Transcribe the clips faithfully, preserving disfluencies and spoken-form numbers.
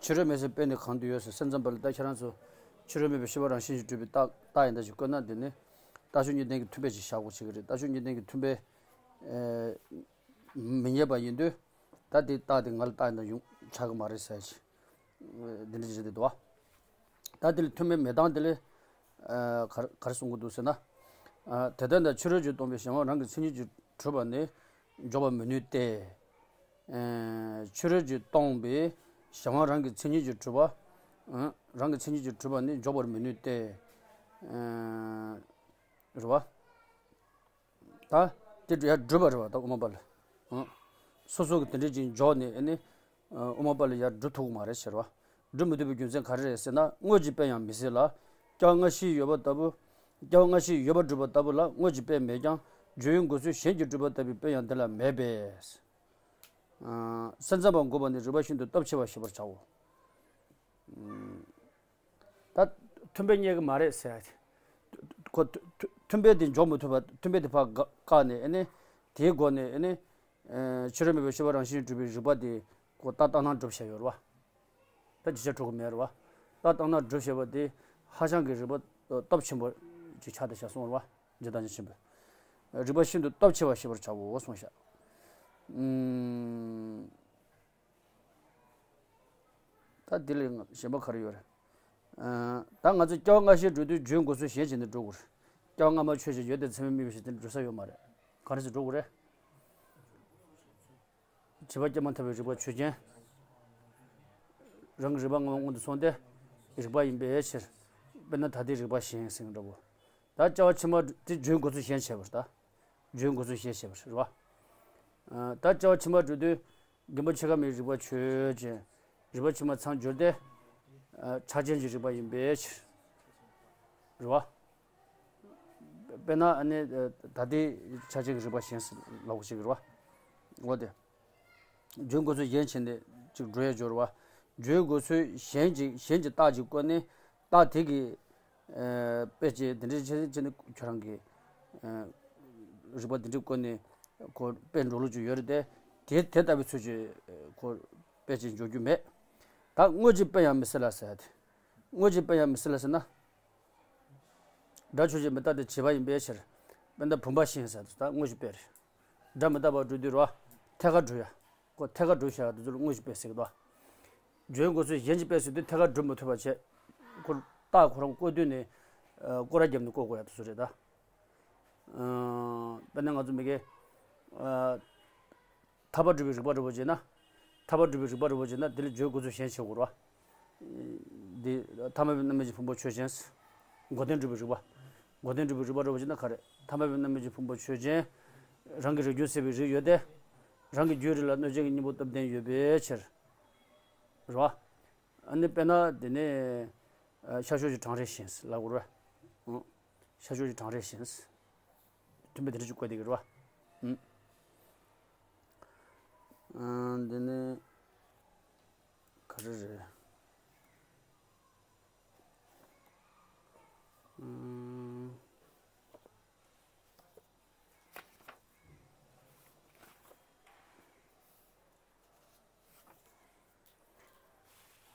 ཕྱི་རོལ་མེད་ཟེར་དཔེ་འདི་གང་དུ་ཡོད་ཟེར། སེམས་ཙམ་པ་ལ་ད་ཁྱེད་རང་ཚོ་ཕྱི་རོལ་མེད་པའི་ཤེས་པ་རང་བཞིན་གྱིས་གྲུབ་པའི་རྟགས་རྟགས་ཡིན་ད་ཅིག་བཀོད་ན། འདི་ནི་རྟགས་ཆོས་གཉིས་ལྡན་གྱི་མཐུན་དཔེ་ཅིག་བཞག་དགོས་བྱེད་ཀྱི་རེད། རྟགས་ཆོས་གཉིས་ལྡན་གྱི་མཐུན་དཔེ་ཨེ་མི་རྙེད་པ་ཡིན་དུས། ད་དེ་རྟགས་དེ་ང་ལ་རྟགས་ཡིན་ད་ཡོང་ཆགས་ཀྱི་མ་རེད་ཟེར་ཅིག་འདི་འདྲ་ཅིག་རེད་འདུག་བ། ད་དེ་ལ་མཐུན་དཔེ་མེད་སྟངས་དེ་ལ་ཨ་ག་ག་རེ་གསུང་གི་འདུག་ཟེར་ན། ཨ་དེ་ལྟར་ན་ཕྱི་རོལ་གྱིས་སྟོང་པའི་གཞན་དབང་རང་གི་མཚན་ཉིད་ཀྱིས་གྲུབ་པ་ནི་འཇོག་པར་མི་ནུས་ཏེ། ཨ་ཕྱི་རོལ་གྱིས་སྟོང་པའི་གཞན་དབང་རང་གི་མཚན་ཉིད་ཀྱིས་གྲུབ་པ། ཨ་རང་གི་མཚན་ཉིད་ཀྱིས་གྲུབ་པ་ནི་འཇོག་པར་མི་ནུས་ཏེ། ཨ་རེད་བ། ད་དེ་ཡར་སྒྲུབ་པ་རེད་བ། ད་དབུ་མ་པ་ལ། ཨང་། སོ་སོ་གི་དེ་འདྲས་ཅིག་འཇོག་ནས་ཨ་ནི། ཨ་དབུ་མ་པ་ལ་ཡར་སྒྲུབ་ཐུབ་ཀྱི་མ་རེད་ཟེར་བ། སྒྲུབ་མི་ཐུབ་པའི་རྒྱུ་མཚན་ག་རེ་རེད་ཟེར་ན། དངོས་ཀྱི་དཔེ་ཡང་མི་སྲིད་ལ། སྐྱབས་སྔ་ཕྱིའི་ཡོད་པ་ལྟ་བུ། སྐྱབས་སྔ་ཕྱིའི་ཡོད་པ་སྒྲུབ་པ་ལྟ་བུ་ལ་དངོས་ཀྱི་དཔེ་མེད་ཀྱང་། རྒྱུའི་འགོད་ཚུལ་གཞན་གྱིས་གྲུབ་པ་ལྟ་བུའི་དཔེ་ཡང་འདི་ལ་མེད་པས། ཨ་སེམས་ཙམ་པ་འགོག་པ་ནི་རིགས་པ་ཤིན་ཏུ་སྟོབས་ཆེ་བ་ཞེས་པར་བྱའོ། ཨ། ད་མཐུན་དཔེ་རྙེད་ཀྱི་མ་རེད་ཟེར་ཡ་དེ། ཁོ་མཐུན་མཐུན་དཔེ་དེ་འཇོག་མི་ཐུབ་པ། མཐུན་དཔེ་དེ་ཕར་བཀག་བཀག་ནས་ཨ་ནི། དེའི་སྒོ་ནས་ཨ་ནི། ཨེ་ཕྱི་རོལ་མེད་པའི་ཤེས་པ་རང་བཞིན་གྱིས་གྲུབ་པའི་རིགས་པ་དེ་ཁོ་རྟགས་བཏང་སྟངས་སྒྲུབ་བྱས་ཡོད་རེད་བ། ད་ཅི་བྱ་གྲུབ་ཀྱི་མེད་རེད་བ། རྟགས་བཏང་སྟངས་སྒྲུབ་བྱས་པ་དེ་ཧ་ཅང་གི་རིགས་པ་སྟོབས་ཆེན་པོ་ཅིག་ཆགས་བསྡད་བཞག་གསུངས་རེད་བ། འཇིག་རྟེན་ཆེན་པོས། རིགས་པ་ཤིན་ཏུ་སྟོབས་ཆེ་བ་ཞེས་པར་བྱའོ་གསུངས་བཞག་ཨུམ། ད་འདི་ལས་གཞན་པ་ག་རེ་ཡོད་རེད། ཨ་ད་ང་ཚོ་སྐྱབས་སྔ་ཕྱིར་འགྲོ་དུས་རྒྱུའི་འགོད་ཚུལ་གཞན་བྱས་ནས་འགྲོ་དགོས་རེད། སྐྱབས་སྔ་མ་ཆོས་ཅན། ཡོད་དེ་ཚད་མས་དམིགས་པའི་ཕྱིར། དེ་འགྲོ་ས་ཡོད་མ་རེད། ག་རེ་ཟེར་འགྲོ་དགོས་རེད། བྱས་པ་སྐྱེས་མ་ཐག་པའི་རིགས་པ་ཆོས་ཅན། རང་གི་རིགས་པ་སྔ་མ་སྔོན་དུ་སོང་སྟེ་རིགས་པ་ཡིན་པའི་ཕྱིར། དཔེར་ན་ད་ལྟའི་རིགས་པ་གཞན་ཟེར་གྱི་འདྲ་པོ། ད་སྐྱེ་བ་ཕྱི་མ་དེ་རྒྱུའི་འགོད་ཚུལ་གཞན་བྱས་པ་རེད་ད། རྒྱུའི་འགོད་ཚུལ་གཞན་བྱས་པ་རེད་བ། ཨ་ད་སྐྱེ་བ་ཕྱི་མ་འགྲོ་དུས་རྒན་པོ་ཁྱེད་ཀ་མའི་རིགས་པ་ཆོས་ཅན། རིགས་པ་ཕྱི་མ་ཚང་འགྱུར་ཏེ། ཨ་ཆགས་ཅན་གྱི་རིགས་པ་ཡིན་པའི་ཕྱིར། རེད་བ། དཔེར་ན་ཨ་ནི་ད་ལྟའི་ཆགས་ཅན་གྱི་རིགས་པ་གཞན་ཟེར་ལབ་དགོས་ཀྱི་རེད་བ། འོ་དེ། རྒྱུའི་འགོད་ཚུལ་གཞན་བྱས་ནས་ཅིག་འགྲོ་ཡ་སྦྱོར་བ། རྒྱུའི་འགོད་ཚུལ་གཞན་གྱི་གཞན་གྱི་རྟགས་ཅིག་བཀོད་ནས་རྟགས་དེ་གི་ཨ་དཔེ་ཅིག་འདི་འདྲ་བྱས་བྱས་ནས་ཁྱོད་རང་གི་ཨ་རིགས་པ་འདི་འདྲ་བཀོད་ནས་ཁོ་དཔེ་འགྲོ་ལུགས་ཅིག་ཡོད་རེད་དེ། དེ་དེ་ལྟ་བུའི་ཚུལ་གྱིས་ཁོ་དཔེ་ཅིག་འཇོག་རྒྱུ་མེད། ད་དངོས་ཀྱི་དཔེ་ཡང་མི་སྲིད་ལ་ཟེར་ཡ་དེ། དངོས་ཀྱི་དཔེ་ཡང་མི་སྲིད་ལ་ཟེར་ན། སྒྲ་ཆོས་ཅན་མི་རྟག་སྟེ་བྱས་པ་ཡིན་པའི་ཕྱིར། དཔེར་ན་བུམ་པ་བཞིན་ཟེར་དུས་ད་དངོས་ཀྱི་དཔེ་རེད། སྒྲ་མི་རྟག་པར་འགྲོ་དུས་རེད་བ། ཐད་ཀར་འགྲོ་ཡ། ཁོ་ཐད་ཀར་འགྲོ་བྱ་ཡ་དེ་ཚོ་ལ་དངོས་ཀྱི་དཔེ་ཟེར་གི་འདུག་རྒྱུའི་འགོད་ཚུལ་གཞན་གྱི་དཔེ་ཟེར་དུས་ཐད་ཀར་སྒྲུབ་མི་ཐུབ་པ་བྱས། ཁོ་རྟགས་ཁོ་རང་བཀོད་དུས་ནས་ཨ་སྐོར་ར་བརྒྱབ་ནས་བཀོད་དགོས་ཡ་དེ་ཚོ་རེད་ད། ཨ་དཔེར་ན་ང་ཚོ་མི་དགེ་ཨ། ཐར་པ་སྒྲུབ་པའི་རིགས་པ་འདྲ་པོ་བྱས་ན། ཐར་པ་སྒྲུབ་པའི་རིགས་པ་འདྲ་པོ་བྱས་ན་དེ་ལ་རྒྱུའི་འགོད་ཚུལ་གཞན་བྱེད་དགོས་རེད་བ། འདི་ཐ་མལ་པའི་རྣམ་སྨིན་གྱི་ཕུང་པོ་ཆོས་ཅན། འགོག་བདེན་སྒྲུབ་པའི་རིགས་པ། འགོག་བདེན་སྒྲུབ་པའི་རིགས་པ་འདྲ་པོ་བྱས་ན་ག་རེ། ཐ་མལ་པའི་རྣམ་སྨིན་གྱི་ཕུང་པོ་ཆོས་ཅན། རང་གི་རིགས་རྒྱུན་ཟད་པའི་རིགས་ཡོད་དེ། རང་གི་རྒྱུའི་རིགས་ལ་གནོད་བྱེད་ཀྱི་གཉེན་པོ་སྟོབས་ལྡན་ཡོད་པའི་ཕྱིར། རེད་བ། ཨ་ནི་དཔེར་ན་དེ་ནས་ཤར་ཕྱོགས་ཀྱི་གྲང་རེག་བཞིན་ལབ་དགོས་རེད་བ། ཤར་ཕྱོགས་ཀྱི་གྲང་རེག་བཞིན། མཐུན་དཔེ་དེ་འདྲ་ཅིག་བཀོད་བསྡད་ཀྱི་རེད་བ། ཨ་འདི་ནི་ག་རེ་རེད། ཨ།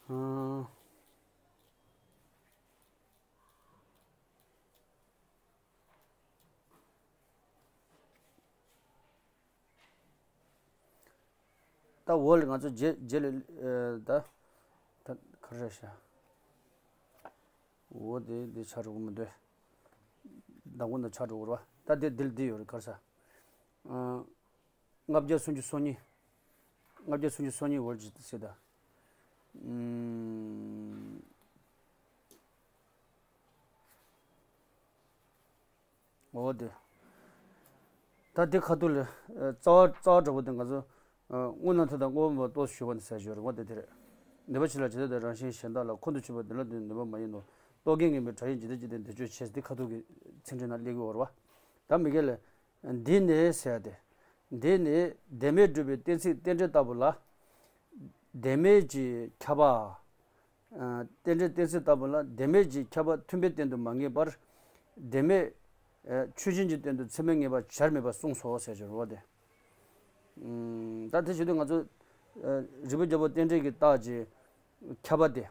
ཨ། ད་འོ་ལ་ང་ཚོ་རྗེས་རྗེས་ལ་ཨ་ད་ད་ག་རེ་བྱ། འོ་དེ་དེ་ཆགས་འགྲོ་གི་མི་འདུག་མདང་དགོང་ན་ཆགས་འགྲོ་གི་རེད་བ། ད་དེ་འདི་ལ་འདི་ཡོད་རེད་ག་རེ་ཟ། ཨ། ལྔ་བརྒྱ་སུམ་ཅུ་སོ་གཉིས། ལྔ་བརྒྱ་སུམ་ཅུ་སོ་གཉིས་འོར་གྱི་ཟེར་ད། ཨུམ། འོ་དེ། ད་དེ་ཁ་ཐུག་ལ་རྩ་བ་རྩ་བ་འདྲ་པོ་དེ་ང་ཚོ་སྔོན་ན་ཐོས་དང་སྔོན་པོ་རྟོགས་ཞུ་བ་ནི་ཟེར་ཞོར་འོ་དེ་དེ་རེད། ནུས་པ་ཕྱི་ལ་ཇི་ལྟར་དེ་རང་བཞིན་གཞན་དག་ལ། ཁོང་དུ་ཆུད་པ་འདི་ལ་དོན་ནུས་པ་མ་ཡིན་ནོ། རྟོག་གེ་ངེས་པའི་སྒྲ་ཡིས་འཇིག་རྟེན་ཇི་ལྟར་འདི་གཅོད་བྱེད། འདི་ཁ་ཐུག་གི་ཚིག་འགྲེལ་ན་སླེབས་ཀྱི་ཡོད་རེད་བ། ད་མི་སྒེར་ལ། འདི་ནི་ཟེར་ཏེ། འདི་ནི་བདེན་མེད་སྒྲུབ་པའི་གཏན་ཚིགས་རྟེན་འབྲེལ་ལྟ་བུ་ལ། བདེན་མེད་ཀྱི་ཁྱབ་པ། ཨ་རྟེན་འབྲེལ་གཏན་ཚིགས་ལྟ་བུ་ལ་བདེན་མེད་ཀྱི་ཁྱབ་པ་མཐུན་དཔེ་བསྟན་དུ་མ་ངེས་པར། བདེན་མེད་ཨ་ཆོས་ཅན་གྱི་སྟེང་དུ་ཚད་མས་ངེས་པ་བྱར་མེད་པར་གསུངས་སོ་ཟེར་གྱི་རེད་བ་དེ། ཨུམ། ད་དེ་བྱེད་དུས་ང་ཚོ་ཨ་རིགས་པ་བརྒྱ་པོ་རྟེན་འབྲེལ་གྱི་རྟགས་ཀྱི་ ཁྱབ་པ་དེ།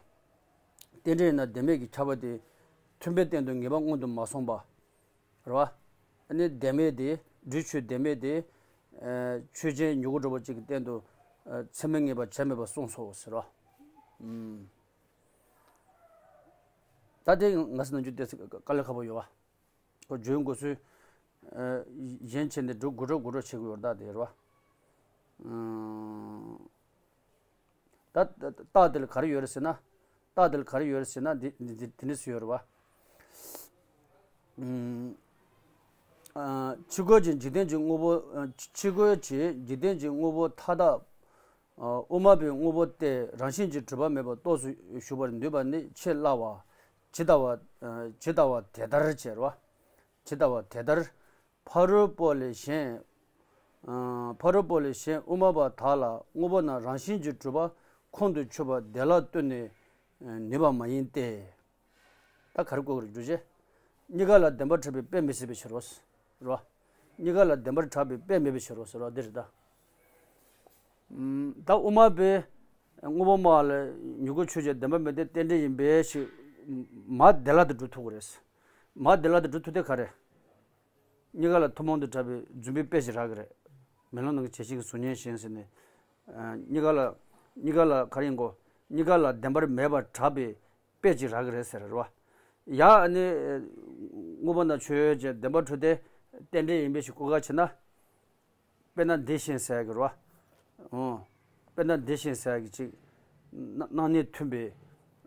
རྟེན་འབྲེལ་ཡིན་ན་བདེན་མེད་ཀྱི་ཁྱབ་པ་དེ། མཐུན་དཔེ་སྟེང་དུ་ངེས་པ་སྔོན་དུ་མ་སོང་བ། རེད་བ། ཨ་ནི་བདེན་མེད་དེ། སྦྲུལ་ཆོས་བདེན་མེད་དེ། ཨ། ཆོས་ཅན་མྱུ་གུ་འགྲོ་བ་གཅིག་གི་སྟེང་དུ། ཨ། ཚད་མས་ངེས་པ་བྱ་མེད་པར་གསུངས་སོ་ཟེར་བ། ཨུམ། ད་དེ་ང་ཚོ་ནམ་རྒྱུན་ཏོག་ཙམ་དཀའ་ལས་ཁག་པོ་ཡོད་བ། ཁོ་བརྗོད་འགོ་ཚུལ། ཨ། གཞན་བྱས་ནས་འགྲོ་དགོས་འགྲོ་དགོས་འགྲོ་བྱེད་དགོས་ཡོད་རེད་ད་དེ་རེད་བ། ཨུམ། ད་ད་རྟགས་དེ་ལ་ག་རེ་ཡོད་རེད་ཟེར་ན། རྟགས་དེ་ལ་ག་རེ་ཡོད་རེད་ཟེར་ན་འདི་འདི་འདི་འདི་འདྲས་སུ་ཡོད་རེད་བ། ཨུམ། ཨ། ཕྱི་རྒོལ་གྱི་འཇིག་རྟེན་གྱི་དངོས་པོ། ཨ། ཕྱི་རྒོལ་གྱི་འཇིག་རྟེན་གྱི་དངོས་པོ་མཐའ་དག། ཨ། དབུ་མ་པའི་དངོས་པོ་སྟེ་རང་བཞིན་གྱིས་གྲུབ་པ་མེད་པར་རྟོགས་སུ་ཞུགས་པར་ནུས་པ་ནི་ཆེས་སླ་བ། ཇི་ལྟ་བ། ཨ། ཇི་ལྟ་བ་དེ་ལྟར་བྱས་རེད་བ། ཇི་ལྟ་བ་དེ་ལྟར། ཕ་རོལ་པོ་ལས་གཞན། ཨ། ཕ་རོལ་པོ་ལས་གཞན་དབུ་མ་པ་དག་ལ་དངོས་པོ་རྣམས་རང་བཞིན་གྱིས་གྲུབ་པ་ཁོང་དུ་ཆུད་པར་དེ་ལ་ལྟོས་ནས་ནུས་པ་མ་ཡིན་ཏེ། ད་ག་རེ་བཀོད་དགོས་རེད་འགྲུབ་བྱེད། གཉིས་ཀ་ལ་བདེན་པར་གྲགས་པའི་དཔེ་མི་སྲིད་པའི་ཕྱིར་རོ། རོ། གཉིས་ཀ་ལ་བདེན་པར་གྲགས་པའི་དཔེ་མེད་པའི་ཕྱིར་རོ་ཟེར་བ་འདི་རེད་ད། ཨུམ། ད་དབུ་མ་པས་དངོས་པོ་སྨྲ་བ་ལ་མྱུ་གུ་ཆོས་ཅན་བདེན་པ་མེད་དེ་རྟེན་འབྲེལ་ཡིན་པའི་ཕྱིར། མ་དེ་ལ་དུ་སྒྲུབ་ཐུབ་ཀྱི་རེད། མ་དེ་ལ་དུ་སྒྲུབ་ཐུབ་དེ་ག་རེད། གཉིས་ཀ་ལ་ཐུན་མོང་དུ་གྲགས་པའི་རྫུན་པའི་དཔེ་ཞིག་རག་གི་རེད། མེ་ལོང་ནང་གི་བྱད་བཞིན་གྱི་གཟུགས་བརྙན་བཞིན་ཟེར་ནས། ཨ། གཉིས་ཀ་ལ། གཉིས་ཀ་ལ་ག་རེ་ཡིན་གོ། གཉིས་ཀ་ལ་བདེན་པར་མེད་པར་གྲགས་པའི་དཔེ་ཅིག་རག་གི་རེད་ཟེར་རེད་བ། ཡ། ཨ་ནི་དངོས་པོ་རྣམས་ཆོས་ཅན་བདེན་པར་གྲུབ་སྟེ་རྟེན་འབྲེལ་ཡིན་པའི་ཕྱིར་བཀོད་ཁ་བྱེད་ན། དཔེར་ན་འདི་བཞིན་ཟེར་གི་རེད་བ། ཨོ། དཔེར་ན་འདི་བཞིན་ཟེར་གི་ཅིག་སྣང་སྣང་གནས་མཐུན་པའི།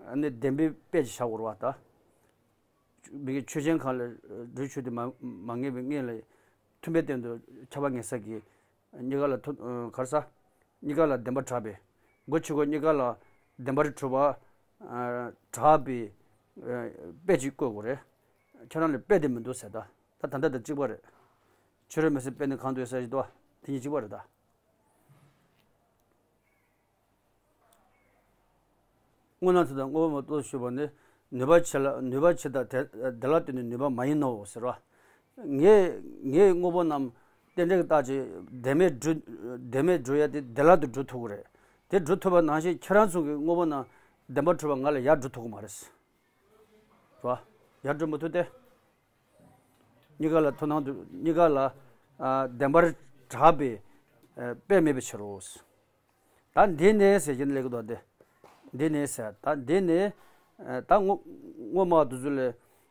ཨ་ནི་བདེན་པའི་དཔེ་ཅིག་བཞག་དགོས་རེད་བ་ད། མི་གི་ཆོས་ཅན་གང་ལ་སྦྲུལ་ཆོས་དེ་མ་མ་ངེས་པའི་སྔོན་ལ་མཐུན་དཔེ་སྟེང་དུ་ཁྱབ་པ་ངེས་ས་གི། གཉིས་ཀ་ལ་ཐུ་ག་རེ་ཟ། གཉིས་ཀ་ལ་བདེན་པར་གྲགས་པའི། མགོ་ཕྱི་མགོ་གཉིས་ཀ་ལ་བདེན་པར་གྲུབ་པ་གྲགས་པའི་དཔེ་ཅིག་བཀོད་དགོས་རེད། ཁྱེད་རང་ལ་དཔེ་དེ་མི་འདུག་ཟེར་ད། ད་ད་ལྟ་དང་གཅིག་པ་རེད། ཕྱི་རོལ་མི་སྲིད་དཔེ་ནི་གང་དུ་ཡོད་ཟེར་ཞིག་འདུག་བ། དེ་གཉིས་གཅིག་པ་རེད་ད། དངོས་རྣམས་དེ་དག་དངོས་པོ་མ་རྟོགས་སུ་ཞུགས་པ་ནི་ནུས་པ་ཆེ་ལ་ནུས་པ་ཆེ་དང་དེ་དེ་ལ་ལྟོས་ནས་ནུས་པ་མ་ཡིན་ནོ་ཟེར་བ། ངས་ངས་དངོས་པོ་རྣམས་རྟེན་འབྲེལ་གྱི་རྟགས་ཀྱིས་བདེན་མེད་སྒྲུབ་བདེན་མེད་སྒྲུབ་ཡ་དེ་དེ་ལ་དུ་སྒྲུབ་ཐུབ་ཀྱི་རེད། དེ་སྒྲུབ་ཐུབ་པ་ནང་བཞིན་ཁྱེད་རང་ཚོ་གི་དངོས་པོ་རྣམས་བདེན་པར་གྲུབ་པ་ང་ལ་ཡར་སྒྲུབ་ཐུབ་ཀྱི་མ་རེད། རེད་བ། ཡར་སྒྲུབ་མི་ཐུབ་སྟེ། གཉིས་ཀ་ལ་ཐུན་མོང་དུ་གཉིས་ཀ་ལ་ཨ་བདེན་པར་གྲགས་པའི་ཨ་དཔེ་མེད་པའི་ཕྱིར་རོ། ད་འདི་ནས་ཟེར་གྱིན་ལེགས་དོ་སྟེ། འདི་ནས་ཟེར་ད་འདི་ནས་ཨ་ད་དངོས་དངོས་སྨྲ་བ་དེ་ཚོ་ལས་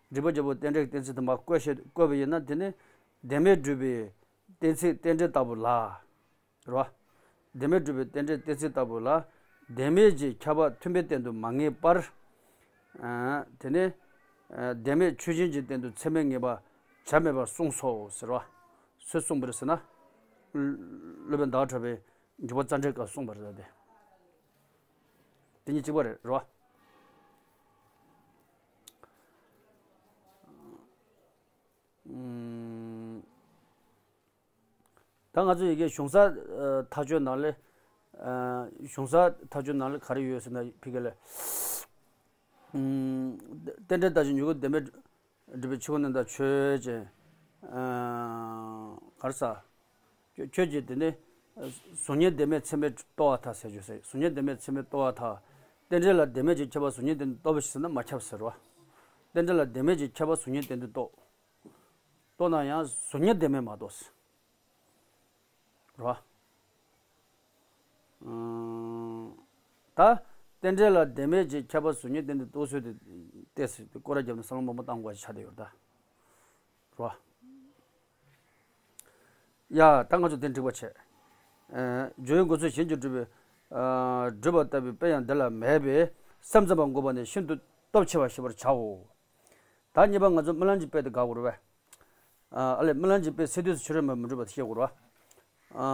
རིགས་པ་བརྒྱ་པོ་རྟེན་འབྲེལ་གྱི་གཏན་ཚིགས་དུ་མ་བཀོད་བཤད་བཀོད་པ་ཡིན་ན་དེ་ནི་བདེན་མེད་སྒྲུབ་པའི་གཏན་ཚིགས་རྟེན་འབྲེལ་ལྟ་བུ་ལ། རེད་བ། བདེན་མེད་སྒྲུབ་པའི་རྟེན་འབྲེལ་གཏན་ཚིགས་ལྟ་བུ་ལ། བདེན་མེད་ཀྱི་ཁྱབ་པ་མཐུན་པའི་སྟེང་དུ་མ་ངེས་པར། ཨ་དེ་ནས་ཨ་བདེན་མེད་ཆོས་ཅན་གྱི་སྟེང་དུ་ཚད་མས་ངེས་པ་བྱ་མེད་པར་གསུངས་སོ་ཟེར་བ། སུས་གསུངས་པ་རེད་ཟེར་ན། སློབ་དཔོན་ཟླ་བ་གྲགས་པས་འཇུག་པ་རྩ་འགྲེལ་སྐབས་གསུངས་པ་རེད་ད་དེ། དེ་གཉིས་གཅིག་པ་རེད་རེད་བ། ཨུམ། ད་ང་ཚོ་ཡི་གེ་གཞུང་གསར་ཨ་མཐའ་དཔྱོད་ནང་ལ། ཨ་གཞུང་གསར་མཐའ་དཔྱོད་ནང་ལ་ག་རེ་ཡོད་ཟེར་ན་ཕི་གེ་ལ། ཨུམ། རྟེན་འབྲེལ་ལྟ་ཞིང་མྱུ་གུ་བདེན་མེད་སྒྲུབ་པའི་ཕྱི་རྒོལ་རྣམ་དག་ཆོས་ཅན། ཨ་ག་རེ་ཟ། ཁྱོད་ཁྱོད་ཀྱིས་དེ་ནི་གཟུགས་བརྙན་བདེན་མེད་ཚད་མས་རྟོགས་པར་ཐལ་ཟེར་རྒྱུ་ཟེར། གཟུགས་བརྙན་བདེན་མེད་ཚད་མས་རྟོགས་པར་ཐལ། རྟེན་འབྲེལ་ལ་བདེན་མེད་ཀྱི་ཁྱབ་པ་གཟུགས་བརྙན་སྟེང་དུ་རྟོགས་པ་ཞིག་ཟེར་ན་མ་ཁྱབ་ཟེར་བ། རྟེན་འབྲེལ་ལ་བདེན་མེད་ཀྱི་ཁྱབ་པ་གཟུགས་བརྙན་སྟེང་དུ་རྟོགས། རྟོགས་ན་ཡང་གཟུགས་བརྙན་བདེན་མེད་མ་རྟོགས་ཟེར། རེད་བ། ཨང་། ད་རྟེན་འབྲེལ་ལ་བདེན་མེད་ཀྱི་ཁྱབ་པ་གཟུགས་བརྙན་སྟེང་དུ་རྟོགས་ཚུལ་དེ་ཏོག་ཙམ་དེ་སྐོར་ར་བརྒྱབ་ནས་བསམ་བློ་མང་པོ་བཏང་དགོས་ཆགས་བསྡད་ཡོད་རེད་ད། རེད་བ། ཡ་ད་ང་ཚོ་དེ་འགྲིག་པ་བྱས། ཨ་སྦྱོར་བའི་འགོ་ཚུལ་གཞན་གྱིས་སྒྲུབ་པའི་ཨ་སྒྲུབ་པ་ལྟ་བུའི་དཔེ་ཡང་འདི་ལ་མེད་པས་སེམས་ཙམ་པ་འགོག་པ་ནི་ཤིན་ཏུ་སྟོབས་ཆེ་བ་ཞེས་པར་བྱའོ། ད་གཉིས་པ་ང་ཚོ་རྨི་ལམ་གྱི་དཔེ་དེ་དགག་དགོས་རེད་པས། ཨ་ཨ་ལས་རྨི་ལམ་གྱི་དཔེ་སད་དུས་སུ་ཕྱི་རོལ་མ་མི་འགྲུབ་པ་དེ་བཤད་དགོས་རེད་བ། ཨ་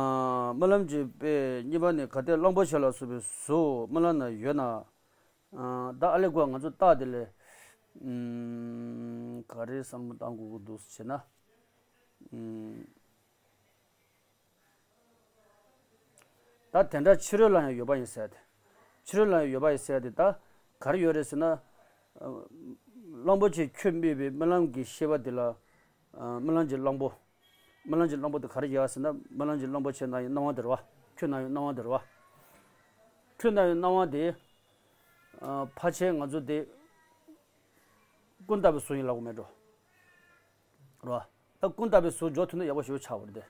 རྨི་ལམ་གྱི་དཔེ་གཉིས་པ་ནི་གལ་ཏེ་གླང་པོ་ཆེ་ལ་སོགས་པའི་གཟུགས་རྨི་ལམ་ན་ཡོད་ན། ཨ་ད་ཨ་ལས་གོ་ང་ཚོ་རྟགས་དེ་ལས། ཨུམ། ག་རེ་བསམ་བློ་བཏང་དགོས་ཀྱི་འདུག་ཟེར་ན། ཨུམ། ད་དེ་འདྲ་ཕྱི་རོལ་ལ་ཡང་ཡོད་པ་ཡིན་ཟེར་ཏེ། ཕྱི་རོལ་ལ་ཡང་ཡོད་པ་ཡིན་ཟེར་ཏེ་ད་ག་རེ་ཡོད་རེད་ཟེར་ན། ཨ་གླང་པོ་ཆེ་ཁྱོད་རྨིས་པའི་རྨི་ལམ་གྱི་ཤེས་པ་དེ་ལ། ཨ་རྨི་ལམ་གྱི་གླང་པོ། རྨི་ལམ་གྱི་གླང་པོ་དེ་ག་རེ་ཡིན་ཟེར་ན་རྨི་ལམ་གྱི་གླང་པོ་ཆེ་ན་ཡང་སྣང་བ་དེ་རེད་བ། ཁྱོད་ན་ཡང་སྣང་བ་དེ་རེད་བ། ཁྱོད་ན་ཡང་སྣང་བ་དེ། ཕལ་ཆེར་ང་ཚོ་དེ་ཀུན་བརྟགས་པའི་གཟུགས་ཡིན་ལབ་དགོས་མེད་འགྲོ། རོ། ད་ཀུན་བརྟགས་པའི་གཟུགས་འཇོག་ཐུབ་ན་ཡག་པོ་ཞེ་པོ་ཆགས་པ་རེད་དེ།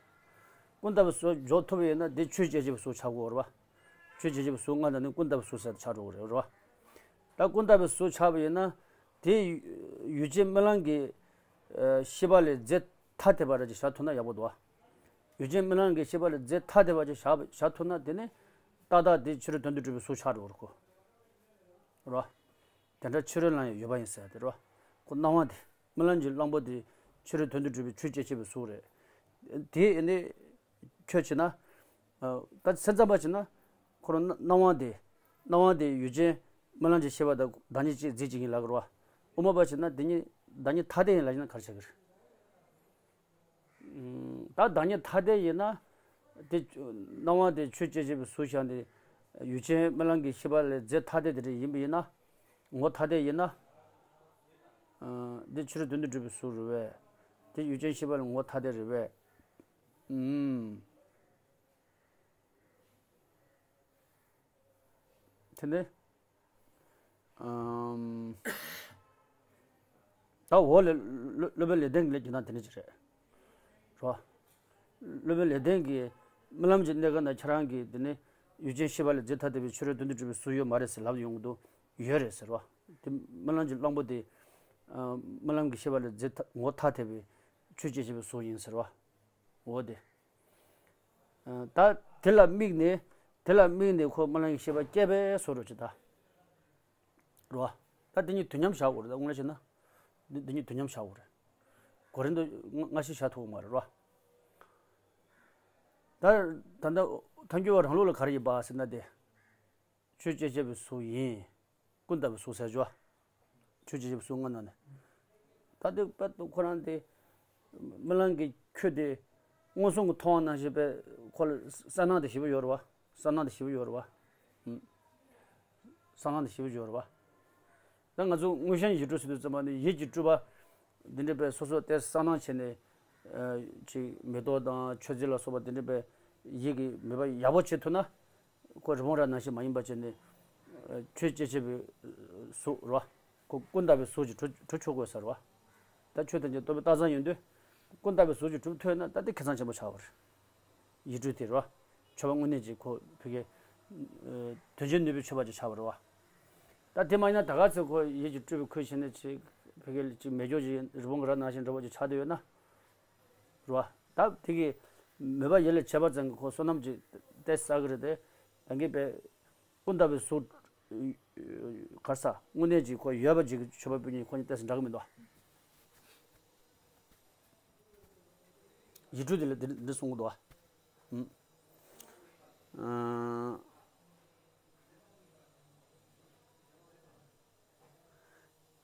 ཀུན་བརྟགས་པའི་གཟུགས་འཇོག་ཐུབ་པ་ཡིན་ན་དེ་ཆོས་སྐྱེ་མཆེད་པའི་གཟུགས་ཆགས་དགོས་རེད་བ། ཆོས་སྐྱེ་མཆེད་པའི་གཟུགས་ལྔ་དང་ནི་ཀུན་བརྟགས་པའི་གཟུགས་ཟེར་ཆགས་འགྲོ་གི་རེད་རོ། ད་ཀུན་བརྟགས་པའི་གཟུགས་ཆགས་པ་ཡིན་ན། དེ་ཡུལ་ཅན་རྨི་ལམ་གྱི་ཤེས་པ་ལས་རྫས་ཐ་དད་པ་ར་ཅིག་བཞག་ཐུབ་ན་ཡག་པོ་འདུག་བ། ཡུལ་ཅན་རྨི་ལམ་གྱི་ཤེས་པ་ལས་རྫས་ཐ་དད་པ་ཅིག་བཞག་བཞག་ཐུབ་ན་དེ་ནི་ཏག་ཏག་དེ་ཕྱི་རོལ་དོན་དུ་གྲུབ་པའི་གཟུགས་ཆགས་འགྲོ་གི་རེད་ཁོ། རོ། དེ་འདྲ་ཕྱི་རོལ་ལ་ཡང་ཡོད་པ་ཡིན་ཟེར་ཏེ་རོ། ཁོ་སྣང་བ་དེ། རྨི་ལམ་གྱི་གླང་པོ་དེ་ཕྱི་རོལ་དོན་དུ་གྲུབ་པའི་ཆོས་སྐྱེ་མཆེད་པའི་གཟུགས་རེད། དེ་ནི་ཁྱོད་བྱས་ན། ད་སེམས་ཙམ་པ་བྱས་ན། ཁོ་རང་སྣང་བ་དེ། སྣང་བ་དེ་ཡུལ་ཅན་རྨི་ལམ་གྱི་ཤེས་པ་དང་བདག་ཉིད་གཅིག་རྫས་གཅིག་ཡིན་ལབ་ཀྱི་རེད་བ། དབུ་མ་པ་བྱས་ན་དེ་ཉིད་བདག་ཉིད་ཐ་དད་ཡིན་ལབ་བྱས་ན་ག་རེ་བྱ་གི་རེད། ད་བདག་ཉིད་ཐ་དད་ཡིན་ན། དེ་སྣང་བ་དེ་ཆོས་སྐྱེ་མཆེད་པའི་གཟུགས་ཤིག་དེ། ཡུལ་ཅན་རྨི་ལམ་གྱི་ཤེས་པ་ལས་རྫས་ཐ་དད་དེ་འདྲ་ཡིན་པ་ཡིན་ན། ངོ་བོ་ཐ་དད་ཡིན་ན། འདི་ཕྱི་རོལ་དོན་དུ་གྲུབ་པའི་གཟུགས་རེད་པས། དེ་ཡུལ་ཅན་ཤེས་པ་ལས་ངོ་བོ་ཐ་དད་རེད་པས། དེ་ནས། ཨམ། ད་འོག་ལས་སློབ་སློབ་དཔོན་ལེགས་ལྡན་གྱིས་ལབ་རྒྱུ་ན་དེ་འདྲ་ཅིག་རེད། རོ། སློབ་དཔོན་ལེགས་ལྡན་གྱིས་རྨི་ལམ་གྱི་གནས་སྐབས་ན་ཁྱེད་རང་གིས་དེ་ནི་ཡུལ་ཅན་ཤེས་པ་ལས་རྫས་ཐ་དད་པའི་ཕྱི་རོལ་དོན་དུ་གྲུབ་པའི་གཟུགས་ཡོད་མ་རེད་ཟེར་ལབ་ཡོང་གི་འདུག་ཡོད་རེད་ཟེར་བ། དེ་རྨི་ལམ་གྱི་གླང་པོ་དེ། ཨ། རྨི་ལམ་གྱི་ཤེས་པ་ལས་རྫས་ཐ་ངོ་བོ་ཐ་དད་པའི་ཆོས་སྐྱེ་མཆེད་པའི་གཟུགས་ཡིན་ཟེར་བ། འོ་དེ། ད་དེ་ལ་དམིགས་ནས། དེ་ལ་དམིགས་ནས་ཁོ་རྨི་ལམ་གྱི་ཤེས་པ་སྐྱེས་པའི་བཟོ་འདྲ་ཅིག་ད། རོ། ད་དེ་གཉིས་དུས་མཉམ་བཞག་དགོས་རེད། ད་དངོས་གནས་བྱས་ན། འདི་འདི་གཉིས་དུས་མཉམ་བཞག་དགོས་རེད། གོ་རིམ་དུ་སྔ་ཕྱི་བཞག་ཐུབ་ཀྱི་མ་རེད་རོ། ད་ད་ལྟ་ཐལ་འགྱུར་བ་རང་ལུགས་ལ་ག་རེ་ཡིན་པ་ཟེར་ན་དེ། ཆོས་སྐྱེ་མཆེད་པའི་གཟུགས་ཡིན། ཀུན་བརྟགས་པའི་གཟུགས་ཟེར་རྒྱུ། ཆོས་སྐྱེ་མཆེད་པའི་གཟུགས་ལྔ་ནང་ནས། ད་དེ་དཔེ་ཁོ་རང་དེ། རྨི་ལམ་གྱི་ཁྱོད་དེ། མངོན་སུམ་གྱིས་མཐོང་བ་ནང་བཞིན་པའི་ཁོ་ལ་གསལ་སྣང་དེ་ཞེ་པོ་ཡོད་རེད་བ། གསལ་སྣང་དེ་ཞེ་པོ་ཡོད་རེད་བ། ཧུམ། གསལ་སྣང་དེ་ཞེ་པོ་ཡོད་རེད་བ། ད་ང་ཚོ་དངོས་བཤམས་ཡིད་སྤྲུལ་ཟེར་དུས་ཙམ་པ་ནི་ཡིད་ཀྱི་སྤྲུལ་པ། འདི་འདྲ་པའི་སོ་སོ་དེ་གསལ་སྣང་བྱས་ནས། ཨ། ཅིག་མེ་ཏོག་དང་མཆོད་རྫས་ལ་སོགས་པ་འདི་འདྲ་པའི་ཡིད་ཀྱི་མོས་པ་ཡག་པོ་བྱེད་ཐུབ་ན། ཁོ་རི་བོང་རྭ་ནང་བཞིན་མ་ཡིན་པ་བྱས་ནས། ཨ། ཆོས་སྐྱེ་མཆེད་པའི་གཟུགས་རེད་བ། ཁོ་ཀུན་བརྟགས་པའི་གཟུགས་ཀྱིས་གྲུབ་གྲུབ་ཆོག་དགོས་ཟེར་བ། ད་ཆོས་ཐམས་ཅད་རྟོག་པས་བརྟགས་ཙམ་ཡིན་དུས། ཀུན་བརྟགས་པའི་གཟུགས་ཀྱིས་གྲུབ་ཐུབ་ན་ད་དེ་ཁེ་བཟང་ཆེན་པོ་ཆགས་པ་རེད། ཡིད་སྤྲུལ་དེ་རེད་བ། མཆོད་པ་དངོས་གནས་ཀྱི་ཁོ་ཕ་གི། ཨ། དོན་བྱེད་ནུས་པའི་མཆོད་པ་ཅིག་ཆགས་པ་རེད་བ། ད་དེ་མ་ཡིན་ན་ད་ག་ཚོད་ཁོ་ཡིད་ཀྱི་སྤྲུལ་པའི་ཁུར་བྱས་ནས་ཅིག་ཕ་གི་ཅིག་མེ་སྒྱོགས་ཅིག་རི་བོང་གི་རྭ་ནང་བཞིན་འདྲ་བོ་ཅིག་ཆགས་བསྡད་ཡོད་ན། རེད་བ། ད་དེ་གི་མོས་པ་ཡིད་ལ་བྱས་པ་ཙམ་གྱིས་ཁོ་བསོད་ནམས་ཀྱི་ཏོག་ཙམ་བསགས་ཀྱི་རེད་དེ། ད་གིན་པའི་ཀུན་བརྟགས་པའི་གཟུགས་ག་རེ་ཟ། དངོས་གནས་ཀྱི་ཁོ་ཡོད་པ་ཅིག་གི་མཆོད་པ་ཕུལ་མཁན་ཁོ་གཉིས་ཏོག་ཙམ་འདྲ་གི་མི་འདུག་བ། ཡིད་སྤྲུལ་དེ་ལ་འདི་འདི་གསུང་གི་འདུག་བ། ཨུམ། ཨ།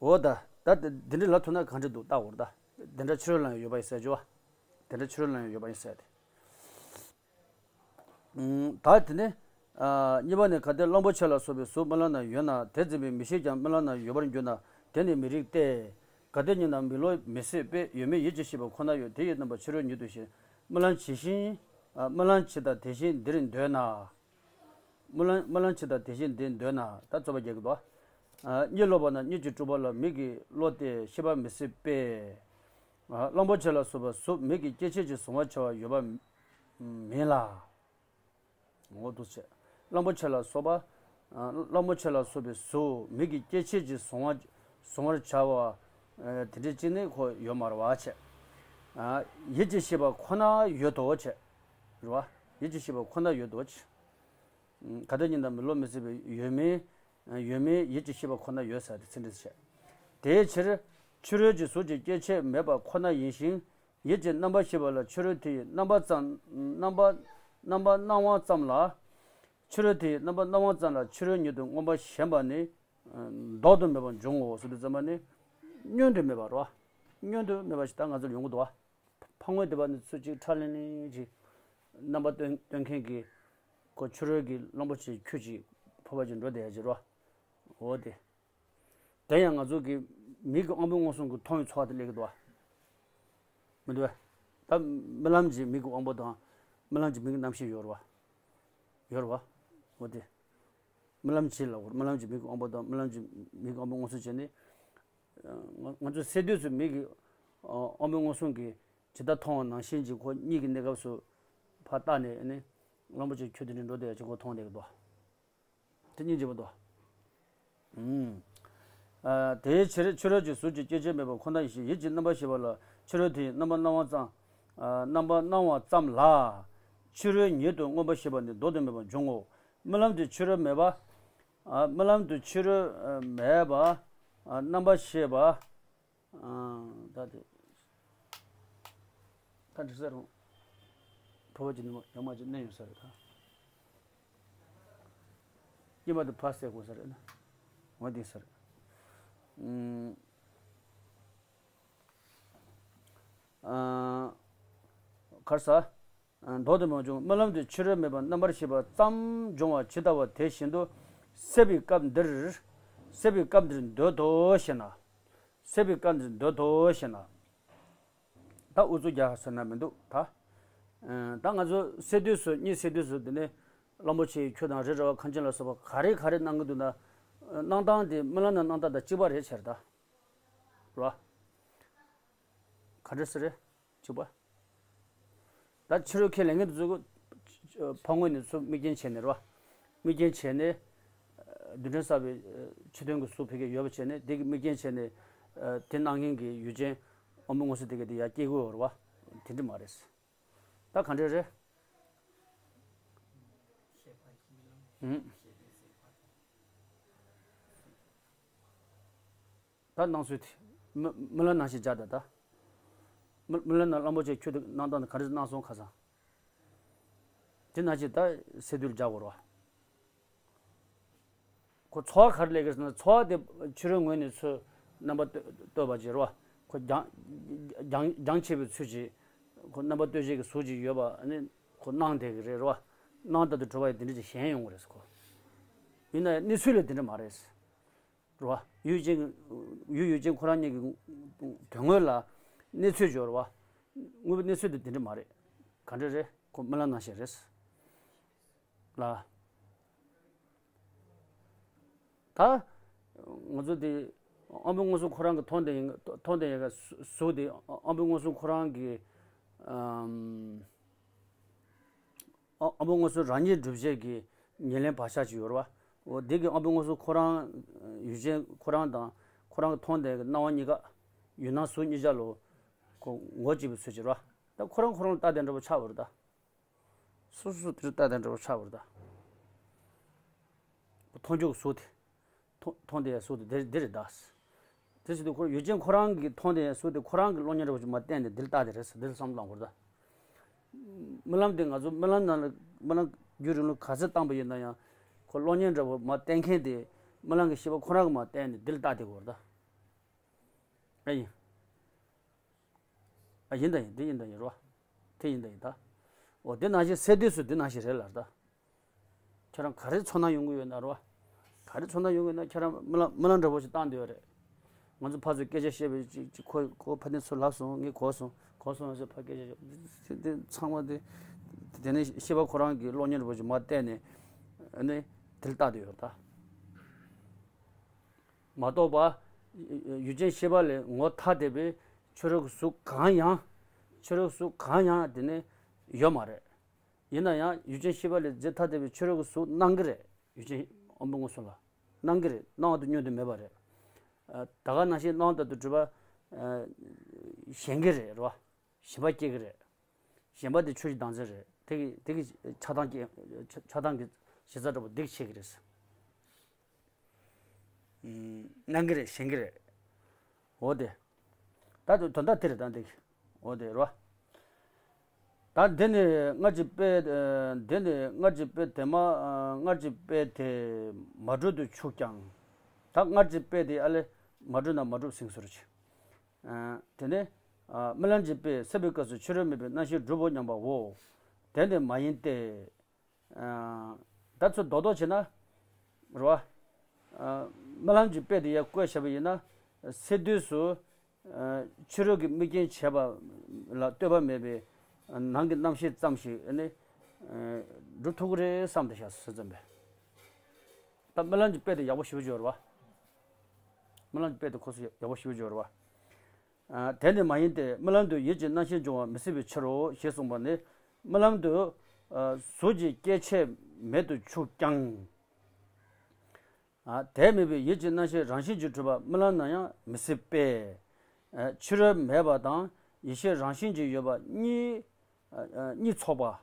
འོ་ད། ད་དེ་འདི་འདྲ་ལབ་ཐུབ་ན་གང་འདྲ་འདུག་ལྟ་འོར་ད། དེ་འདྲ་ཕྱི་རོལ་ལ་ཡང་ཡོད་པ་ཡིན་ཟེར་རྒྱུ་བ། དེ་འདྲ་ཕྱི་རོལ་ལ་ཡང་ཡོད་པ་ཡིན་ཟེར་ཏེ། ཨུམ། ད་དེ་ནས། ཨ། གཉིས་པ་ནི། གལ་ཏེ་གླང་པོ་ཆེ་ལ་སོགས་པའི་གཟུགས་རྨི་ལམ་ན་ཡོད་ན། དེ་འཛིན་པའི་མིག་ཤེས་ཀྱང་རྨི་ལམ་ན་ཡོད་པར་འགྱུར་ན། དེ་ནི་མི་རིགས་ཏེ། གལ་ཏེ་ཉིད་ན་མིག་བློ་མི་སྲིད་པས། ཡོད་མེད་ཡིད་ཀྱི་ཤེས་པ་ཁོ་ན་ཡོད། དེ་ཡི་རྣམ་པ་ཕྱི་རོལ་ཉིད་དུ་ཞེན། རྨི་ལམ་ཇི་བཞིན། ཨ། རྨི་ལམ་ཇི་ལྟར་དེ་བཞིན་འདིར་འདོད་ན། རྨི་ལམ་རྨི་ལམ་ཇི་ལྟར་དེ་བཞིན་འདིར་འདོད་ན། ད་རྩོད་པ་རྒྱག་གི་འདུག་ཨ། གཉིད་ལོག་པ་ན་གཉིད་ཀྱི་སྤྲུལ་པ་ལ་མིག་གི་བློ་སྟེ་ཤེས་པ་མི་སྲིད་པས། ཨ། གླང་པོ་ཆེ་ལ་སོགས་པ་གཟུགས་མིག་གི་སྐྱེ་མཆེད་ཀྱིས་གཟུང་བར་བྱ་བ་ཡོད་པ་མིན་ལ། འོ་འདུག་སེ། གླང་པོ་ཆེ་ལ་སོགས་པ། ཨ། གླང་པོ་ཆེ་ལ་སོགས་པའི་གཟུགས་མིག་གི་སྐྱེ་མཆེད་ཀྱིས་གཟུང་བ། གཟུང་བར་བྱ་བ། ཨ། དེ་འདྲའི་ཅིག་ནི་ཁོ་ཡོད་མ་རེད་བ་བྱས། ཨ། ཡིད་ཀྱི་ཤེས་པ་ཁོ་ན་ཡོད་དོ་བྱས། རེད་བ། ཡིད་ཀྱི་ཤེས་པ་ཁོ་ན་ཡོད་དོ་བྱས། གལ་ཏེ་ཉིད་ན་མིག་བློ་མི་སྲིད་པས། ཡོད་མེད། ཡོད་མེད་ཡིད་ཀྱི་ཤེས་པ་ཁོ་ན་ཡོད་ཟེར་ཏེ་ཚིག་འགྲེལ་བྱས། དེའི་ཕྱིར་ཕྱི་རོལ་གྱི་གཟུགས་ཀྱི་སྐྱེ་མཆེད་མེད་པ་ཁོ་ན་ཡིན་ཞིང་། ཡིད་ཀྱི་རྣམ་པར་ཤེས་པ་ལ་ཕྱི་རོལ་དེ་ཡི་རྣམ་པ་ཙམ། རྣམ་པ། རྣམ་པར་སྣང་བ་ཙམ་ལ། ཕྱི་རོལ་དེ་ཡི་རྣམ་པར་སྣང་བ་ཙམ་ལ་ཕྱི་རོལ་ཉིད་དུ་མངོན་པར་ཞེན་པ་ནི། ཨ། བཟློག་ཏུ་མེད་པར་འབྱུང་ངོ་ཟེར་དུས་ཙམ་པ་ནི། བསྙོན་དུ་མེད་པ་རེད་བ། བསྙོན་དུ་མེད་པ་ཞིག་ད་ང་ཚོར་ཡོང་གི་འདུག་བ། ཕ་ངོས་སྡེ་པ་ནི་ཚུར་གཅིག་ཁྲ་ལིང་ལིང་ཅིག་རྣམ་པ་སྟོན་སྟོན་མཁན་གྱི། ཁོ་ཕྱི་རོལ་གྱི་གླང་པོ་ཆེའི་ཁྱུ་ཅིག་ཕོར་པ་ཅིག་འགྲོ་བསྡད་ཡ་ཅིག་རེད་བ། འོ་དེ། དེ་ཡང་ང་ཚོ་གི་མིག་གི་དབང་པོའི་མངོན་སུམ་གྱིས་མཐོང་བའི་ཚོར་བ་དེ་སླེབས་ཀྱི་འདུག་བ། མི་འདུག་བས། ད་རྨི་ལམ་གྱི་མིག་གི་དབང་པོ་དང་། རྨི་ལམ་གྱི་མིག་གི་རྣམ་ཤེས་ཡོད་རེད་བ། ཡོད་རེད་བ། འོ་དེ། རྨི་ལམ་བྱེད་ལབ་དགོས། རྨི་ལམ་གྱི་མིག་གི་དབང་པོ་དང་རྨི་ལམ་གྱི་མིག་གི་དབང་པོ་མངོན་སུམ་བྱས་ནས། ང་ང་ཚོ་སད་དུས་སུ་མིག་གི་དབང་པོ་མངོན་སུམ་གྱིས་ཇི་ལྟར་མཐོང་བ་ནང་བཞིན་གྱི་ཁོ་གཉིད་ཀྱི་གནས་སྐབས་སུ་ཕར་བལྟས་ནས་ནི་གླང་པོ་ཆེ་ཁྱོད་དེ་ནས་འགྲོ་བསྡད་ཡ་ཅིག་ཁོ་མཐོང་བསྡད་ཀྱི་འདུག་དེ་སྙིང་རྗེ་པོ་འདུག་ཨུམ། ཨ། དེའི་ཕྱིར་ཕྱི་རོལ་གྱི་གཟུགས་ཀྱི་སྐྱེ་མཆེད་མེད་པར་ཁོ་ན་ཡིན་ཞིང་། ཡིད་ཀྱི་རྣམ་པར་ཤེས་པ་ལ་ཕྱི་རོལ་དུ་ཡི་རྣམ་པར་སྣང་བ་ཙམ། ཨ། རྣམ་པར་སྣང་བ་ཙམ་ལ་ཕྱི་རོལ་ཉིད་དུ་མངོན་པར་ཤེས་པ་ནི་ལྡོག་ཏུ་མེད་པར་འབྱུང་ངོ་། རྨི་ལམ་དུ་ཕྱི་རོལ་མེད་པ། ཨ། རྨི་ལམ་དུ་ཕྱི་རོལ་མེད་པ། ཨ། རྣམ་པར་ཤེས་པ། ཨ། ད་དེ། ད་འགྲིག་ས་རུང་། ཕོ་བ་གྱི་ནུ་མ་ཡང་མ་གྱི་གནས་ཡོང་ས་རེད་ད། སྐྱེས་མ་དུ་ཕ་སེ་གོ་ས་རེད་ན། འོ་དེ་ས་རེད། ཨུམ། ཨ། གར་ས། ལྡོག་ཏུ་མ་བྱུང་། རྨི་ལམ་དུ་ཕྱི་རོལ་མེད་པར་རྣམ་པར་ཤེས་པ་ཙམ་འབྱུང་བ་ཇི་ལྟ་བ་དེ་བཞིན་དུ་སད་པའི་སྐབས་འདིར། སད་པའི་སྐབས་འདིར་འདོད་དོ་ཞེ་ན། སད་པའི་སྐབས་འདིར་འདོད་དོ་ཞེ་ན། ད་ཨུ་ཚུགས་རྒྱག་ཟེར་ན་མི་འདུག་ད། ད་ང་ཚོ་སད་དུས་སུ་གཉིད་སད་དུས་སུ་དེ་ནས་གླང་པོ་ཆེ་ཁྱོད་དང་རི་ར་བ་ཁང་ཆེན་ལ་སོགས་པ་ག་རེ་ག་རེ་སྣང་གི་འདུག་ན། སྣང་སྟངས་དེ་རྨི་ལམ་ན་སྣང་སྟངས་དང་གཅིག་པ་རེད་ཟེར་ད། རེད་བ། ག་འདྲ་ཟེར་རེད། གཅིག་པ། ད་ཕྱི་རོལ་ཁས་ལེན་མཁན་དེ་ཚོ་ཕ་ངོས་ནས་ཚུར་དམིགས་རྐྱེན་བྱས་ནས་རེད་བ། དམིགས་རྐྱེན་བྱས་ནས། རྡུལ་ཕྲན་བསགས་པའི་ཕྱི་དོན་གྱི་གཟུགས་ཕ་གིར་ཡོད་པ་བྱས་ནས་དེ་གི་དམིགས་རྐྱེན་བྱས་ནས། དེ་སྣང་མཁན་གྱི་ཡུལ་ཅན་དབང་པོ་མངོན་སུམ་དེ་ག་དེ་ཡར་སྐྱེ་དགོས་རེད་བ། དེ་འདྲ་མ་རེད། ད་ག་འདྲ་རེད། ཨུམ། ད་སྣང་ཚུལ་དེ། རྨི་རྨི་ལམ་ནང་བཞིན་སྦྱར་ད་ད། རྨི་རྨི་ལམ་ནང་གླང་པོ་ཆེ་ཁྱོད་དེ་སྣང་སྟངས་དེ་ག་རེ་སྣང་སོང་ཁ་སང་། དེ་ནང་བཞིན་ད་སད་དུས་ལ་སྦྱར་དགོས་རེད་བ། ཁོ་ཚོར་བ་ག་རེ་སླེབས་ཀྱི་རེད་ཟེར་ན། ཚོར་བ་དེ་ཕྱི་རོལ་ངོས་ནས་ཚུར་རྣམ་པ་གཏོད་གཏོད་པ་ཅིག་རེད་བ། ཁོ་རྒྱང་རྒྱང་རྒྱང་ཆད་པའི་ཚུལ་གྱིས། ཁོ་རྣམ་པ་གཏོད་བྱེད་ཀྱི་གཟུགས་ཅིག་ཡོད་པ་ནི་ཁོ་སྣང་བསྡད་ཀྱི་རེད་རེད་བ། སྣང་ད་དུ་གྲུབ་པ་ཡི་དེ་འདྲ་ཅིག་ཞེན་ཡོང་གི་རེད་ཁོ། ཡིན་ན་ཡང་གནས་ཚུལ་ལ་དེ་འདྲ་མ་རེད། རེད་བ། ཡུལ་ཅན་གྱི་ཡུལ་ཡུལ་ཅན་ཁོ་རང་ཉིད་ཀྱི་དོན་དངོས་ལ་གནས་ཚུལ་སྦྱོར་བ། དངོས་པོའི་གནས་ཚུལ་དེ་དེ་འདྲ་མ་རེད། ག་འདྲ་རེད། ཁོ་རྨི་ལམ་ནང་བཞིན་རེད། ལ། ད། ང་ཚོ་དེ། དབང་པོ་མངོན་སུམ་ཁོ་རང་གི་མཐོང་ལྡན་ཡིན་མཐོང་ལྡན་ཡིན་ག་གཟུགས་དེ་དབང་པོ་མངོན་སུམ་ཁོ་རང་གི་ཨམ། ཨ་དབང་པོ་མངོན་སུམ་རང་ཉིད་སྒྲུབ་བྱེད་ཀྱི་ཉེར་ལེན་བག་ཆགས་ཅིག་ཡོད་རེད་བ། འོ་དེ་གི་དབང་པོ་མངོན་སུམ་ཁོ་རང་། ཡུལ་ཅན་ཁོ་རང་དང་ཁོ་རང་གི་མཐོང་ལྡན་གྱི་སྣང་བ་གཉིས་ཀ། ཡུལ་སྣང་གཟུགས་གཉིས་ཆ་ལོ། ཁོ་ངོ་གཅིག་པའི་ཚུལ་གྱིས་རེད་བ། ད་ཁོ་རང་ཁོ་རང་ལ་བལྟ་བསྡད་འདྲ་པོ་ཆགས་པ་རེད་ད། སོ་སོ་སོ་དེར་ལྟ་དང་འདྲ་བོ་ཆགས་པར་གདའ། མཐོང་ཆོས་ཀྱི་གཟུགས་དེ། མཐོང་མཐོང་དེ་ཡང་གཟུགས་དེ་འདིར་འདིར་གདའ། དེ་བཞིན་དུ་ཁོ་ཡུལ་ཅན་ཁོ་རང་གི་མཐོང་དེ་ཡང་གཟུགས་དེ་ཁོ་རང་གི་གློག་བརྙན་འདྲ་བོ་ཞིག་མར་བསྟན་ནས་འདིར་ལྟ་དེ་རེད་ཟེར་འདིར་བསམ་བློ་བཏང་དགོས་རེད་ད། རྨི་ལམ་དེ་ང་ཚོ་རྨི་ལམ་ནང་ལ་རྨི་ལམ་རྒྱུན་རིང་ལུགས་ག་ཚོད་བཏང་པ་ཡིན་ན་ཡང་། ཁོ་གློག་བརྙན་འདྲ་བོ་མར་བསྟན་མཁན་དེ་རྨི་ལམ་གྱི་ཤེས་པ་ཁོ་རང་གིས་མར་བསྟན་ནས་འདིར་ལྟ་དེ་དགོས་རེད་ད། ཨེ་ཡིན། ཨ་ཡིན་ད་ཡིན་དེ་ཡིན་ད་ཡིན་རོ། དེ་ཡིན་ད་ཡིན་ད། འོ་དེ་ནང་བཞིན་སད་དུས་སུ་དེ་ནང་བཞིན་རེད་ལར་ད། ཁྱེད་རང་ག་རེ་ཚོར་སྣང་ཡོང་གི་ཡོད་ན་རོ། ག་རེ་ཚོར་སྣང་ཡོང་གི་ཡོད་ན་ཁྱེད་རང་རྨི་ལམ་རྨི་ལམ་འདྲ་པོ་ཞིག་བཏང་འདོད་རེད། ང་ཚོ་ཕར་ཚུར་སྐད་ཆ་བཤད་པའི་ཅིག་ཅིག་ཁོ་ཁོ་ཕ་དེ་ཚོ་ལབ་སོང་ངས་གོ་སོང་གོ་སོང་ཟེར་ཕར་སྐད་ཆ་བཤད་དེ་དེ་ཚང་མ་དེ། དེ་ནས་ཤེས་པ་ཁོ་རང་གི་གློག་བརྙན་འདྲ་པོ་ཞིག་མར་བལྟས་ནས་ཨ་ནི་དེ་ལ་ལྟ་འདོད་ཡོད་ད། མ་གཏོགས་པ། ཡུལ་ཅན་ཤེས་པ་ལས་ངོ་ཐ་དད་པའི་ཕྱི་རོལ་གྱི་གཟུགས་གང་ཡང་། ཕྱི་རོལ་གྱི་གཟུགས་གང་ཡང་དེ་ནི་ཡོད་མ་རེད། ཡིན་ན་ཡང་ཡུལ་ཅན་ཤེས་པ་ལས་རྫས་ཐ་དད་པའི་ཕྱི་རོལ་གྱི་གཟུགས་སྣང་གི་རེད། ཡུལ་ཅན་དབང་པོ་མངོན་སུམ་ལ་སྣང་གི་རེད། སྣང་བ་དང་བསྙོན་དུ་མེད་པ་རེད། ད་ག་ནང་བཞིན་སྣང་བ་དང་དུ་གྲུབ་པ། ཞེན་གྱི་རེད་རེད་བ། ཞེན་པ་སྐྱེ་གི་རེད། ཞེན་པ་དེ་ཆོས་ཀྱི་བདག་འཛིན་རེད། དེ་གི་དེ་གི་ཆགས་སྡང་སྐྱེ་ཆགས་སྡང་གི་ཞེ་ས་འདྲ་པོ་འདི་གི་ཆེ་གི་རེད། སྣང་གི་རེད་ཞེན་གི་རེད། འོ་དེ། ད་དུ་དོན་དག་དེ་རེད་ད་འདི་གི། འོ་དེ་རོ། ད་འདི་ནི་སྔར་གྱི་དཔེ། འདི་ནི་སྔར་གྱི་དཔེ་དེ་མ། སྔར་གྱི་དཔེ་དེ་མ་གྲུབ་ཏུ་ཆུག་ཀྱང་། ད་སྔར་གྱི་དཔེ་དེ་ཨ་ལེ་མ་གྲུབ་ན་མ་གྲུབ་ཟིན་སོར་ཆེ། དེ་ནས། རྨི་ལམ་གྱི་དཔེ་སད་པའི་སྐབས་སུ་ཕྱི་རོལ་མེད་པའི་རྣམ་ཤེས་གྲུབ་པོ་སྙམ་པའོ། དེ་ནི་མ་ཡིན་ཏེ། ད་ཚོ་རྡོག་རྡོག་བྱས་ན། རེད་བ། རྨི་ལམ་གྱི་དཔེ་དེ་ཡར་བཀོད་བྱས་པ་ཡིན་ན། སད་དུས་སུ། ཕྱི་རོལ་གྱི་དམིགས་རྐྱེན་བྱས་པ་ལ་ལྟོས་པ་མེད་པའི་ནང་གི་རྣམ་ཤེས་ཙམ་ཞིག་ནི། སྒྲུབ་ཐུབ་ཀྱི་རེད་བསམ་དུ་བཞག་ཟེར་ཙམ་པས། རྨི་ལམ་གྱི་དཔེ་དེ་ཡག་པོ་ཞེ་པོ་ཅིག་ཡོད་རེད་བ། རྨི་ལམ་གྱི་དཔེ་དེ་ཁོ་ཚོ་ཡག་པོ་ཞེ་པོ་ཅིག་ཡོད་རེད་བ། ཨ། དེ་ནི་མ་ཡིན་ཏེ། རྨི་ལམ་དུ་ཡིད་ཀྱི་རྣམ་ཤེས་འབྱུང་བ་མི་སྲིད་པའི་ཕྱིར་རོ་ཞེས་གསུངས་པ་ནི། རྨི་ལམ་དུ་ཨ་གཟུགས་ཀྱི་སྐྱེ་མཆེད་མེད་དུ་ཆུག་ཀྱང་། ཨ། དེ་མེད་པའི་ཡིད་ཀྱི་རྣམ་ཤེས་རང་བཞིན་གྱིས་གྲུབ་པ་རྨི་ལམ་ན་ཡང་མི་སྲིད་པས། ཨ། ཕྱི་རོལ་མེད་པ་དང་ཡེ་ཤེས་རང་བཞིན་གྱིས་ཡོད་པ་གཉིས། ཨ། གཉིས་ཚོགས་པ།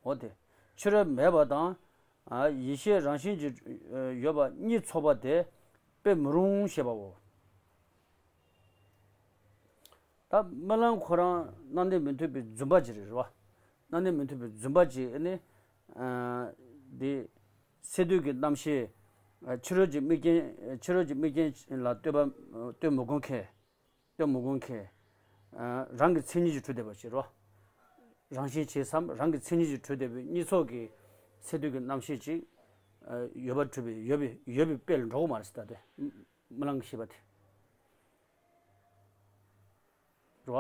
འོ་དེ། ཕྱི་རོལ་མེད་པ་དང་། ཨ། ཡེ་ཤེས་རང་བཞིན་གྱིས་ཡོད་པ་གཉིས་ཚོགས་པ་དེ་དཔེ་མི་རུང་ཞེས་པའོ། ད་རྨི་ལམ་ཁོ་རང་སྣང་གནས་མི་མཐུན་པའི་རྫུན་པ་ཅིག་རེད་བ། སྣང་གནས་མི་མཐུན་པའི་རྫུན་པ་ཅིག་ནི། ཨ། འདི་སས་བསྡུས་ཀྱི་རྣམ་ཤེས། ཨ། ཕྱི་རོལ་གྱི་དམིགས་རྐྱེན། ཕྱི་རོལ་གྱི་དམིགས་རྐྱེན་ལ་ལྟོས་པ། ལྟོས་མི་དགོས་མཁན། ལྟོས་མི་དགོས་མཁན། ཨ། རང་གི་མཚན་ཉིད་ཀྱིས་གྲུབ་བསྡད་པ་ཅིག་རེད་བ། རང་བཞིན་བྱས་སམ་རང་གི་མཚན་ཉིད་ཀྱིས་གྲུབ་བསྡད་པའི་གཉིས་ཚོགས་ཀྱི་སས་བསྡུས་ཀྱི་རྣམ་ཤེས་ཅིག་ཨ། ཡོད་པར་གྲུབ་པའི། ཡོད་པའི། ཡོད་པའི་དཔེ་ལ་འགྲོ་གི་མ་རེད་ཟེར། ད་དེ་རྨི་ལམ་གྱི་ཤེས་པ་དེ་རེད་བ།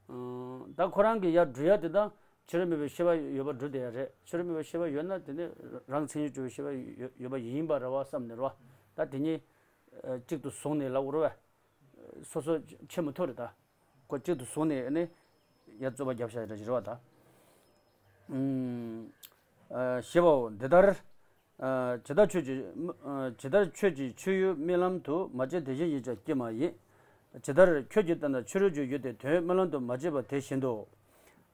ཨང་། ད་ཁོ་རང་གི་ཡར་སྒྲུབ་ཡ་དེ་དང་ཕྱི་རོལ་མེད་པའི་ཤེས་པ་ཡོད་པར་སྒྲུབ་བསྡད་ཡ་རེད། ཕྱི་རོལ་མེད་པའི་ཤེས་པ་ཡོད་ན་དེ་ནི་རང་མཚན་ཉིད་གྲུབ་པའི་ཤེས་པ་ཡོད་ཡོད་པ་ཡིན་པ་རེད་བ་བསམ་ནས་རེད་བ། ད་དེ་གཉིས་ཨ། གཅིག་ཏུ་བཟུང་ནས་ལབ་དགོས་རེད་བ། སོ་སོ་ཕྱེ་མི་ཐུབ་རེད་ད། ཁོ་གཅིག་ཏུ་བཟུང་ནས་ནི་ཡར་རྩོད་པ་རྒྱབ་བཞག་ཡ་འདྲ་ཞིག་རེད་བ་ད། ཨང་། ཨ། ཞེས་པའོ། འདི་ལྟར། ཨ། ཇི་ལྟར་ཁྱོད་ཀྱི། ཨ། ཇི་ལྟར་ཁྱོད་ཀྱི་ཆོས་ཡུལ་རྨི་ལམ་དུ་མ་སྐྱེས་དེ་བཞིན་ཡིད་ཀྱང་སྐྱེས་མ་ཡིན། ཇི་ལྟར་ཁྱོད་ཀྱི་ལྟ་ན་ཕྱི་རོལ་གྱི་ཡུལ་དེ་དོན་རྨི་ལམ་དུ་མ་སྐྱེས་པ་དེ་བཞིན་དུ།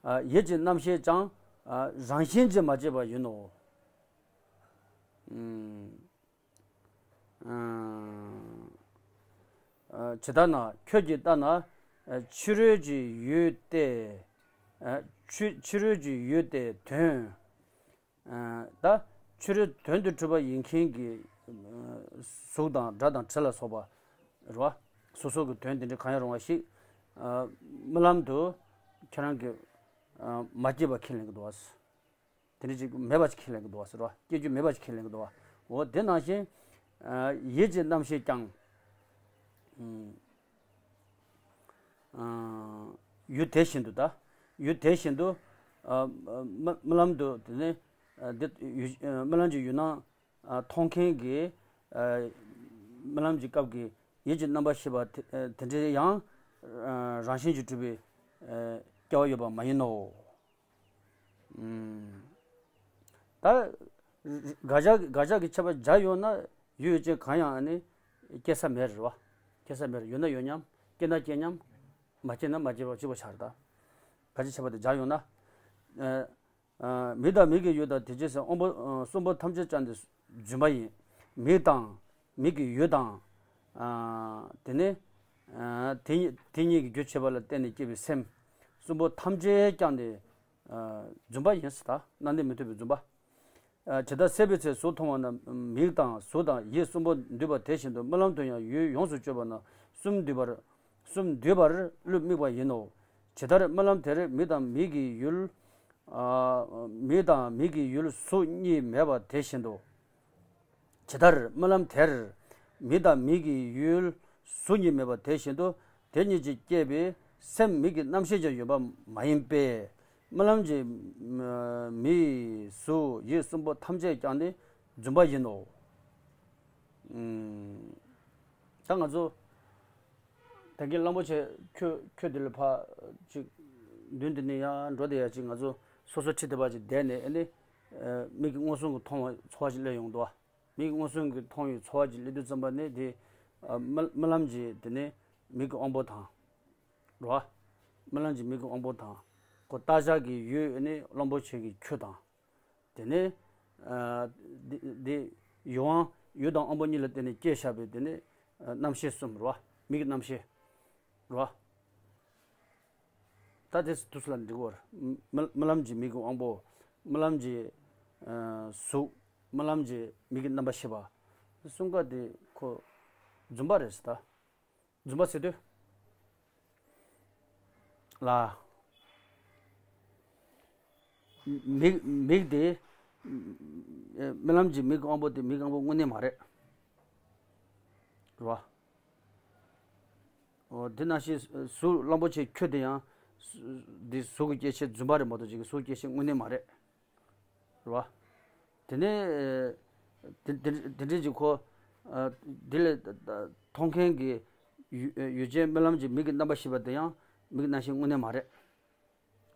ཨ། ཡིད་ཀྱི་རྣམ་ཤེས་ཀྱང་། ཨ། རང་བཞིན་གྱིས་མ་སྐྱེས་པ་ཡིན་ནོ། ཨང་། ཨང་། ཨ། ཇི་ལྟར་ན་ཁྱོད་ཀྱིས་ལྟ་ན། ཨ། ཕྱི་རོལ་གྱི་ཡུལ་དེ། ཨ། ཕྱི་ཕྱི་རོལ་གྱི་ཡུལ་དེ་དོན། ཨ། ད་ཕྱི་རོལ་དོན་དུ་གྲུབ་པ་ཡིན་མཁན་གྱི། ཨ། གཟུགས་དང་སྒྲ་དང་དྲི་ལ་སོགས་པ་རེད་བ། སོ་སོ་གི་དོན་དེ་འདྲ་གང་ཡང་རུང་བ་ཞིག་ཨ། རྨི་ལམ་དུ་ཁྱེད་རང་གིས། ཨ། མ་སྐྱེས་པ་ཁས་ལེན་གྱི་འདུག་བ། དེ་འདྲ་ཅིག་མེད་པ་ཅིག་ཁས་ལེན་གྱི་འདུག་བ་ཟེར་བ། སྐྱེ་རྒྱུ་མེད་པ་ཅིག་ཁས་ལེན་གྱི་འདུག་བ། འོ་དེ་ནང་བཞིན། ཨ། ཡིད་ཀྱི་རྣམ་ཤེས་ཀྱང་། ཨ། ཡུལ་དེ་བཞིན་དུ་ད། ཡུལ་དེ་བཞིན་དུ། ཨ། རྨི་རྨི་ལམ་དུ་དེ་ནས། ཨ། འདི་ཡུལ། ཨ། རྨི་ལམ་གྱི་ཡུལ་སྣང་། ཨ། མཐོང་མཁན་གྱི། ཨ། རྨི་ལམ་གྱི་སྐབས་ཀྱི་ཡིད་ཀྱི་རྣམ་པར་ཤེས་པ་དེ། ཨ། དེ་འདྲའི་ཡང་། ཨ། རང་བཞིན་གྱིས་གྲུབ་པའི། ཨ། སྐྱེ་བ་ཡོད་པ་མ་ཡིན་ནོ། ཨུམ། ད་དགག་བྱ་དགག་བྱ་གི་ཁྱབ་པ་བརྒྱ་ཡོད་ན་ཡུལ་ཡུལ་ཅན་གང་ཡང་ཨ་ནི་སྐྱེ་ས་མེད་རེད་བ། སྐྱེ་ས་མེད་རེད། ཡོད་ན་ཡོད་མཉམ། སྐྱེ་ན་སྐྱེ་མཉམ། མ་སྐྱེ་ན་མ་སྐྱེ་བ་གཅིག་པ་ཆགས་རེད་ད། དགག་བྱ་ཁྱབ་པ་དེ་བརྒྱ་ཡོད་ན། ཨ། ཨ། མིག་དང་མིག་གི་ཡུལ་དང་དེ་བཞིན་གཤེགས་པ་དབང་པོ། ཨ། གསུམ་པོ་ཐམས་ཅད་ཀྱང་དེ་རྫུན་པ་ཡིན། མིག་དང་། མིག་གི་ཡུལ་དང་། ཨ། དེ་ནས། ཨ། དེ་གཉིས་དེ་གཉིས་ཀྱི་རྒྱུ་བྱས་པ་ལ་བརྟེན་ནས་སྐྱེས་པའི་སེམས། གསུམ་པོ་ཐམས་ཅད་ཀྱང་དེ། ཨ། རྫུན་པ་ཡིན་ཟེར་ད། སྣང་གནས་མི་མཐུན་པའི་རྫུན་པ། ཨ། ཇི་ལྟར་སད་པའི་ཚེ་གཟུགས་མཐོང་བ་ན་མིག་དང་གཟུགས་དང་ཡིད་གསུམ་པོ་འདུས་པ་དེ་བཞིན་དུ་རྨི་ལམ་དུ་ཡང་ཡུལ་ཡོངས་སུ་གཅོད་པ་ན་གསུམ་འདུས་པར། གསུམ་འདུས་པར་གླུ་དམིགས་པ་ཡིན་ནོ། ཇི་ལྟར་རྨི་ལམ་དེར་མིག་དང་མིག་གི་ཡུལ། ཨ། མིག་དང་མིག་གི་ཡུལ་གཟུགས་གཉིས་མེད་པ་དེ་བཞིན་དུ། ཇི་ལྟར་རྨི་ལམ་དེར་མིག་དང་མིག་གི་ཡུལ་གཟུགས་གཉིས་མེད་པ་དེ་བཞིན་དུ། དེ་གཉིས་ཀྱིས་སྐྱེས་པའི་སེམས་མིག་གི་རྣམ་ཤེས་ཀྱང་ཡོད་པ་མ་ཡིན་པས། རྨི་ལམ་གྱི་མིག་གཟུགས་ཡིད་གསུམ་པོ་ཐམས་ཅད་ཀྱང་ནི་རྫུན་པ་ཡིན་ནོ། ཨུམ། ད་ང་ཚོ་ད་གིན་གླང་པོ་ཆེ་ཁྱོད་ཁྱོད་འདི་ལ་ཕར་ཅིག་མདུན་དེ་ནས་ཡར་འགྲོ་བསྡད་ཡ་ཅིག་ང་ཚོ་སོ་སོ་ཁྲིད་བསྡད་པ་ཅིག་བསྡད་ནས། ཨ་ནི་མིག་གིས་མངོན་སུམ་གྱིས་མཐོང་བའི་ཚོར་བ་ཅིག་སླེབས་ཡོང་འདུག་བ། མིག་མངོན་སུམ་གྱིས་མཐོང་བའི་ཚོར་བ་ཅིག་སླེབས་དུས་ཙམ་པ་ནས་དེ། ཨ། རྨི་རྨི་ལམ་གྱི་དེ་ནས་མིག་གི་དབང་པོ་དང་། རེད་བ། རྨི་ལམ་གྱི་མིག་གི་དབང་པོ་དང་། ཁོ་བལྟ་བྱ་གི་ཡུལ་ནི་གླང་པོ་ཆེ་གི་ཁྱུ་དང་། དེ་ནས། ཨ། དེ་དེ་ཡུལ་དབང་ཡུལ་དང་དབང་པོ་གཉིས་ལ་བརྟེན་ནས་སྐྱེས་བཞག་པའི་དེ་ནས། ཨ། རྣམ་ཤེས་གསུམ་རེད་བ། མིག་གི་རྣམ་ཤེས་རེད་བ། ད་དེ་དུས་ལ་འགྲིག་གོ། རྨི་རྨི་ལམ་གྱི་མིག་གི་དབང་པོ། རྨི་ལམ་གྱི། ཨ། གཟུགས། རྨི་ལམ་གྱི་མིག་གི་རྣམ་པར་ཤེས་པ། གསུམ་ཀ་དེ་ཁོ་རྫུན་པ་རེད་ཟེར་ད། རྫུན་པ་ཟེར་དུས་ལ། མིག་མིག་དེ། རྨི་ལམ་གྱི་མིག་གི་དབང་པོ་དེ་མིག་གི་དབང་པོ་དངོས་གནས་མ་རེད། རེད་བ། འོ། དེ་ནང་བཞིན་གཟུགས་གླང་པོ་ཆེའི་ཁྱུ་དེ་ཡང་། འདི་གཟུགས་ཀྱི་སྐྱེ་མཆེད་རྫུན་པ་རེད་མ་གཏོགས་ཅིག་གི་གཟུགས་སྐྱེ་མཆེད་དངོས་གནས་མ་རེད། རེད་བ། དེ་ནས། དེ་དེ་དེ་འདྲའི་ཅིག་ཁོ། ཨ། དེ་ལས་མཐོང་མཁན་གྱི་ཡུལ་ཡུལ་ཅན་རྨི་ལམ་གྱི་མིག་གི་རྣམ་པ་ཤེས་པ་དེ་ཡང་མིག་རྣམ་ཤེས་དངོས་གནས་མ་རེད།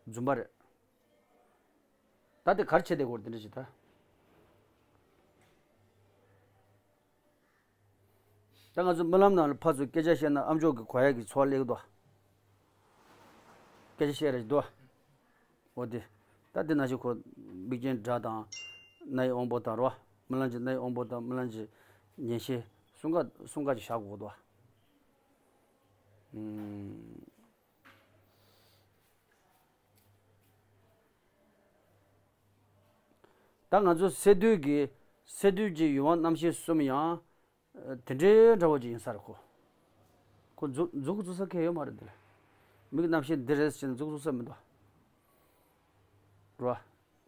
རྫུན་པ་རེད། ད་དེ་ག་རེ་བྱེད་བསྡད་དགོས་རེད། དེ་འདྲ་ཞིག་ད། ད་ང་ཚོ་རྨི་ལམ་ནང་ལ་ཕར་ཚུར་སྐད་ཆ་བཤད་ན་ཨ་མཆོག་གི་གོ་ཡག་གི་ཚོར་བ་སླེབས་ཀྱི་འདུག་སྐད་ཆ་བཤད་རེ་ཞིག་འདུག་འོ་དེ། ད་དེ་ནང་བཞིན་ཁོ་མིག་རྒྱན་སྒྲ་དང་། རྣ་ཡི་དབང་པོ་དང་རོ། རྨི་ལམ་གྱི་རྣ་ཡི་དབང་པོ་དང་རྨི་ལམ་གྱི་ཉན་ཤེས་གསུམ་ཀ་གསུམ་ཀ་ཅིག་བཞག་དགོས་འདུག་ཨུམ། ད་ང་ཚོ་སད་དུས་ཀྱི་སད་དུས་ཀྱི་ཡུལ་དབང་རྣམ་ཤེས་གསུམ་ཡང་། ཨ། དེ་འདྲའི་འདྲ་བོ་ཅིག་ཡིན་ས་རེད་ཁོ། ཁོ་མཛུབ་མཛུབ་གུ་བཙུགས་ས་གང་ཡང་ཡོད་མ་རེད་དེ་ལ། མིག་རྣམ་ཤེས་འདི་རེད་ཟེར་ནས་མཛུབ་གུ་བཙུགས་ས་མི་འདུག་རོ།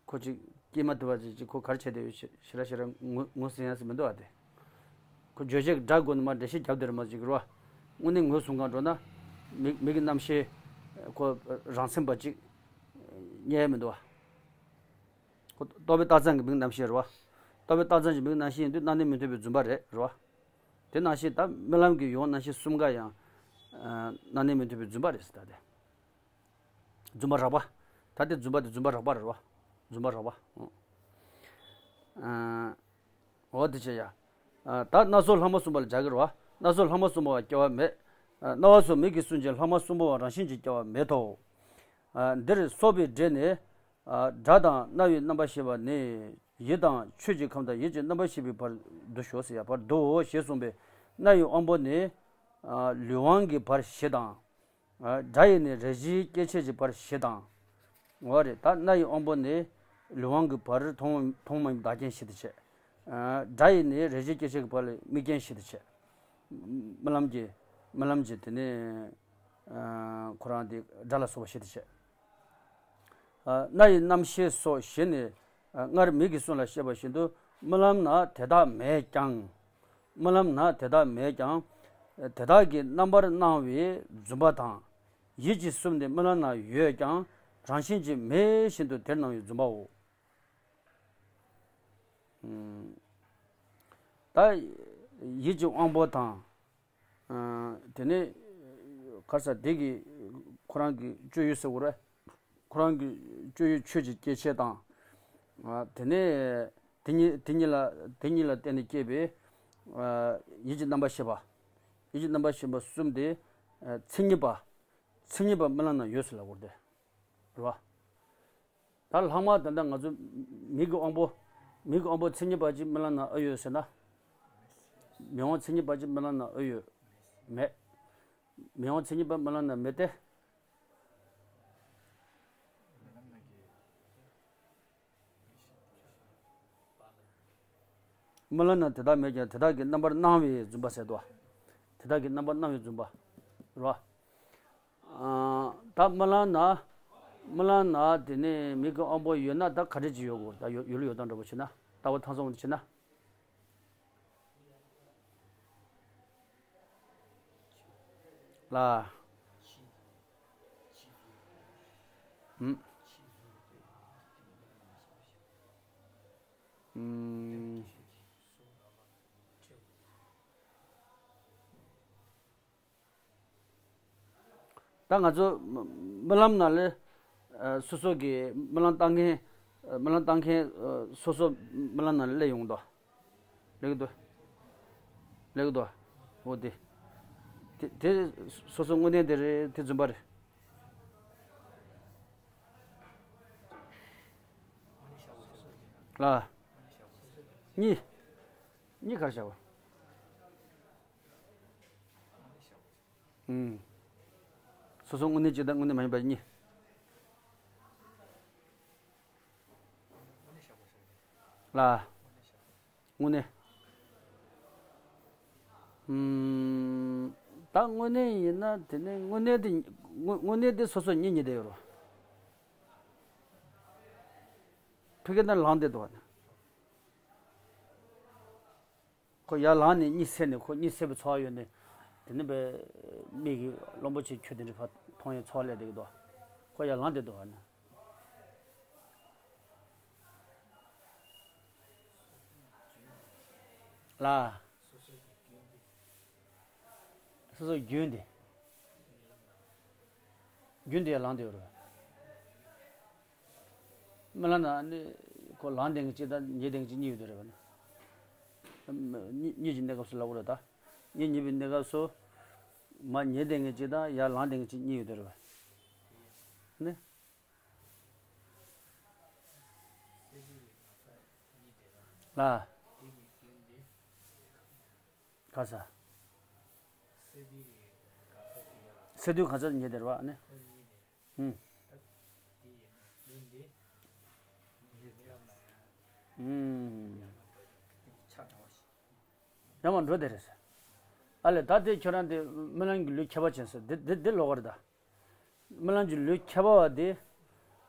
ཁོ་ཅིག་སྐྱེས་མ་ཐུབ་པ་ཅིག་ཅིག་ཁོ་ག་རེ་བྱས་བསྡད་ཡོད་ཞེ་ར་ཞེ་ར་ངོས་ངོས་ཟིན་ཡ་ཟིན་མི་འདུག་ཨ་དེ། ཁོ་བརྗོད་བྱེད་ཀྱི་སྒྲ་སྒོ་ནས་མར་འགྲེལ་བཤད་རྒྱབ་བསྡད་རེད་མ་ཅིག་རོ། དངོས་གནས་ངོས་བཟུང་གང་འགྲོ་ན། མིག་མིག་གི་རྣམ་ཤེས་ཁོ་རང་མཚན་པ་ཅིག་རྙེད་ཡ་མི་འདུག་ཨ། ཁོ་རྟོག་པའི་རྟགས་ཙམ་གྱི་མིག་རྣམ་ཤེས་རེད་བ། རྟོག་པའི་རྟགས་ཙམ་གྱི་མིག་རྣམ་ཤེས་ཡིན་དུས་རྣམ་སྨིན་མི་མཐུན་པའི་རྫུན་པ་རེད་རེད་བ། དེ་ནང་བཞིན་ད་རྨི་ལམ་གྱི་ཡུལ་དབང་རྣམ་ཤེས་གསུམ་ཀ་ཡང་། ཨ། རྣམ་སྨིན་མི་མཐུན་པའི་རྫུན་པ་རེད་ཟེར་ད་དེ། རྫུན་པ་རགས་པ། ད་དེ་རྫུན་པ་དེ་རྫུན་པ་རགས་པ་རེད་བ། རྫུན་པ་རགས་པ། ཨ། འོ་དེ་བྱས་ཡ། ཨ། ད་སྣ་ཚོགས་ལྷག་མ་གསུམ་པ་ལ་སྦྱར་གྱི་རེད་བ། སྣ་ཚོགས་ལྷག་མ་གསུམ་པ་བ་སྐྱེ་བ་མེད། ཨ། རྣ་བ་སོགས་མིག་གིས་གསུངས་ཀྱང་ལྷག་མ་གསུམ་པ་བ་རང་བཞིན་གྱིས་སྐྱེ་བ་མེད་དོ། ཨ། འདིར་སོགས་པའི་སྒྲས་ནི། ཨ། སྒྲ་དང་རྣ་བའི་རྣམ་པར་ཤེས་པ་ནི། ཡིད་དང་ཆོས་ཀྱི་ཁམས་དང་ཡིད་ཀྱི་རྣམ་པར་ཤེས་པའི་བར་དུ་ཞོག་ཟེར་ཡ་བར་དུའོ་ཞེས་གསུངས་པས། རྣ་ཡི་དབང་པོ་ནི། ཨ། ལུས་དབང་གི་བར་བཞི་དང་། ཨ། སྒྲ་ཡི་ནི་རེག་བྱའི་སྐྱེ་མཆེད་ཀྱི་བར་བཞི་དང་། འོ་རེད། ད་རྣ་ཡི་དབང་པོ་ནི་ལུས་དབང་གི་བར་མཐོང་མཐོང་མ་ཡིན་པའི་བདག་རྐྱེན་བཞི་དེ་བྱས། ཨ། སྒྲ་ཡི་ནི་རེག་བྱའི་སྐྱེ་མཆེད་ཀྱི་བར་ལ་དམིགས་རྐྱེན་བཞི་དེ་བྱས། རྨི་ལམ་གྱི་རྨི་ལམ་གྱི་དེ་ནི། ཨ། ཁོ་རང་དེ་སྒྲ་ལ་སོགས་པ་བཞི་དེ་བྱས། ཨ། རྣ་ཡི་རྣམ་ཤེས་སོགས་བཞི་ནི། ཨ། སྔར་མིག་གི་གསུང་ལ་བཤད་པ་བཞིན་དུ་རྨི་ལམ་ན་དེ་དག་མེད་ཀྱང་། རྨི་ལམ་ན་དེ་དག་མེད་ཀྱང་། དེ་དག་གི་རྣམ་པར་སྣང་བའི་རྫུན་པ་དང་། ཡིད་ཀྱི་གསུམ་ནི་རྨི་ལམ་ན་ཡོད་ཀྱང་རང་བཞིན་གྱིས་མེད་བཞིན་དུ་དེར་སྣང་བའི་རྫུན་པའོ། ད་ཡིད་ཀྱི་དབང་པོ་དང་། ཨ། དེ་ནས་ག་རེ་ཟེར་དེ་གི་ཁོ་རང་གི་སྤྱོད་ཡུལ་ཟེར་དགོས་རེད། ཁོ་རང་གི་སྤྱོད་ཡུལ་ཆོས་ཀྱི་སྐྱེ་མཆེད་དང་། ཨ། དེ་ནས་དེ་གཉིས་དེ་གཉིས་ལ་དེ་གཉིས་ལ་བརྟེན་ནས་སྐྱེས་པའི། ཨ། ཡིད་ཀྱི་རྣམ་པར་ཤེས་པ། ཡིད་ཀྱི་རྣམ་པར་ཤེས་པ་གསུམ་དེ། ཨ། མཚན་ཉིད་པ། མཚན་ཉིད་པ་རྨི་ལམ་ན་ཡོད་ཟེར་ལབ་དགོས་རེད། རེད་བ། ད་ལྷག་མ་ད་ལྟ་ང་ཚོ་མིག་གི་དབང་པོ། མིག་གི་དབང་པོ་མཚན་ཉིད་པ་ཅིག་རྨི་ལམ་ན་ཨེ་ཡོད་ཟེར་ན། མིག་དབང་མཚན་ཉིད་པ་ཅིག་རྨི་ལམ་ན་ཨེ་ཡོད། མེད། མིག་དབང་མཚན་ཉིད་པ་རྨི་ལམ་ན་མེད་དེ། རྨི་ལམ་ན་དེ་དག་མེད་ཀྱང་དེ་དག་གི་རྣམ་པར་སྣང་བའི་རྫུན་པ་ཟེར་དོ། དེ་དག་གི་རྣམ་པར་སྣང་བའི་རྫུན་པ་རོ། ཨ། ད་རྨི་ལམ་ན། རྨི་ལམ་ན་དེ་ནས་མིག་གི་དབང་པོ་ཡོད་ན་ད་ག་འདྲ་ཅིག་ཡོད་དགོས། ད་ཡོད་ཡོད་ལ་ཡོད་སྟངས་འདྲ་པོ་བྱས་ན། ལྟ་བ་ཐང་སང་བྱས་ན། ལ། ཨུམ། ཨུམ། ད་ང་ཚོ་རྨི་ལམ་ནང་ལ། ཨ། སོ་སོ་གི་རྨི་ལམ་བཏང་མཁན། རྨི་ལམ་བཏང་མཁན། ཨ། སོ་སོ་རྨི་ལམ་ནང་ལ་སླེབས་ཡོང་གི་འདུག་སླེབས་ཀྱི་འདུག་སླེབས་ཀྱི་འདུག་འོ་དེ། དེ་དེ་སོ་སོ་དངོས་གནས་དེ་རེད། དེ་རྫུན་པ་རེད། ལ། གཉིས། གཉིས་ག་རེ་བྱ་བ། ཨུམ། སོ་སོ་དངོས་གནས་གཅིག་དང་དངོས་གནས་མ་ཡིན་པ་གཉིས། ལ། དངོས་གནས། ཨུམ། ད་དངོས་གནས་ཡིན་ན་དེ་ནས་དངོས་གནས་དེ་དངོས་དངོས་གནས་དེ་སོ་སོ་གཉིས་གཉིས་དེ་ཡོད་རོ། ཕ་གི་ན་ལངས་བསྡད་འདུག་བ་ནི། ཁོ་ཡར་ལངས་ནས་གཉིད་སད་ནས་ཁོ་གཉིད་སད་པའི་ཚོར་བ་ཡོད་ནས། དེ་ནས་པའི་མིག་གིས་རློན་པོ་ཆེ་ཁྱུ་དེ་འདྲ་ཕར་མཐོང་ཡའི་ཚོར་བ་སླེབས་བསྡད་ཀྱི་འདུག་ཁོ་ཡར་ལངས་བསྡད་འདུག་བ་ནི། ལ། སོ་སོའི་རྒྱུན་དེ། རྒྱུན་དེ་ཡང་ལངས་བསྡད་ཡོད་རེད། སྨོན་ལམ་ནང་ནི་ཁོ་ལངས་བསྡད་མཁན་གཅིག་དང་ཉལ་བསྡད་མཁན་གཅིག་གཉིས་ཡོད་དེ་རེད་པ། གཉིས་གཉིས་ཀྱི་གནས་སྐབས་སུ་ལབ་དགོས་རེད་ད། གཉིས་གཉིས་པའི་གནས་སྐབས་སུ་མར་ཉལ་བསྡད་མཁན་གཅིག་དང་ཡར་ལངས་བསྡད་མཁན་གཅིག་གཉིས་ཡོད་དེ་རེད་པ། ནི། ལ། ག་ས། སེ་དུས་ག་ས་ཉལ་བསྡད་རེད་པ་ནི། ཧུམ། ཧུམ། ཡར་མར་འགྲོ་བསྡད་རེད་ཟེར། ཨ་ལས། ད་དེ་ཁྱོད་རང་དེ་སྨོན་ལམ་གྱི་ལུས་ཁྱད་པར་ཅན་ཟེར། འདི་འདི་འདི་ལོགས་ཀ་རེད་ད། སྨོན་ལམ་གྱི་ལུས་ཁྱད་པར་བ་དེ།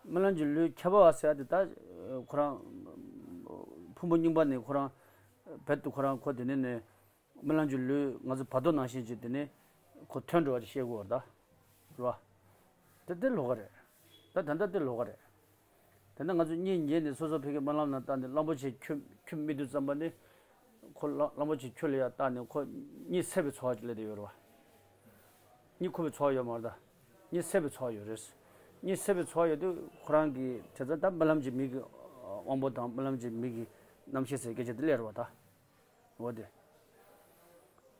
སྨོན་ལམ་གྱི་ལུས་ཁྱད་པར་བ་ཟེར་ཡ་དེ་ད་ཁོ་རང་ཕུང་པོ་རྙིང་པ་ནས་ཁོ་རང་རྦད་དེ་ཁོ་རང་ཁོ་དེ་ནས་ནས་སྨོན་ལམ་གྱི་ལུས་ང་ཚོ་བར་དོ་ནང་བཞིན་གྱི་དེ་ནས་ཁོ་ཐོན་འགྲོ་བ་ཅིག་བཤད་དགོས་པ་རེད་ད། རེད་པ། དེ་དེ་ལོགས་ཀ་རེད། ད་ད་ལྟ་དེ་ལོགས་ཀ་རེད། དེ་ནས་ང་ཚོ་གཉིད་ཉལ་ནས་སོ་སོ་ཕ་གིའི་སྨོན་ལམ་ནང་བཏང་ནས་གླང་པོ་ཆེ་ཁྱོད་ཁྱོད་མིད་དུས་ཙམ་པ་ནི། ཁོ་གླང་གླང་པོ་ཆེ་ཁྱོད་ལ་ཡར་བལྟས་ནས་ཁོ་གཉིད་སད་པའི་ཚོར་བ་ཅིག་སླེབས་བསྡད་ཡོད་རེད་པ། གཉིད་ཁུག་པའི་ཚོར་བ་ཡོད་མ་རེད་ད། གཉིད་སད་པའི་ཚོར་བ་ཡོད་རེད། གཉིད་སད་པའི་ཚོར་བ་ཡོད་དུས་ཁོ་རང་གིས་བྱས་ཙང་ད་སྨོན་ལམ་གྱི་མིག་གི་དབང་པོ་དང་སྨོན་ལམ་གྱི་མིག་གི་རྣམ་ཤེས་ཟེར་སྐད་ཆ་དེ་སླེབས་རེད་པ་ད། འོ་དེ།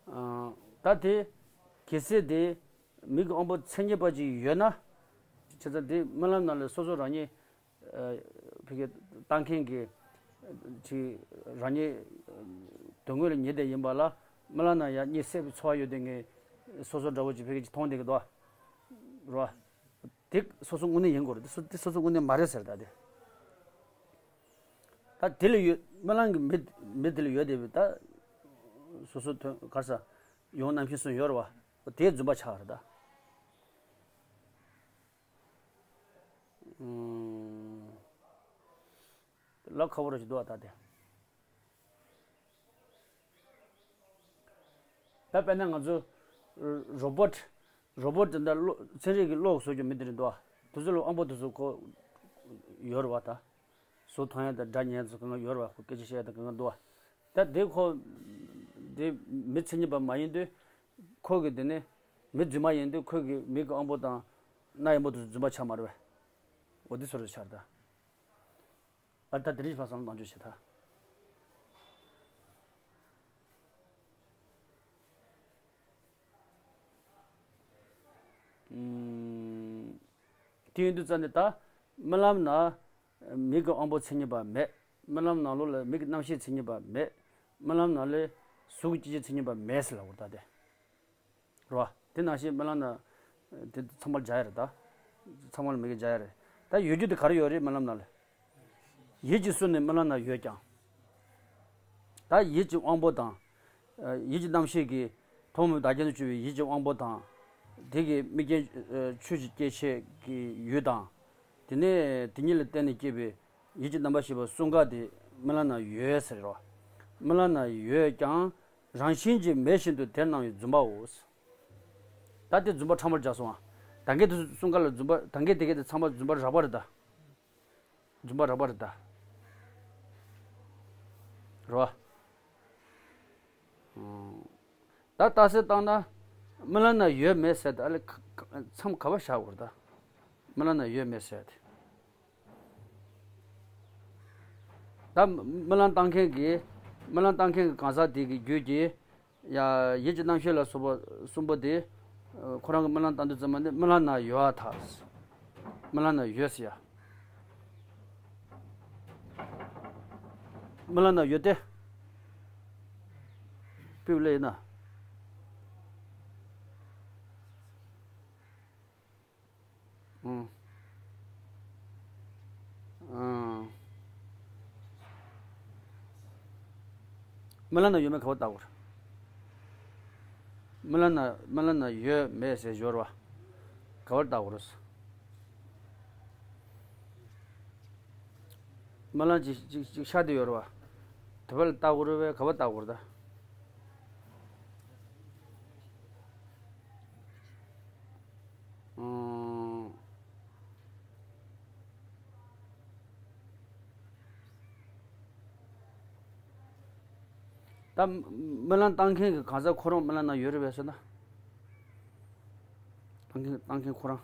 ཨ། ད་དེ་གལ་སྲིད་དེ་མིག་གི་དབང་པོ་མཚན་ཉིད་པ་ཅིག་ཡོད་ན། བྱས་ཙང་དེ་སྨོན་ལམ་ནང་ལ་སོ་སོ་རང་ཉིད། ཨ། ཕ་གི་བཏང་མཁན་གྱི་ཅིག་རང་ཉིད་དོན་དངོས་ལ་ཉལ་བསྡད་ཡིན་པ་ལ་སྨོན་ལམ་ནང་ཡར་གཉིད་སད་པའི་ཚོར་བ་ཡོད་དེ་ངས་སོ་སོ་འདྲ་བོ་ཅིག་ཕ་གི་ཅིག་མཐོང་བསྡད་ཀྱི་འདུག་པ། རེད་པ། དེ་སོ་སོ་དངོས་གནས་ཡིན་དགོས་རེད། དེ་སོ་དེ་སོ་སོ་དངོས་གནས་མ་རེད་ཟེར་ད་དེ། ད་དེ་ལ་ཡོད་སྨོན་ལམ་གྱི་མི་མི་དེ་ལ་ཡོད་བསྡད་པའི་ད་སོ་སོ་དོན་ག་རེ་ཟ། ཡོང་རྣམ་མཁྱེན་གསུམ་ཡོད་རེད་པ། དེ་རྫུན་པ་ཆགས་རེད་ད། ཨུམ། ལབ་ཁག་པོ་རེ་ཞིག་འདུག་པ་ད་དེ། ད་དཔེར་ན་ང་ཚོ་རོ་བོ་ཊི། རོ་བོ་ཊི་དེ་འདྲ་གློག་ཚན་རིག་གི་གློག་བཟོ་རྒྱུ་མི་དེ་རེད་འདུག་པ། དེ་ཚོ་ལ་དབང་པོ་དེ་ཚོ་ཁོ་ཡོད་རེད་པ་ད། གཟུགས་མཐོང་ཡ་དང་སྒྲ་ཉན་ཡ་ཚོ་གང་ག་ཡོད་རེད་པ། ཁོ་སྐད་ཆ་བཤད་ཡ་དང་གང་ག་འདུག་པ། ད་དེ་ཁོ་དེ་མི་མཚན་ཉིད་པ་མ་ཡིན་དུས། ཁོ་གི་དེ་ནི་མི་རྫུན་མ་ཡིན་དུས་ཁོ་གི་མིག་གི་དབང་པོ་དང་རྣ་ཡི་དབང་པོ་དེ་ཚོ་རྫུན་པ་ཆགས་མ་རེད་པས། འོ་དེ་ཚོ་རེད་ཆགས་རེད་ད། ཨ། ད་དེ་རིང་ཕར་བསམ་བློ་བཏང་ཆོག་བྱེད་ད། ཨུམ། དེ་ཡིན་དུས་ཙང་ནས་ད་སྨོན་ལམ་ན་མིག་གི་དབང་པོ་མཚན་ཉིད་པ་མེད། སྨོན་ལམ་ནང་ལོགས་ལ་མིག་གི་རྣམ་ཤེས་མཚན་ཉིད་པ་མེད། སྨོན་ལམ་ནང་ལ་གཟུགས་ཀྱི་སྐྱེ་མཆེད་མཚན་ཉིད་པ་མེད་ཟེར་ལབ་དགོས་རེད་ད་དེ། རེད་པ། དེ་ནང་བཞིན་སྨོན་ལམ་ན་དེ་ཚང་མར་སྦྱར་ཡ་རེད་ད། ཚང་མ་ལ་མི་གིས་སྦྱར་ཡ་རེད། ད་ཡོད་རྒྱུ་དེ་ག་རེ་ཡོད་རེད། སྨོན་ལམ་ནང་ལ་ཡིད་ཀྱིས་བསུ་ནས་སྨོན་ལམ་ན་ཡོད་ཀྱང་། ད་ཡིད་ཀྱི་དབང་པོ་དང་། ཡིད་ཀྱི་རྣམ་ཤེས་ཀྱིས་ཐོག་མའི་བདག་རྐྱེན་དུ་གྱུར་པའི་ཡིད་ཀྱི་དབང་པོ་དང་། དེ་གི་དམིགས་རྐྱེན་ཆོས་ཀྱི་སྐྱེ་མཆེད་ཀྱི་ཡུལ་དང་། དེ་ནས་དེ་ཉིད་ལ་བརྟེན་ནས་སྐྱེས་པའི་ཡིད་ཀྱི་རྣམ་པར་ཤེས་པ་གསུམ་ཀ་དེ་སྨོན་ལམ་ན་ཡོད་ཟེར་རོ། སྨོན་ལམ་ན་ཡོད་ཀྱང་རང་བཞིན་གྱིས་མེད་བཞིན་དུ་དེར་སྣང་བའི་རྫུན་པའོ། ད་དེ་རྫུན་པ་ཕྲ་མོར་སྦྱར་སོང་ང་། ད་གིན་དེ་གསུམ་ཀ་ལ་རྫུན་པ། ད་གིན་དེ་ག་དེ་ཚང་མ་རྫུན་པ་རགས་པ་རེད་ད། རྫུན་པ་རགས་པ་རེད་ད། རེད་པ། ད་རྟགས་གསལ་བཏང་ན་སྨོན་ལམ་ན་ཡོད་མེད་ཟེར་ཏེ་ཨ་ལས་མཚམས་ག་པར་བཞག་དགོས་རེད་ད། སྨོན་ལམ་ན་ཡོད་མེད་ཟེར་ཏེ། ད་སྨོན་ལམ་བཏང་མཁན་གྱིས་སྨོན་ལམ་བཏང་མཁན་གྱི་གང་ཟག་དེ་གི་རྒྱུད་ཀྱི་ཡ་ཡིད་ཀྱི་རྣམ་ཤེས་ལ་སོགས་པ་གསུམ་པོ་དེ་ཁོ་རང་གི་སྨོན་ལམ་བཏང་དུས་ཙམ་པ་ནི་སྨོན་ལམ་ན་ཡོད་ཐལ། སྨོན་ལམ་ན་ཡོད་ཟེར་ཡ། སྨོན་ལམ་ན་ཡོད་དེ། སྤེལ་ལེ་ཡིན་ན། ཨང་། ཨང་། སྨོན་ལམ་ན་ཡོད་མེད་ག་པར་བལྟ་དགོས་རེད། སྨོན་ལམ་ན་སྨོན་ལམ་ན་ཡོད་མེད་ཟེར་སྦྱོར་བ་ག་པར་བལྟ་དགོས་རེད། སྨོན་ལམ་ཅིག་ཅིག་ཅིག་ཤར་དུ་ཡོད་རེད་པ། དེ་པར་བལྟ་དགོས་རེད་པས། ག་པར་བལྟ་དགོས་རེད་ད། ཨང་། ད་སྨོན་ལམ་བཏང་མཁན་གྱི་གང་ཟག་ཁོ་རང་སྨོན་ལམ་ནང་ཡོད་རེད་པས་ཟེར་ན། བཏང་མཁན་བཏང་མཁན་ཁོ་རང་།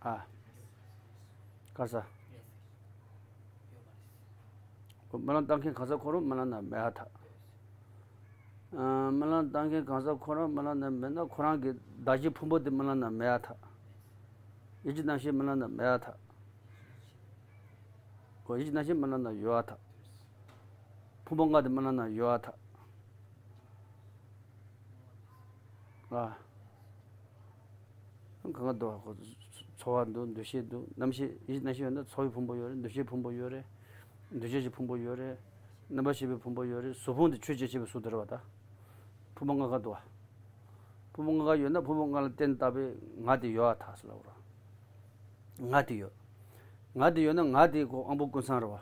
ཨ། ག་ས། སྨོན་ལམ་བཏང་མཁན་གང་ཟག་ཁོ་རང་སྨོན་ལམ་ནང་མེད་ཨ་ཐག་ཨ། སྨོན་ལམ་བཏང་མཁན་གང་ཟག་ཁོ་རང་སྨོན་ལམ་ནང་མེད་ན་ཁོ་རང་གི་གདགས་གཞི་ཕུང་པོ་དེ་སྨོན་ལམ་ནང་མེད་ཨ་ཐག་ཡིད་ཀྱི་རྣམ་ཤེས་སྨོན་ལམ་ནང་མེད་ཨ་ཐག་འོ་ཡིད་ཀྱི་རྣམ་ཤེས་སྨོན་ལམ་ནང་ཡོད་ཨ་ཐག་ཕུང་པོ་ལྔ་དེ་སྨོན་ལམ་ནང་ཡོད་ཨ་ཐག་ཨ། གང་ག་འདུག་གོ། ཚོར་བ་འདུག་འདུ་ཤེས་འདུག་རྣམ་ཤེས་ཡིད་རྣམ་ཤེས་ཡོད་ན་ཚོར་བའི་ཕུང་པོ་ཡོད་རེད། འདུ་ཤེས་ཕུང་པོ་ཡོད་རེད། འདུ་བྱེད་ཀྱི་ཕུང་པོ་ཡོད་རེད། རྣམ་པར་ཤེས་པའི་ཕུང་པོ་ཡོད་རེད། གཟུགས་ཕུང་དེ་ཆོས་ཅན་ཤེས་པའི་གཟུགས་དེ་རེད་བ་ད། ཕུང་པོ་ལྔ་ཀ་འདུག་བ། ཕུང་པོ་ལྔ་ཀ་ཡོད་ན་ཕུང་པོ་ལྔ་ལ་བརྟེན་བཏགས་པའི་ང་དེ་ཡོད་ཨ་ཐག་ཟེར་ལབ་ར། ང་དེ་ཡོད། ང་དེ་ཡོད་ན་ང་དེ་ཁོ་དབང་པོ་ཀུན་བཟང་རེད་བ།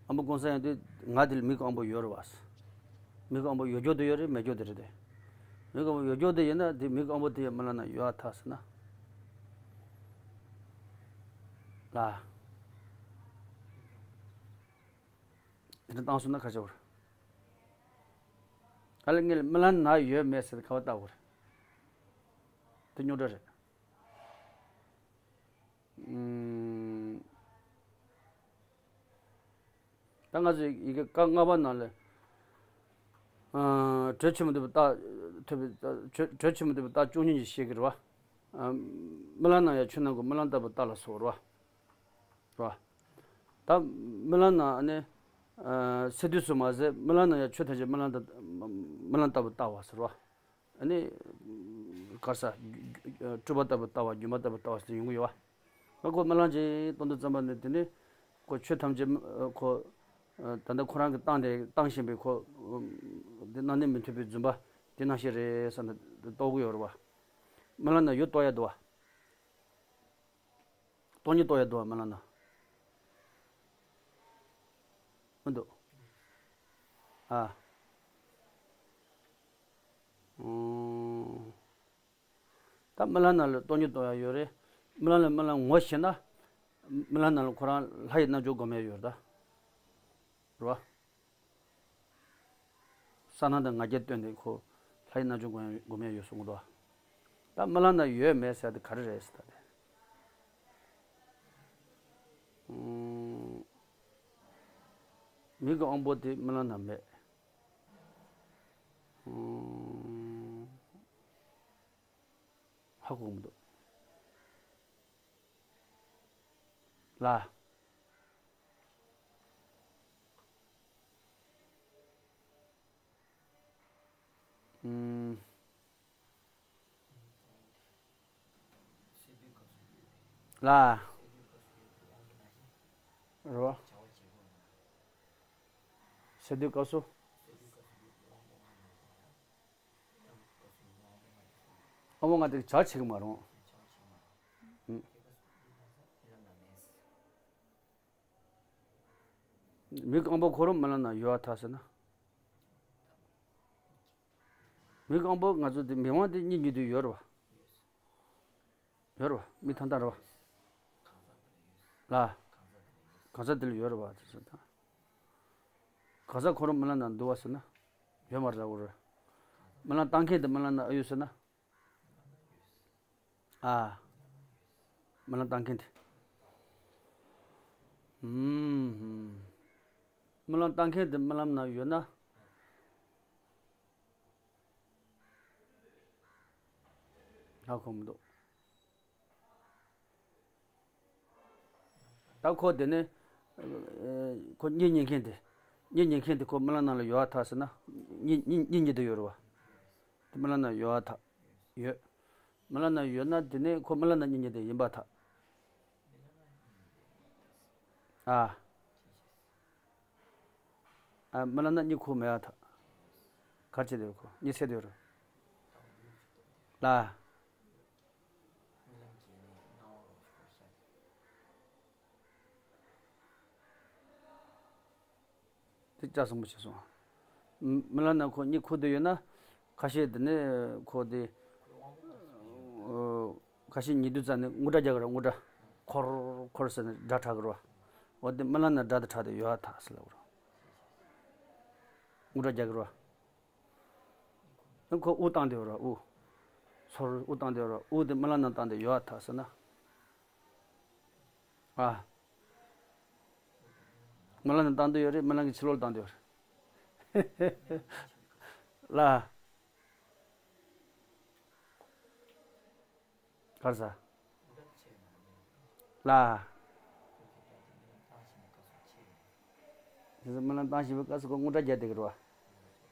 དབང་པོ་ཀུན་བཟང་ཡོད་དུས་ང་དེ་ལ་མིག་གི་དབང་པོ་ཡོད་རེད་བ། མིག་གི་དབང་པོ་ཡོད་རྒྱུ་དེ་ཡོད་རེད་མེད་རྒྱུ་དེ་རེད་དེ། མིག་གི་དབང་པོ་ཡོད་རྒྱུ་དེ་ཡིན་ན་དེ་མིག་གི་དབང་པོ་དེ་ཡང་སྨོན་ལམ་ནང་ཡོད་ཨ་ཐག་ཟེར་ན། ལ། དེ་འདྲ་བཏང་སོང་ན་ཁ་ཆེ་བར། ཨ་ལེ་ངས་སྨོན་ལམ་ནང་ཡོད་མེད་ཟེར་ཁ་བ་བཏགས་བར། དེ་རྙོག་དྲ་རེད། ཨུམ། ད་ང་ཚོས་ཡི་གེ་ཀ་ལྔ་པ་ནང་ལ། ཨ། གྲོལ་ཆེན་པོ་འདོད་པའི་རྟགས་ཐོབ་པའི་གྲོལ་གྲོལ་ཆེན་པོ་འདོད་པའི་རྟགས་བཅུ་གཉིས་ཀྱི་བཤད་ཀྱི་རེད་བ། ཨ། སྨོན་ལམ་ནང་ཡང་ཆོས་རྣམས་ཀྱི་སྨོན་ལམ་ལྟ་བུ་རྟགས་ལ་སོགས་རེད་བ། རེད་བ། ད་སྨོན་ལམ་ནང་ནི། ཨ། སེལ་དུས་སུ་མ་ཟད་སྨོན་ལམ་ནང་ཡང་ཆོས་ཐམས་ཅད་སྨོན་ལམ་ལྟ་སྨོན་ལམ་ལྟ་བུ་ལྟ་བ་ཟེར་བ། ཨ་ནི། ག་རེ་ཟ། སྤྲུལ་པ་ལྟ་བུ་ལྟ་བ་སྒྱུ་མ་ལྟ་བུ་ལྟ་བ་ཟེར་ཡོང་གི་ཡོད་བ། ང་ཁོ་སྨོན་ལམ་ཅིག་གཏོང་དུས་ཙམ་པ་ནི་དེ་ནི། ཁོ་ཆོས་ཐམས་ཅད་ཁོ། ད་ལྟ་ཁོ་རང་གིས་བཏང་སྟེ་བཏང་བཞིན་པའི་ཁོ། འདི་གནང་ནས་མི་ཐུབ་པའི་རྫུན་པ་དེ་ནང་བཞིན་རེད་བསམ་ནས་རྟོགས་ཀྱི་ཡོད་རེད་བ། སྨོན་ལམ་ན་ཡོད་རྟོགས་ཡ་འདུག་བ། སྟོང་ཉིད་རྟོགས་ཡ་འདུག་བ་སྨོན་ལམ་ན། མི་འདུག་ཨ། ཨོ། ད་སྨོན་ལམ་ནང་ལ་སྟོང་ཉིད་རྟོགས་ཡ་ཡོད་རེད། སྨོན་ལམ་ལ་སྨོན་ལམ་ངོ་ཤེས་ན། སྨོན་ལམ་ནང་ལ་ཁོ་རང་ལྷ་ཡི་རྣལ་འབྱོར་སྒོམ་ཡ་ཡོད་རེད་ད། རེད་བ། ས་སྣང་དང་ང་རྒྱལ་བཏོན་ཏེ་ཁོ་ལྷ་ཡི་རྣལ་འབྱོར་སྒོམ་ཡ་སྒོམ་ཡ་ཡོད་གསུང་གི་འདུག་ད་སྨོན་ལམ་ན་ཡོད་མེད་ཟེར་དེ་ག་རེ་རེད་ཟེར་ད་དེ། ཨུམ། མིག་གི་དབང་པོ་དེ་སྨོན་ལམ་ན་མེད། ཨུམ། ཧ་གོ་མི་འདུག་ལ། ཨུམ། ལ། རོ། སེལ་དུས་སྐབས་སུ། དབང་པོ་ལྔ་དེ་བྱ་བྱེད་ཀྱི་མ་རུང་། ཨུམ། མིག་གི་དབང་པོ་ཁོ་རང་སྨོན་ལམ་ན་ཡོད་ཐལ་ཟེར་ན། མིག་གི་དབང་པོ་ང་ཚོ་དེ་མིག་དབང་དེ་གཉིས་གཉིས་དུ་ཡོད་རེད་བ། ཡོད་རེད་བ། མིག་ཐང་ཐང་རེད་བ། ལ། གང་ཟག་དེ་ལ་ཡོད་རེད་བ་དེ་ཟེར་ན། གང་ཟག་ཁོ་རང་སྨོན་ལམ་ན་འདུག་བ་ཟེར་ན། ཡོད་མ་རེད་འོ་རེད། སྨོན་ལམ་བཏང་མཁན་དེ་སྨོན་ལམ་ན་ཨེ་ཡོད་ཟེར་ན། ཨ། སྨོན་ལམ་བཏང་མཁན་དེ། ཨུམ། སྨོན་ལམ་བཏང་མཁན་དེ་སྨོན་ལམ་ན་ཡོད་ན། ཧ་གོ་མི་འདུག་ད་ཁོ་དེ་ནི། ཁོ་གཉིད་ཉལ་མཁན་དེ། གཉིད་ཉལ་མཁན་དེ་ཁོ་སྨོན་ལམ་ནང་ལ་ཡོད་ཐལ་ཟེར་ན། གཉིད་གཉིད་གཉིད་ཉལ་དུ་ཡོད་རེད་བ། དེ་སྨོན་ལམ་ནང་ཡོད་ཐལ། ཡོད། སྨོན་ལམ་ནང་ཡོད་ན་དེ་ནི་ཁོ་སྨོན་ལམ་ནང་གཉིད་ཉལ་དེ་ཡིན་པ་ཐལ། ཨ། ཨ། སྨོན་ལམ་ན་གཉིད་ཁུག་མེད་པ་ཐལ། གར་བྱེད་དེ་ཁོ་གཉིད་སད་དེ་ཡོད་རེད། ལ། དེ་ལྕགས་སྲིན་པོ་ཆེ་སོང་། སྨོན་ལམ་ན་ཁོ་གཉིད་ཁུག་དེ་ཡོད་ན། ཁ་ཤས་དེ་ནས་ཁོ་དེ། ཁ་ཤས་ཉལ་དུས་ཙམ་ནས་རྔུལ་སྒྲ་རྒྱག་གི་རེད་རྔུལ་སྒྲ། འཁོར་འཁོར་ཟེར་ནས་སྒྲ་གྲགས་གི་རེད་བ། འོ་དེ་སྨོན་ལམ་ན་སྒྲ་དེ་གྲགས་དེ་ཡོད་ཐལ་ཟེར་ལབ་གི་རེད། དངུལ་སྒྲ་རྒྱག་གི་རེད་བ། ཁོ་དབུ་བཏང་བསྡད་ཡོད་རེད། དབུ། ཚུར་དབུ་བཏང་བསྡད་ཡོད་རེད། དབུ་དེ་སྨོན་ལམ་ནང་བཏང་བསྡད་ཡོད་ཐག་ཟེར་ན། ཨ། སྨོན་ལམ་ནང་བཏང་བསྡད་ཡོད་རེད། སྨོན་ལམ་གྱི་ཕྱི་ལོགས་ལ་བཏང་བསྡད་ཡོད་རེད། ལ། གར་ས། ལ། དེ་ཚོ་སྨོན་ལམ་བཏང་བཞིན་པའི་སྐབས་སུ་ཁོ་དངུལ་སྒྲ་རྒྱག་བསྡད་ཀྱི་རེད་བ།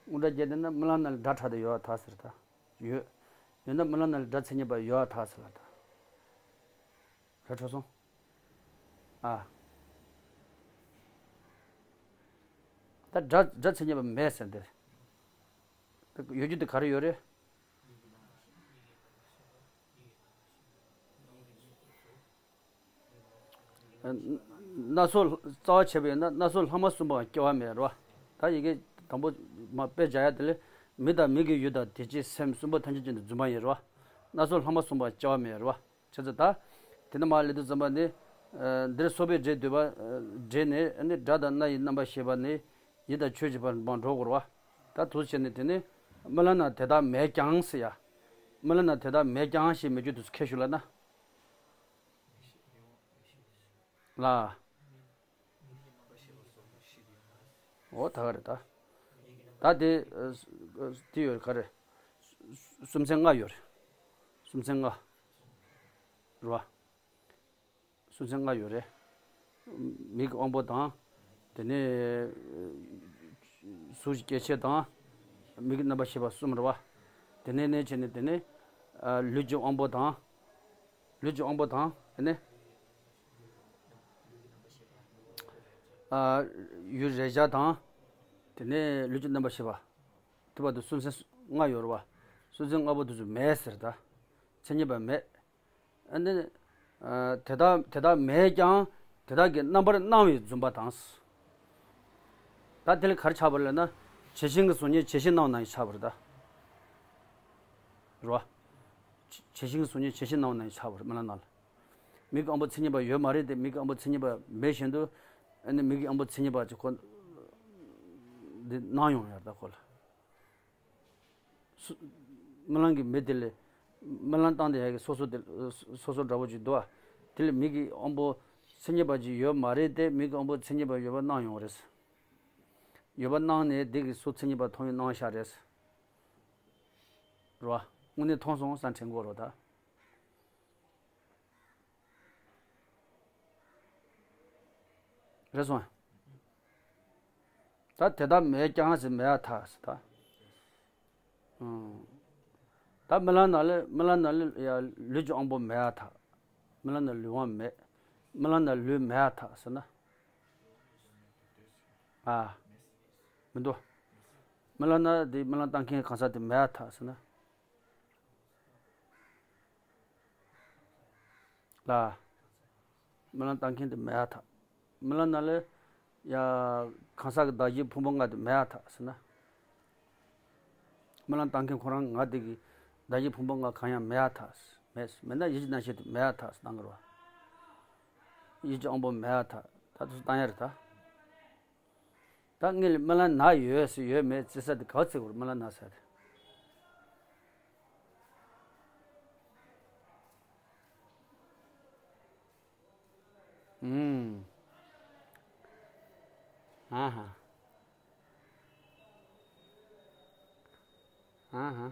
དངུལ་སྒྲ་རྒྱག་བསྡད་ན་སྨོན་ལམ་ནང་ལ་སྒྲ་གྲགས་བསྡད་ཡོད་ཐག་ཟེར་ད། ཡོད། ཡོད་ན་སྨོན་ལམ་ནང་ལ་སྒྲ་མཚན་ཉིད་པ་ཡོད་ཐག་ཟེར་ལ་ད། ར་འཕྲོད་སོང་། ཨ། ད་སྒྲ་སྒྲ་མཚན་ཉིད་པ་མེད་ཟེར་འདི། ད་ཡོད་རྒྱུ་དེ་ག་རེ་ཡོད་རེད། སྣ་ཚོགས་རྩ་བ་བྱས་པ་ཡིན་ན་སྣ་ཚོགས་ལྷག་མ་གསུམ་པའང་སྐྱེ་བ་མེད་རེད་བ། ད་ཡི་གེ་དང་པོ་མ་དཔེ་སྦྱར་ཡ་དེ་ལས་མི་དང་མི་གི་ཡུལ་དང་དེ་ཅིག་སེམས་གསུམ་པོ་ཐམས་ཅད་ཀྱི་རྫུན་པ་ཡིན་རེད་བ། སྣ་ཚོགས་ལྷག་མ་གསུམ་པའང་སྐྱེ་བ་མེད་རེད་བ། བྱས་ཙང་ད། དེ་ནས་མར་སླེབས་དུས་ཙམ་པ་ནི། ཨ། འདིར་སོགས་པའི་སྒྲས་བསྡུས་པ། ཨ། སྒྲས་ནི་ཨ་ནི་སྒྲ་དང་རྣ་ཡི་རྣམ་པར་ཤེས་པ་ནི། ཡིད་དང་ཆོས་ཀྱི་བར་མར་འགྲོ་དགོས་རེད་བ། ད་དུ་བྱས་ནས་དེ་ནི། སྨོན་ལམ་ན་དེ་དག་མེད་ཀྱང་ཟེར་ཡ། སྨོན་ལམ་ན་དེ་དག་མེད་ཀྱང་ཞེས་མི་བརྗོད་དུ་ཁས་ཞུགས་ལ་ན། ལ། འོ་ད་ག་རེད་ད། ད་དེ། ཨ། དེ་ཡོད་རེད་ག་རེ། སུམ་ཚན་ལྔ་ཡོད་རེད། སུམ་ཚན་ལྔ། རེད་བ། སུམ་ཚན་ལྔ་ཡོད་རེད། མིག་གི་དབང་པོ་དང་། དེ་ནས་གཟུགས་ཀྱི་སྐྱེ་མཆེད་དང་། མིག་གི་རྣམ་པར་ཤེས་པ་གསུམ་རེད་བ། དེ་ནས་ནས་བྱས་ནས་དེ་ནས། ཨ། ལུས་ཀྱི་དབང་པོ་དང་། ལུས་ཀྱི་དབང་པོ་དང་དེ་ནས། ཨ། ཡུལ་རེག་བྱ་དང་། དེ་ནས་ལུས་ཀྱི་རྣམ་པར་ཤེས་པ། དེ་བར་དུ་སུམ་ཚན་ལྔ་ཡོད་རེད་བ། སུམ་ཚན་ལྔ་པོ་དེ་ཚོ་མེད་ཟེར་ད། མཚན་ཉིད་པ་མེད། ཨ་ནི། ཨ། དེ་དག་དེ་དག་མེད་ཀྱང་དེ་དག་གི་རྣམ་པར་སྣང་བའི་རྫུན་པ་དང་། ད་དེ་ལ་ག་རེ་ཆགས་པ་རེད་ལབ་ན། བྱད་བཞིན་གྱི་གཟུགས་བརྙན་བྱད་བཞིན་སྣང་བ་ནང་བཞིན་ཆགས་པ་རེད་ད། རེད་བ། བྱད་བཞིན་གྱི་གཟུགས་བརྙན་བྱད་བཞིན་སྣང་བ་ནང་བཞིན་ཆགས་པ་རེད་སྨོན་ལམ་ནང་ལ། མིག་གི་དབང་པོ་མཚན་ཉིད་པ་ཡོད་མ་རེད་དེ། མིག་གི་དབང་པོ་མཚན་ཉིད་པ་མེད་བཞིན་དུ། ཨ་ནི་མིག་གི་དབང་པོ་མཚན་ཉིད་པ་ཅིག་ཁོ་འདི་སྣང་ཡོང་ཡ་རེད་ད་ཁོ་ལ། སུ། སྨོན་ལམ་གྱི་མི་དེ་ལས། སྨོན་ལམ་བཏང་དེ་ཡ་གི་སོ་སོ་དེ། སོ་སོ་འདྲ་པོ་ཅིག་འདུག་ཨ། དེ་ལས་མིག་གི་དབང་པོ་མཚན་ཉིད་པ་ཅིག་ཡོད་མ་རེད་དེ། མིག་གི་དབང་པོ་མཚན་ཉིད་པ་ཡོད་པ་སྣང་ཡོང་རེད། ཡོད་པ་སྣང་ནས་དེ་གི་སོ་མཚན་ཉིད་པ་མཐོང་བའི་སྣང་ཤར་རེད། རེད་བ། དངོས་གནས་མཐོང་སོང་བསམ་དྲན་དགོས་རེད་ད། རེད་སོང་། ད་དེ་དག་མེད་ཀྱང་ཟེར་མེད་ཐག་ཟེར་ད། ཨང་། ད་སྨོན་ལམ་ནང་ལ་སྨོན་ལམ་ནང་ལ་ཡ་ལུས་ཀྱི་དབང་པོ་མེད་ཐག། སྨོན་ལམ་ནང་ལུས་དབང་མེད། སྨོན་ལམ་ནང་ལུས་མེད་ཐག་ཟེར་ན། ཨ། མི་འདུག། སྨོན་ལམ་ན་དེ་སྨོན་ལམ་བཏང་མཁན་གང་ཟག་དེ་མེད་ཐག་ཟེར་ན། ལ། སྨོན་ལམ་བཏང་མཁན་དེ་མེད་ཐག། སྨོན་ལམ་ནང་ལ་ཡ། གང་ཟག་གི་བདག་གཞན་ཕུང་པོ་ལྔ་དེ་མེད་ཐག་ཟེར་ན། སྨོན་ལམ་བཏང་མཁན་ཁོ་རང་ང་དེ་གི་བདག་གཞན་ཕུང་པོ་ལྔ་གང་ཡང་མེད་ཐག། མེད། མེད་ན་ཡིད་ཀྱི་རྣམ་ཤེས་དེ་མེད་ཐག་ཟེར་གཏང་གི་རེད་བ། ཡིད་ཀྱི་དབང་པོ་མེད་ཐག། ད་དུ་བཏང་ཡ་རེད་ད། ད་ངས་ལ་སྨོན་ལམ་ན་ཡོད་ཟེར་ཡོད་མེད་བརྩི་ས་དེ་ག་བར་བརྩི་དགོས་རེད། སྨོན་ལམ་ན་ཟེར་དེ། ཨུམ། ཨ་ཧ། ཨ་ཧ།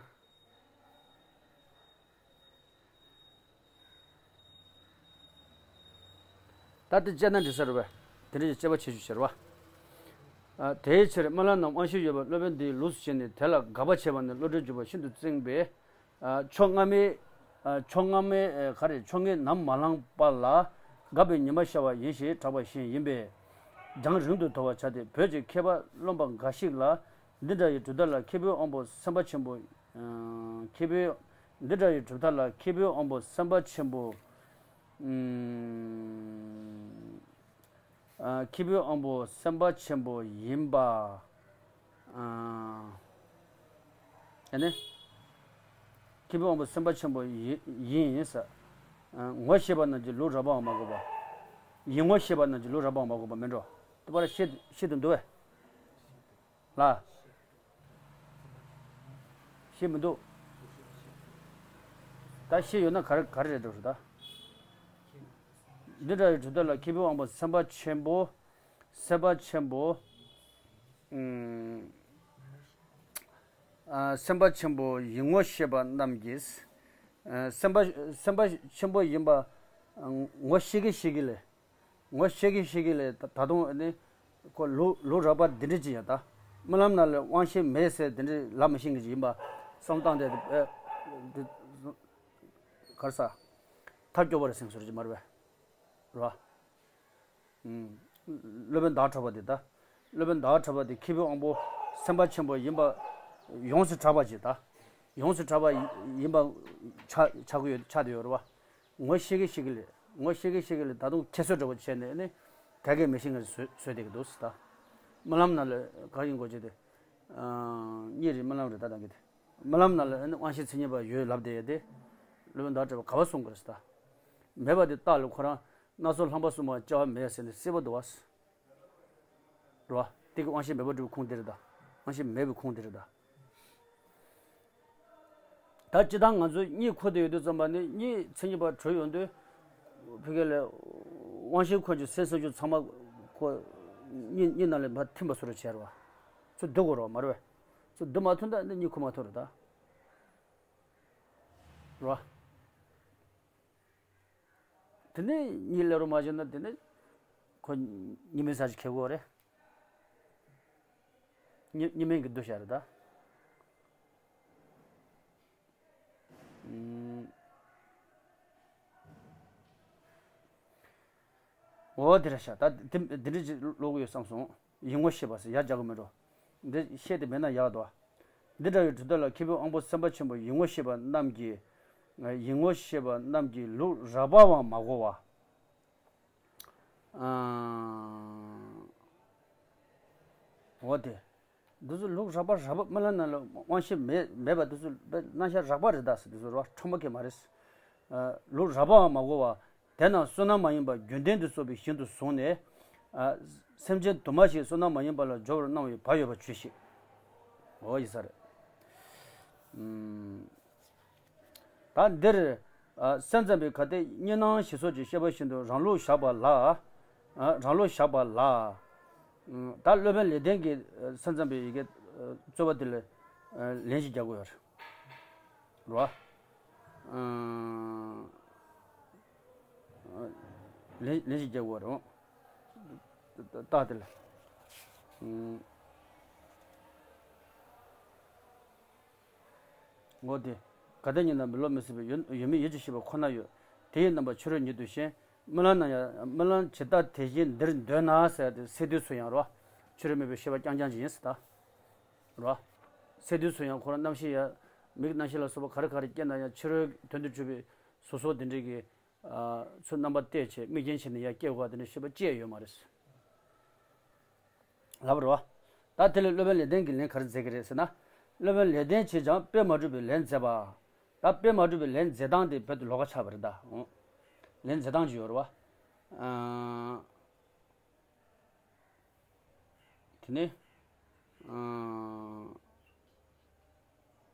ད་ལྟ་དཔྱད་ན་འགྲིག་ས་རེད་པས། དེ་འདྲ་ཞིག་དཔྱད་པ་བྱེད་རྒྱུ་བྱེད་རེད་པ། ཨ། དེའི་ཕྱིར་སྨོན་ལམ་རྣམས་དབང་ཤེས་ཡོད་པའི་སློབ་དཔོན་འདིའི་ལུགས་སུ་བྱས་ནས་དེ་ལ་དགག་པ་བྱས་པ་ནི་བློ་གྲོས་འཇུག་པ་ཤིན་ཏུ་བཙན་པས། ཨ། ཕྱོགས་སྔ་མའི། ཨ། ཕྱོགས་སྔ་མའི། ཨ། ག་རེ། ཕྱོགས་སྔའི་ནམ་མ་ལངས་པ་ལ་དགག་པའི་ཉི་མ་ཤར་བ་ཡིན་ཞེས་གྲགས་པ་བཞིན་ཡིན་པས། རྒྱང་རིང་དུ་དོར་བར་བྱ་སྟེ། བོད་ཀྱི་མཁས་པ་རློམ་པ་འགའ་ཞིག་ལ། འདི་འདྲ་ཡི་གྲུབ་མཐའ་ལ་ཁྱེད་པོའི་དབང་པོ་སེམས་དཔའ་ཆེན་པོ། ཨ། ཁྱེད་པོའི། འདི་འདྲ་ཡི་གྲུབ་མཐའ་ལ་ཁྱེད་པོའི་དབང་པོ་སེམས་དཔའ་ཆེན་པོ། ཨུམ། ཨ། ཁྱེད་པོའི་དབང་པོ་སེམས་དཔའ་ཆེན་པོ་ཡིན་པ། ཨ། ཨ་ནི། ཁྱེད་པོའི་དབང་པོ་སེམས་དཔའ་ཆེན་པོ་ཡིན་ཡིན་ཟེར། ཨ། ངོ་ཤེས་པ་རྣམས་ཀྱིས་ལུགས་རབ་པའང་མ་གོ་བ། ཡིན་ངོ་ཤེས་པ་རྣམས་ཀྱིས་ལུགས་རབ་པའང་མ་གོ་བ་མིན་འགྲོ། དེ་པར་ཤེས་ཤེས་དུ་འདུག་པས། ལ། ཤེས་མི་འདུག་ད་ཤེས་ཡོད་ན་ག་རེ་ག་རེ་རེད་འགྲོ་རེད་ད། འདི་འདྲ་ཡི་གྲུབ་མཐའ་ལ་ཁེ་ཕན་དབང་པོ་སེམས་དཔའ་ཆེན་པོ། སེམས་དཔའ་ཆེན་པོ། ཨུམ། ཨ། སེམས་དཔའ་ཆེན་པོ་ཡིན་ངོ་ཤེས་པ་རྣམས་ཀྱིས། ཨ། སེམས་དཔའ་སེམས་དཔའ་ཆེན་པོ་ཡིན་པ་ངོ་ཤེས་ཀྱི་ཤེས་ཀྱི་ལས། ངོ་ཤེས་ཀྱི་ཤེས་ཀྱི་ལས་ད་ད་དུང་ནི་ཁོ་ལུགས་ལུགས་རགས་པ་འདི་འདྲ་ཅིག་ཡང་ད་རྨི་ལམ་ནང་ལ་དབང་ཤེས་མེད་ཟེར་འདི་འདྲ་ལབ་མི་ཤེས་མཁན་ཅིག་ཡིན་པ་བསམ་བཏང་དེ་དེ་གར་ས་ཐབས་སྐྱོ་བོ་རེད་སེམས་སོ་རེ་ཅིག་མ་རེད་པས། རེད་བ། ཨུམ། སློབ་དཔོན་ཟླ་གྲགས་པ་དེ་ད། སློབ་དཔོན་ཟླ་གྲགས་པ་དེ་ཁེ་ཕན་དབང་པོ་སེམས་དཔའ་ཆེན་པོ་ཡིན་པ་ཡོངས་སུ་གྲགས་པ་ཅིག་ད། ཡོངས་སུ་གྲགས་པ་ཡིན་པ་ཆགས་ཆགས་ཀྱི་ཡོད་ཆགས་བསྡད་ཡོད་རེད་བ། ངོ་ཤེས་ཀྱི་ཤེས་ཀྱི་ལས། ངོ་ཤེས་ཀྱི་ཤེས་ཀྱི་ལས་ད་དུང་ཁྱད་གསོད་འདྲ་བོ་བྱས་ནས་ནི་ག་གེ་མི་ཤེས་ངེས་བཟོས་བཟོས་བསྡད་ཀྱི་འདུག་ཟེར་ད། རྨི་ལམ་ནང་ལ་ག་ཡིན་དགོས་ཅི་དེ། གཉིད་རེད་རྨི་ལམ་རེད་ད་ད་གི་དེ། རྨི་ལམ་ནང་ལ་ནི་དབང་ཤེས་མཚན་ཉིད་པ་ཡོད་ལབ་བསྡད་ཡོད་དེ། སློབ་དཔོན་ཟླ་གྲགས་པ་ག་བ་གསུང་གི་རེད་ཟེར་ད། མེད་པ་དེ་རྟགས་ལ་ཁོ་རང་སྣ་ཚོགས་རླངས་པ་གསུམ་པ་སྐྱེ་བ་མེད་ཟེར་ནས་གསལ་པོ་འདུག་བ། རེད་བ། དེ་གི་དབང་ཤེས་མེད་པར་གྲུབ་པའི་ཁུངས་དེ་རེད་ད། དབང་ཤེས་མེད་པའི་ཁུངས་དེ་རེད་ད། ད་སྤྱིར་བཏང་ང་ཚོ་གཉིད་ཁུག་བསྡད་ཡོད་དུས་ཙམ་པ་ནི་གཉིད་མཚན་ཉིད་པ་གྲོལ་ཡོང་དུས། ཕ་གི་ལ་དབང་ཤེས་འཁོར་གྱི་སེམས་སེམས་བྱུང་ཚང་མ་ཁོ་གཉིད་གཉིད་ནང་ལ་ཕར་ཐིམ་པ་བཟོ་འདྲ་བྱས་རེད་བ། ཚུར་སྡུད་དགོས་རེད་བ་མ་རེད་བས། ཚུར་སྡུད་མ་ཐུབ་ན་ནི་གཉིད་ཁུག་མ་ཐུབ་རེད་ད། རེད་བ། དེ་ནས་གཉིད་སླར་ཡང་མ་བྱུང་ན་དེ་ནས་ཁོ་གཉིད་སྨན་ཟ་ཞིག་འཁྱེར་དགོས་རེད། གཉིད་གཉིད་སྨན་གྱི་སྡུད་བྱ་རེད་ད། ཨུམ། འོ་དེ་རེད་ཤག་ད་དེ་འདི་འདྲ་ཅིག་ཀློག་གི་ཡོད་བསམ་སོང་། ཡིད་ངོ་ཤེས་པ་ཟེར་ཡར་རྒྱག་གི་མེད་འགྲོ། འདི་ཤེས་དེ་མེད་ན་ཡག་འདུག་འདི་འདྲ་བའི་གྲུབ་མཐའ་ལ་ཁེ་ཕན་དབང་པོ་སེམས་དཔའ་ཆེན་པོ་ཡིད་ངོ་ཤེས་པ་རྣམས་ཀྱིས། ཡིད་ངོ་ཤེས་པ་རྣམས་ཀྱིས་ལུགས་རགས་པའང་མ་གོ་བ། ཨ། འོ་དེ། འདི་ཚོ་ལུགས་རགས་པ་རགས་པ་རྨི་ལམ་ནང་ལ་དབང་ཤེས་མེད་མེད་པ་འདི་ཚོ་རྣམ་གཞག་རགས་པ་རེད་ད་ཟེར་འདི་ཚོ་རོ་ཕྲ་མོ་གི་མ་རེད། ལུགས་རགས་པའང་མ་གོ་བ། དེས་ན་བསོད་ནམས་མ་ཡིན་པ་རྒྱུན་ལྡན་དུ་གསོག་པའི་ཞིང་དུ་བཟུང་ནས། སེམས་ཅན་དུ་མ་ཞིག་བསོད་ནམས་མ་ཡིན་པ་ལ་སྦྱོར་བར་སྣང་བའི་བག་ཡོད་པར་བྱོས་ཤིག་འོ་ཡིན་ས་རེད། ད་འདིར། སེམས་ཙམ་པའི་གལ་ཏེ་གཉིས་སྣང་ཞེས་སོགས་ཀྱི་བཤད་པ་བཞིན་དུ་རང་ལུགས་བཞག་པ་ལ། རང་ལུགས་བཞག་པ་ལ། ད་སློབ་དཔོན་ལེགས་ལྡན་གྱིས་སེམས་ཙམ་པའི་ཡི་གེ་རྩོད་པ་དེ་ལ་ལན་ཞིག་རྒྱག་དགོས་ཡོད་རེད། རེད་བ། ལན་ལན་ཞིག་རྒྱག་དགོས་རེད། རྟགས་དེ་ལ། ངོ་དེ། གལ་ཏེ་གཉིས་སྣང་མི་སློབ་མི་སྲིད་པའི་ཡུལ་ཡུལ་མིན་ཡིད་ཀྱི་ཤེས་པ་ཁོ་ན་ཡོད། དེ་ཡི་རྣམ་པ་ཕྱི་རོལ་ཉིད་དུ་ཞེན། རྨི་ལམ་ན་ཡང་རྨི་ལམ་ཇི་ལྟར་དེ་བཞིན་འདིར་འདོད་ན་ཟེར་ཏེ་སད་དུས་སུ་ཡང་རོ། ཕྱི་རོལ་མེད་པའི་ཤེས་པ་རྐྱང་རྐྱང་ཅིག་ཡིན་ཟེར་ད། རོ། སད་དུས་སུ་ཡང་ཁོ་རང་རྣམ་ཤེས་ཡང་མིག་རྣམ་ཤེས་ལ་སོགས་པ་ག་རེ་ག་རེ་སྐྱེས་ན་ཡང་ཕྱི་རོལ་དོན་དུ་གྱུར་པའི་གཟུགས་སོགས་དེ་འདྲའི་གི། ཚུར་རྣམ་པ་གཏད་བྱས་དམིགས་རྐྱེན་བྱས་ནས་ཡར་སྐྱེ་དགོས་པ་དེ་འདྲ་ཤེས་པ་ཅི་ཡང་ཡོད་མ་རེད། ལབ་རོ། ད་དེ་ལས་སློབ་དཔོན་ལེགས་ལྡན་གྱིས་ལན་ག་རེ་མཛད་ཀྱི་རེད་ཟེར་ན། སློབ་དཔོན་ལེགས་ལྡན་གྱིས་ཀྱང་དཔེ་མ་གྲུབ་པའི་ལན་མཛད་པ། ད་དཔེ་མ་གྲུབ་པའི་ལན་མཛད་སྟངས་དེ་བོད་དུ་ལོགས་ཀ་ཆགས་པ་རེད་ད། ལན་མཛད་སྟངས་ཅིག་ཡོད་རེད་བ། དེ་ནས།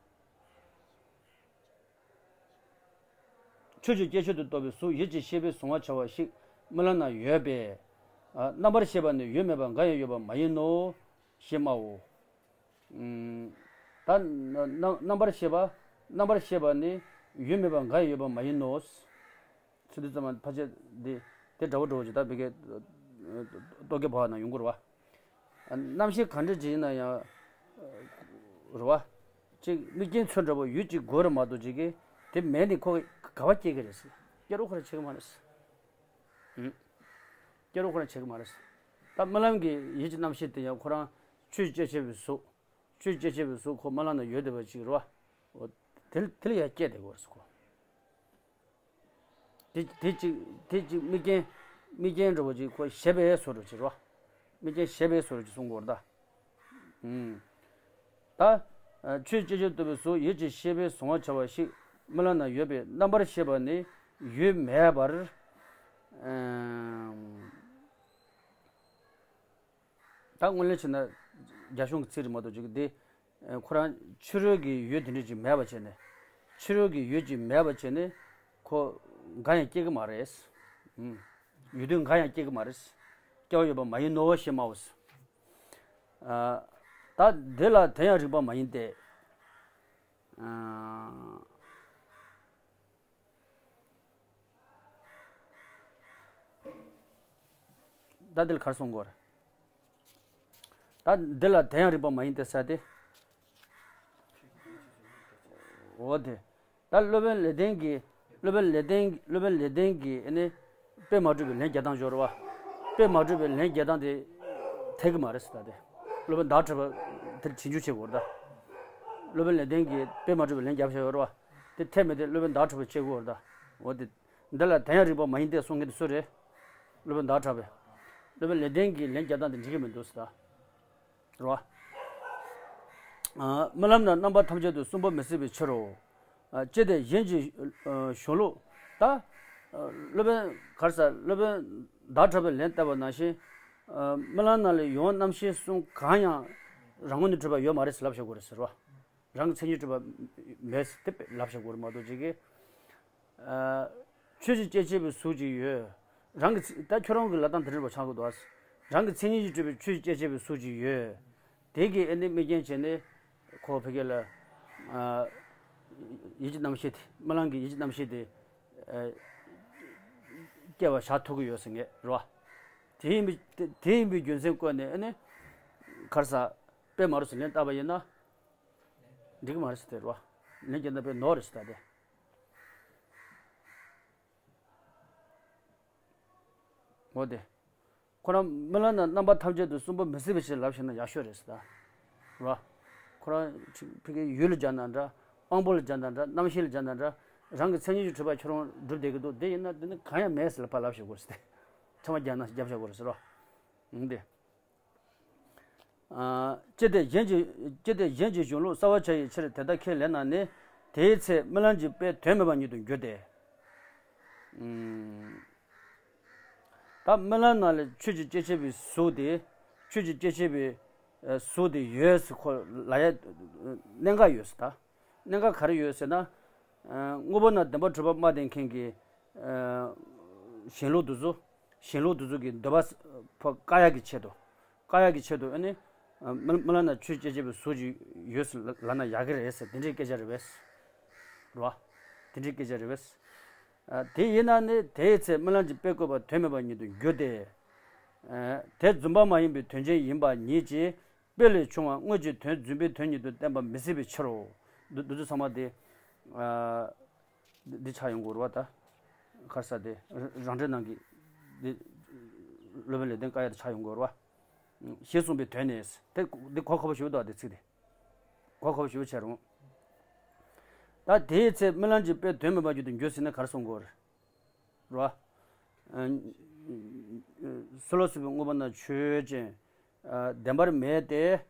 ཆོས་ཀྱི་སྐྱེ་མཆེད་དུ་གཏོགས་པའི་གཟུགས་ཡིད་ཀྱི་ཤེས་པས་གཟུང་བར་བྱ་བ་ཞིག་རྨི་ལམ་ན་ཡོད་པས། རྣམ་པར་ཤེས་པ་ནི་ཡུལ་མེད་པར་འགའ་ཡང་ཡོད་པ་མ་ཡིན་ནོ། ཞེས་སྨྲའོ། ད་རྣམ་རྣམ་པར་ཤེས་པ། རྣམ་པར་ཤེས་པ་ནི་ཡུལ་མེད་པར་འགའ་ཡང་ཡོད་པ་མ་ཡིན་ནོ། ཚིག་འདི་ཙམ་མ་ཕལ་ཆེར་འདི་དེ་འདྲ་བོ་འདྲ་བོ་ཅིག་ད་བི་ཀའི་རྟོག་གེ་བ་ན་ཡོང་གི་རེད་བ། རྣམ་ཤེས་ག་འདྲ་ཅིག་ཡིན་ན་ཡང་རེད་བ། ཅིག་དམིགས་རྐྱེན་ཚོ་འདྲ་བོ་ཡོད་ཅིག་དགོས་རེད་མ་གཏོགས་ཅིག་གིས་དེ་མེད་ནས་ཁོ་ག་བ་སྐྱེ་གི་རེད་ཟེར། སྐྱེ་རོགས་ཁོ་རང་བྱེད་གི་མ་རེད་ཟེར། སྐྱེ་རོགས་ཁོ་རང་བྱེད་གི་མ་རེད་ཟེར། ད་རྨི་ལམ་གྱི་ཡིད་ཀྱི་རྣམ་ཤེས་དེ་ཡང་ཁོ་རང་ཆོས་སྐྱེ་བྱེད་པའི་གཟུགས། ཆོས་སྐྱེ་བྱེད་པའི་གཟུགས་ཁོ་རྨི་ལམ་ན་ཡོད་བསྡད་པ་ཅིག་རེད་བ། དེ་དེ་ལ་ཡང་སྐྱེ་བསྡད་དགོས་རེད་ཟེར་ཁོ། དེ་དེ་གཅིག་དེ་གཅིག་དམིགས་རྐྱེན། དམིགས་རྐྱེན་འདྲ་བོ་ཅིག་ཁོ་བྱས་པའི་བཟོ་འདྲ་ཅིག་རེད་བ། དམིགས་རྐྱེན་བྱས་པའི་བཟོ་འདྲ་ཅིག་གསུང་གི་ཡོད་རེད་ད། ད། ཆོས་སྐྱེ་མཆེད་དུ་གཏོགས་པའི་གཟུགས་ཡིད་ཀྱི་ཤེས་པས་གཟུང་བར་བྱ་བ་ཞིག་རྨི་ལམ་ན་ཡོད་པས་རྣམ་པར་ཤེས་པ་ནི་ཡུལ་མེད་པར། ད་དངོས་ལན་བྱས་ན་རྒྱ་གཞུང་གི་ཚིག་རེད་མ་གཏོགས་ཅིག་དེ། ཁོ་རང་ཕྱི་རོལ་གྱི་ཡུལ་དེ་འདྲ་ཅིག་མེད་པ་བྱས་ནས། ཕྱི་རོལ་གྱི་ཡུལ་ཅིག་མེད་པ་བྱས་ནས་ཁོ་འགའ་ཡང་སྐྱེ་གི་མ་རེད། ཡུལ་དུས་འགའ་ཡང་སྐྱེ་གི་མ་རེད། སྐྱེ་བ་ཡོད་པ་མ་ཡིན་ནོ་ཞེས་སྨྲའོ། ད་འདི་ལ་དེ་ཡང་རིགས་པ་མ་ཡིན་ཏེ། ད་འདི་ལ་ག་རེ་གསུང་དགོས་རེད། ད་འདི་ལ་དེ་ཡང་རིགས་པ་མ་ཡིན་ཏེ་ཟེར་ཏེ། འོ་དེ། ད་སློབ་དཔོན་ལེགས་ལྡན་གྱིས། སློབ་དཔོན་ལེགས་ལྡན། སློབ་དཔོན་ལེགས་ལྡན་གྱིས་ནི། དཔེ་མ་གྲུབ་པའི་ལན་རྒྱག་སྟངས་སྦྱོར་བ། དཔེ་མ་གྲུབ་པའི་ལན་རྒྱག་སྟངས་དེ་འཐད་ཀྱི་མ་རེད་ཟེར་ད་དེ། སློབ་དཔོན་ཟླ་གྲགས་པ་དེར་ཕྱིས་འཇུག་བྱེད་དགོས་རེད་ད། སློབ་དཔོན་ལེགས་ལྡན་གྱིས་དཔེ་མ་གྲུབ་པའི་ལན་རྒྱབ་བཞག་ཡོད་རེད་བ། དེ་འཐད་མི་འཐད་སློབ་དཔོན་ཟླ་གྲགས་པ་དཔྱད་དགོས་རེད་ད། འོ་དེ། འདི་ལ་དེ་ཡང་རིགས་པ་མ་ཡིན་ཏེ་གསུང་མཁན་དེ་སུ་རེད། སློབ་དཔོན་ཟླ་གྲགས་པས། སློབ་དཔོན་ལེགས་ལྡན་གྱིས་ལན་རྒྱག་སྟངས་དེ་འགྲིག་གི་མི་འདུག་ཟེར་ད། རེད་བ། ཨ། རྨི་ལམ་ན་རྣམ་པ་ཐམས་ཅད་དུ་གསུམ་པོ་མི་སྲིད་པའི་ཕྱིར་རོ། ཨ། ཅི་སྟེ་གཞན་གྱི་ཨ་གཞུང་ལུགས། ད་ཨ་སློབ་དཔོན་ག་རེ་ཟེར། སློབ་དཔོན་ཟླ་གྲགས་པས་ལན་བཏབ་པ་ནང་བཞིན། ཨ། རྨི་ལམ་ནང་ལས་ཡོང་རྣམ་ཤེས་གསུམ་གང་ཡང་རང་ངོས་ནས་གྲུབ་པ་ཡོད་མ་རེད་ཟེར་ལབ་བཞག་དགོས་རེད་ཟེར་བ། རང་གི་མཚན་ཉིད་གྲུབ་པ་མེད་ཟེར་དེ་ལབ་བཞག་དགོས་རེད་མ་གཏོགས་ཅིག་གིས། ཨ། ཆོས་ཀྱི་སྐྱེ་མཆེད་པའི་གཟུགས་ཅིག་ཡོད། རང་གི་ཚེ། ད་ཁྱོད་རང་གི་ལབ་སྟངས་དེ་འདྲ་བ་ཆགས་ཀྱི་འདུག་ཨ། རང་གི་མཚན་ཉིད་ཀྱིས་གྲུབ་པའི་ཆོས་ཀྱི་སྐྱེ་མཆེད་པའི་གཟུགས་ཅིག་ཡོད། དེ་གིས་ཨ་ནི་དམིགས་རྐྱེན་བྱས་ནས་ཁོ་ཕ་གི་ལ། ཨ། ཡིད་ཀྱི་རྣམ་ཤེས་དེ། རྨི་ལམ་གྱི་ཡིད་ཀྱི་རྣམ་ཤེས་དེ། ཨ། སྐྱེ་བ་བཞག་ཐུབ་ཀྱི་ཡོད་ཟེར་ངེས་རེད་བ། དེ་ཡིན་པའི། དེ་ཡིན་པའི་རྒྱུ་མཚན་བཀོད་ནས་ཨ་ནི། ག་རེ་ཟེར། དཔེ་མ་རུ་སུ་ལན་བཏབ་པ་ཡིན་ན། འགྲིག་གི་མ་རེད་ཟེར་དེ་རེད་བ། ལན་རྒྱག་ན་དཔེ་ནོར་རེད་ཟེར་ད་དེ། འོ་དེ། ཁོ་རང་རྨི་ལམ་ན་རྣམ་པ་ཐམས་ཅད་དུ་གསུམ་པོ་མི་སྲིད་པའི་ཕྱིར་ལབ་བཞག་ན་ཡག་ཤོས་རེད་ཟེར་ད། རེད་བ། ཁོ་རང་ཕ་གི་ཡུལ་ལ་སྦྱར་ན་འདྲ། དབང་པོ་ལ་སྦྱར་ན་འདྲ། རྣམ་ཤེས་ལ་སྦྱར་ན་འདྲ། རང་གི་མཚན་ཉིད་ཀྱིས་གྲུབ་པ་ཁྱོད་རང་སྒྲུབ་བསྡད་ཀྱི་འདུག་དེ་ཡིན་ན་དེ་ནི་གང་ཡང་མེད་ཟེར་ལབ་ཕར་ལབ་བཞག་དགོས་རེད་ཟེར་ཏེ། ཚང་མ་རྒྱག་ན་རྒྱབ་བཞག་དགོས་རེད་ཟེར་རོ། འདི། ཨ། ཅི་སྟེ་གཞན་གྱི། ཅི་སྟེ་གཞན་གྱི་གཞུང་ལུགས་གསལ་བར་བྱ་བའི་ཕྱིར་དེ་ལྟར་ཁས་ལེན་ན་ནི། དེའི་ཚེ་རྨི་ལམ་གྱི་དཔེ་དོན་མེད་པ་ཉིད་དུ་འགྱུར་ཏེ། ཨུམ། ད་རྨི་ལམ་ནང་ལ་ཆོས་ཀྱི་སྐྱེ་མཆེད་པའི་གཟུགས་དེ། ཆོས་ཀྱི་སྐྱེ་མཆེད་པའི་ཨ་གཟུགས་དེ་ཡོད་ཟེར་ཁོ་ལབ་ཡ་གནད་འགག་ཡོད་ཟེར་ད། གནད་འགག་ག་རེ་ཡོད་ཟེར་ན། ཨ། དངོས་པོ་རྣམས་བདེན་པར་གྲུབ་པར་སྨྲ་བསྡད་མཁན་གྱི། ཨ། གཞན་ལུགས་དེ་ཚོ། གཞན་ལུགས་དེ་ཚོ་གི་འདོད་པ་ཕར་བཀག་ཡག་གི་ཆེད་དུ། བཀག་ཡག་གི་ཆེད་དུ་ཨ་ནི། ཨ། རྨི་རྨི་ལམ་ན་ཆོས་སྐྱེ་མཆེད་པའི་གཟུགས་ཅིག་ཡོད་ཟེར་ལབ་ན་ཡག་གི་རེད་ཟེར་དེ་འདྲའི་སྐད་ཆ་རེད་པས། རེད་བ། དེ་འདྲའི་སྐད་ཆ་རེད་པས། ཨ། དེ་ཡིན་ན་ནི་དེའི་ཚེ་རྨི་ལམ་གྱི་དཔེ་བཀོད་པ་དོན་མེད་པ་ཉིད་དུ་འགྱུར་ཏེ། ཨ། དེ་རྫུན་པ་མ་ཡིན་པའི་དོན་ཅན་ཡིན་པ་ཉིད་ཀྱིས། དཔེ་ལས་བྱུང་བ་དངོས་ཀྱི་དོན་རྫུན་པའི་དོན་ཉིད་དུ་བསྟན་པ་མི་སྲིད་པའི་ཕྱིར་རོ། འདི་འདི་ཚོ་ཚང་མ་དེ། ཨ། འདི་འདི་ཆགས་ཡོང་གི་རེད་བ་ད། ག་རེ་ཟེར་དེ། རང་འགྲེལ་ནང་གི་འདི། སློབ་དཔོན་ལེགས་ལྡན་བཀའ་ཡིག་དེ་ཆགས་ཡོང་གི་རེད་བ། ཞེས་གསུངས་པའི་དོན་ནི། དེ་འདི་གོ་ཁག་པོ་ཞེ་པོ་འདུག་དེ་ཚིག་དེ། གོ་ཁག་པོ་ཞེ་པོ་བྱས་རུང་། ད་དེའི་ཚེ་རྨི་ལམ་གྱི་དཔེ་དོན་མེད་པ་ཉིད་དུ་འགྱུར་ཟེར་ན་ག་རེ་གསུང་དགོས་རེད། རེད་བ། ཨ། སུ་ལ་སོགས་པའི་དངོས་པོ་རྣམས་ཆོས་ཅན། ཨ། བདེན་པར་མེད་དེ།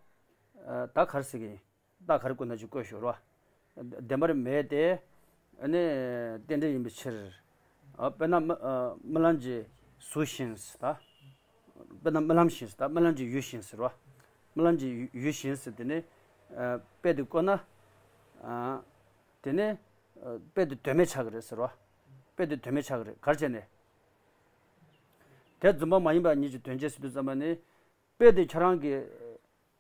ཨ། ད་ག་རེ་ཟེར་གི་ཡིན། རྟགས་ག་རེ་བཀོད་ན་ཅིག་བཀོད་ཤོག་རོ། བདེན་པར་མེད་དེ། ཨ་ནི་རྟེན་འབྲེལ་ཡིན་པའི་ཕྱིར། ཨ། དཔེར་ན་རྨི་ཨ་རྨི་ལམ་གྱི་གཟུགས་བཞིན་ཟེར་ད། དཔེར་ན་རྨི་ལམ་བཞིན་ཟེར་ད། རྨི་ལམ་གྱི་ཡུལ་བཞིན་ཟེར་རོ། རྨི་ལམ་གྱི་ཡུལ་བཞིན་ཟེར་དེ་ནི། ཨ། དཔེ་དེ་བཀོད་ན། ཨ། དེ་ནི། ཨ། དཔེ་དེ་དོན་མེད་ཆགས་ཀྱི་རེད་ཟེར་རོ། དཔེ་དེ་དོན་མེད་ཆགས་ཀྱི་རེད། ག་རེ་བྱས་ནས། དེ་རྫུན་པ་མ་ཡིན་པ་ཉིད་ཀྱི་དོན་ཅན་ཟེར་དུས་ཙམ་པ་ནི། དཔེ་དེ་ཁྱེད་རང་གིས།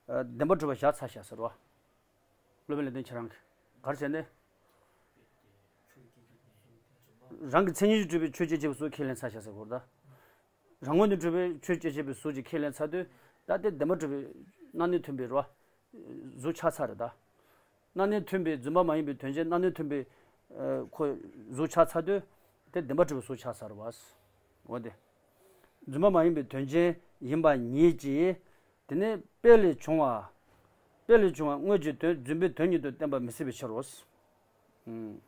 ཨ། བདེན་པར་གྲུབ་པ་བཞག་ཚར་བཞག་ཟེར་རོ། སློབ་དཔོན་ལེགས་ལྡན་ཁྱེད་རང་གིས། ག་རེ་བྱས་ནས། རང་གི་མཚན་ཉིད་ཀྱིས་གྲུབ་པའི་ཆོས་སྐྱེ་མཆེད་པའི་གཟུགས་ཁས་ལེན་ཚར་བཞག་ཟེར་དགོས་རེད་ད། རང་ངོས་ནས་གྲུབ་པའི་ཆོས་སྐྱེ་མཆེད་པའི་གཟུགས་ཀྱིས་ཁས་ལེན་ཚར་དུས། ད་དེ་བདེན་པར་གྲུབ་པའི་སྣང་ནུས་མཐུན་པའི་རོ། གཟུགས་ཆགས་ཚར་རེད་ད། སྣང་ནུས་མཐུན་པའི། རྫུན་པ་མ་ཡིན་པའི་དོན་ཅན་སྣང་ནུས་མཐུན་པའི། ཨ། ཁོ་གཟུགས་ཆགས་ཚར་དུས། དེ་བདེན་པར་གྲུབ་པའི་གཟུགས་ཆགས་ཚར་བ། འོ་དེ། རྫུན་པ་མ་ཡིན་པའི་དོན་ཅན་ཡིན་པ་ཉིད་ཀྱིས། དེ་ནི་དཔེ་ལས་བྱུང་བ། དཔེ་ལས་བྱུང་བ་དངོས་ཀྱི་དོན་རྫུན་པའི་དོན་ཉིད་དུ་བསྟན་པ་མི་སྲིད་པའི་ཕྱིར་རོ། ཨུམ།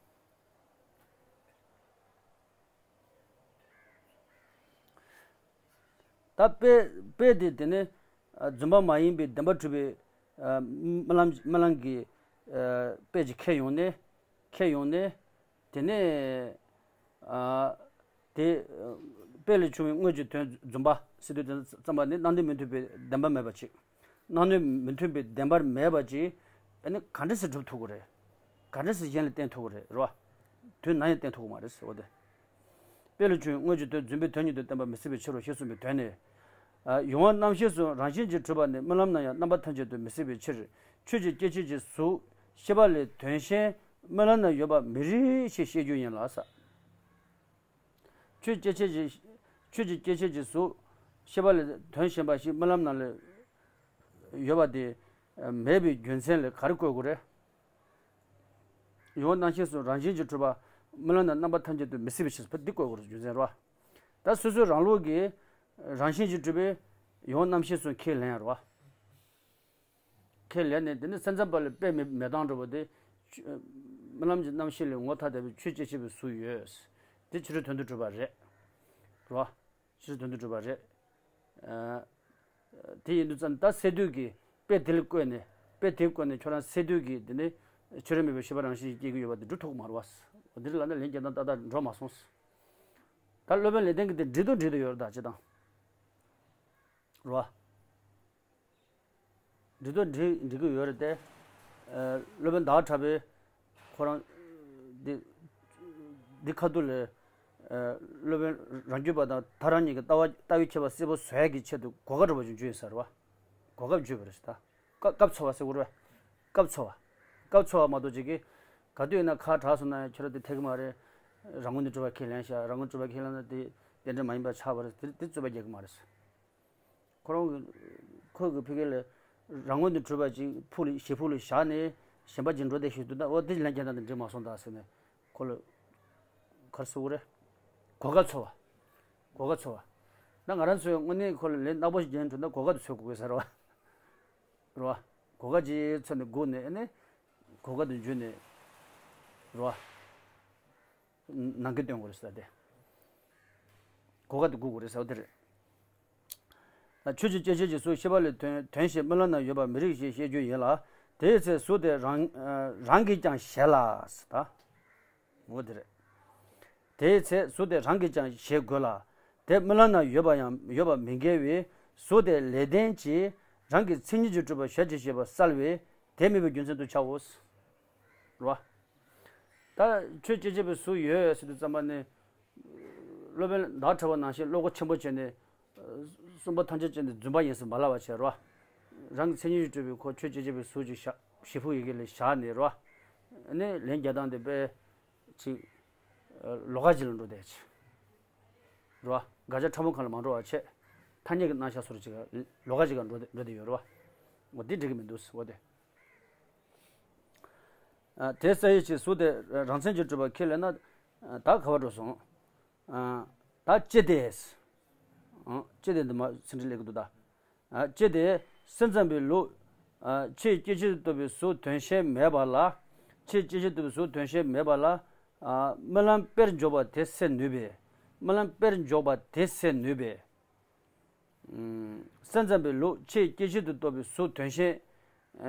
ད་དཔེ་དཔེ་དེ་དེ་ནི། ཨ། རྫུན་པ་མ་ཡིན་པའི་བདེན་པར་གྲུབ་པའི། ཨ། རྨི་ལམ་རྨི་ལམ་གྱི། ཨ། དཔེ་ཅིག་ཁས་ཡོང་ནས། ཁས་ཡོང་ནས། དེ་ནས། ཨ། དེ། ཨ། དཔེ་ལས་བྱུང་བའི་དངོས་ཀྱི་དོན་རྫུན་པ་ཟེར་དུས་དེ་ཙམ་པ་ནི་སྣང་ནུས་མི་མཐུན་པའི་བདེན་པ་མེད་པ་ཅིག་སྣང་ནུས་མི་མཐུན་པའི་བདེན་པར་མེད་པ་ཅིག་ཨ་ནི་ག་འདྲ་སེ་སྒྲུབ་ཐུབ་ཀྱི་རེད། ག་འདྲ་སེ་གཞན་ལ་བསྟན་ཐུབ་ཀྱི་རེད། རེད་བ། དུས་ནམ་ཡང་བསྟན་ཐུབ་ཀྱི་མ་རེད་ཟེར་བ་དེ། དཔེ་ལ་བྱུང་དངོས་ཀྱི་དོན་རྫུན་པའི་དོན་ཉིད་དུ་བསྟན་པ་མི་སྲིད་པའི་ཕྱིར་རོ་ཞེས་གསུངས་པའི་དོན་ནི། ཡུལ་དབང་རྣམ་ཤེས་སུ་རང་བཞིན་གྱིས་གྲུབ་པ་ནི་རྨི་ལམ་ན་ཡང་རྣམ་པ་ཐམས་ཅད་དུ་མི་སྲིད་པའི་ཕྱིར། ཆོས་ཀྱི་སྐྱེ་མཆེད་ཀྱི་གཟུགས་ཤེས་པ་ལས་དོན་གཞན་རྨི་ལམ་ན་ཡོད་པ་མི་རིགས་ཞེས་བཤད་རྒྱུ་ཡིན་ལ་ཟེར། ཆོས་སྐྱེ་མཆེད་ཀྱི་ཆོས་ཀྱི་སྐྱེ་མཆེད་ཀྱི་གཟུགས་ཤེས་པ་ལས་དོན་གཞན་པ་ཞིག་རྨི་ལམ་ན་ལས་ཡོད་པ་དེ་མེད་པའི་རྒྱུ་མཚན་ལས་ག་རེ་བཀོད་དགོས་རེད། ཡུལ་དབང་རྣམ་ཤེས་སུ་རང་བཞིན་གྱིས་གྲུབ་པ་རྨི་ལམ་ན་རྣམ་པ་ཐམས་ཅད་དུ་མི་སྲིད་པའི་ཕྱིར་ཟེར་བ་འདི་བཀོད་དགོས་རེད། རྒྱུ་མཚན་རེད་བ། ད་སོ་སོའི་རང་ལུགས་ཀྱི་རང་བཞིན་གྱིས་གྲུབ་པའི་ཡུལ་དབང་རྣམ་ཤེས་སུ་ཁས་ལེན་ཡ་རེད་བ། ཁས་ལེན་ནས་དེ་ནི་སེམས་ཙམ་པ་ལས་དཔེ་མེད་མེད་སྟངས་འགྲོ་བ་དེ། རྨི་ལམ་གྱི་རྣམ་ཤེས་ལས་ངོ་ཐ་དད་པའི་ཆོས་སྐྱེ་མཆེད་པའི་གཟུགས་ཡོད། དེ་ཕྱི་རོལ་དོན་དུ་གྲུབ་པ་རེད། རེད་བ། ཕྱི་རོལ་དོན་དུ་གྲུབ་པ་རེད། ཨ། དེ་ཡིན་དུས་ཙམ་ད་སས་བསྡུས་ཀྱི་དཔེ་དེ་ལ་བཀོད་ནས་དཔེ་དེ་བཀོད་ནས་ཁྱོད་རང་སས་བསྡུས་ཀྱི་དེ་ནི་ཕྱི་རོལ་མེད་པའི་ཤེས་པ་རང་བཞིན་གྱིས་སྐྱེ་གི་ཡོད་པ་དེ་སྒྲུབ་ཐུབ་ཀྱི་མ་རེད་བ། འདིར་ལབ་ན་ལན་རྒྱག་སྟངས་ཏག་ཏག་འགྲོ་མ་སོང་། ད་སློབ་དཔོན་ལེགས་ལྡན་གྱིས་དེ་འགྲིག་དང་འགྲིག་དུ་ཡོད་རེད་ད་ཅི་དང་། རེད་བ། འགྲིག་དང་འགྲིག་འགྲིག་གི་ཡོད་རེད་དེ། ཨ། སློབ་དཔོན་ཟླ་བ་གྲགས་པས་ཁོ་རང་འདི་འདི་ཁ་ཐུག་ལས། ཨ། སློབ་དཔོན་རང་རྒྱུད་པ་དང་ད་རང་ཉིད་ཀྱི་ལྟ་བ་ལྟ་བའི་ཁྱད་པར་གསལ་པོ་བཟོ་ཡག་གི་ཆེད་དུ་གོ་སྐབས་འདྲ་པོ་ཅིག་བརྗོད་ཡོད་ས་རེད་བ། གོ་སྐབས་བརྗོད་པ་རེད་ད། སྐབས་སྐབས་འཚོལ་བ་ཟེར་དགོས་རེད་བ། སྐབས་འཚོལ་བ། སྐབས་འཚོལ་བ་མ་གཏོགས་ཅིག་གིས་ག་དུས་ཡིན་ན་ཁ་གྲགས་སོང་ན་ཁྱོད་རང་དེ་འཐད་ཀྱི་མ་རེད། རང་ངོས་ནས་གྲུབ་པ་ཁས་ལེན་ཤག་རང་ངོས་གྲུབ་པ་ཁས་ལེན་ན་དེ་རྟེན་འབྲེལ་མ་ཡིན་པ་ཆགས་པ་རེད། དེ་དེ་རྩོད་པ་རྒྱག་གི་མ་རེད། ཁོ་རང་གི་ཁོས་གི་ཕ་གི་ལ་རང་ངོས་ནས་གྲུབ་པ་ཅིག་ཕུགས་ལ་ཞེ་ཕུགས་ལ་བཞག་ནས་གཞན་པ་ཅིག་འགྲོ་བསྡད་ཤོད་དུས་ད་འོ་དེ་ལན་རྒྱག་སྟངས་དེ་འགྲིག་མ་སོང་ད་ཟེར་ནས་ཁོ་ལ་ག་རེ་ཟེར་དགོས་རེད། གོ་སྐབས་འཚོལ་བ། གོ་སྐབས་འཚོལ་བ། ད་ང་རང་ཚོས་དངོས་གནས་ཁོ་ལ་ལན་རྣག་པོ་ཞིག་རྒྱག་འགྲོ་ན་གོ་སྐབས་དེ་འཚོལ་དགོས་ཟེར་བ། རེད་བ། གོ་སྐབས་ཅིག་འཚོལ་ནས་སྒུག་ནས་ཨ་ནི་གོ་སྐབས་དེ་འཇུས་ནས་རེད་བ། ནང་འགལ་སྟོན་དགོས་རེད་ཟེར་ཏེ། གོ་སྐབས་དེ་སྒུག་དགོས་རེད་ཟེར་བ་དེ་རེད། ཆོས་ཀྱི་སྐྱེ་མཆེད་ཀྱི་གཟུགས་ཤེས་པ་ལས་དོན་དོན་གཞན་རྨི་ལམ་ན་ཡོད་པ་མི་རིགས་ཞེས་བཤད་རྒྱུ་ཡིན་ལ། དེའི་ཚེ་གཟུགས་དེ་རང་རང་གིས་ཀྱང་གཞལ་ལ་ཟེར་ད། འོ་དེ་རེད། དེའི་ཚེ་གཟུགས་དེ་རང་གིས་ཀྱང་གཞལ་དགོས་ལ། དེ་རྨི་ལམ་ན་ཡོད་པ་ཡང་ཡོད་པ་མི་འགལ་བས་གཟུགས་དེ་ལེགས་ལྡན་གྱིས་རང་གི་མཚན་ཉིད་ཀྱིས་གྲུབ་པ་གཞལ་བྱ་ཞེས་པ་གསལ་བས་དེ་མེད་པའི་རྒྱུ་མཚན་དུ་བྱའོ། རེད་བ། ད་ཆོས་སྐྱེ་མཆེད་པའི་གཟུགས་ཡོད་ཟེར་དུས་ཙམ་པ་ནི། སློབ་དཔོན་ཟླ་བ་གྲགས་པ་ནང་བཞིན་བློ་ཁོག་ཆེན་པོ་བྱས་ནས། གསུམ་པོ་ཐམས་ཅད་ཅན་དེ་རྫུན་པ་ཡིན་ཟེར་མ་ལབ་པ་བྱས་རོ། རང་གི་མཚན་ཉིད་ཀྱིས་གྲུབ་པའི་ཁོ་ཆོས་སྐྱེ་མཆེད་པའི་གཟུགས་ཀྱི་ཞེ་ཕུགས་ཡི་གེ་ལས་བཞག་ནས་རོ། ནས་ལན་རྒྱག་སྟངས་དེ་དཔེ་ཅིག་ལོགས་ཀ་ཅིག་ལ་འགྲོ་བསྡད་ཅིག་རོ། དགག་བྱ་ཕྲ་མོ་གང་ལ་མ་འགྲོ་བ་བྱས། ཐ་སྙད་ཀྱི་རྣམ་གཞག་སོར་ཅིག་ལོགས་ཀ་ཅིག་ག་འགྲོ་བསྡད་འགྲོ་བསྡད་ཡོད་རོ། འོ་འདི་འགྲིག་གི་མི་འདུག་འོ་དེ། དེ་གསལ་བའི་ཕྱིར་གཟུགས་དེ་རང་མཚན་གྱིས་གྲུབ་པ་ཁས་ལེན་ན། ད་ག་བར་འགྲོ་སོང་། ད་ཅི་སྟེ། ཅི་སྟེ་འདི་མ་ཚིག་འགྲེལ་སླེབས་ཀྱི་འདུག་ད། ཅི་སྟེ་སེམས་ཙམ་པའི་ལུགས། ཆོས་སྐྱེ་མཆེད་དུ་གཏོགས་པའི་གཟུགས་དོན་གཞན་མེད་པ་ལ། ཆོས་སྐྱེ་མཆེད་དུ་གཏོགས་པའི་གཟུགས་དོན་གཞན་མེད་པ་ལ། རྨི་ལམ་དཔེར་འཇོག་པ་དེ་སེལ་ནུས་པས། རྨི་ལམ་དཔེར་འཇོག་པ་དེ་སེལ་ནུས་པས། སེམས་ཙམ་པའི་ལུགས་ཆོས་སྐྱེ་མཆེད་དུ་གཏོགས་པའི་གཟུགས་དོན་གཞན།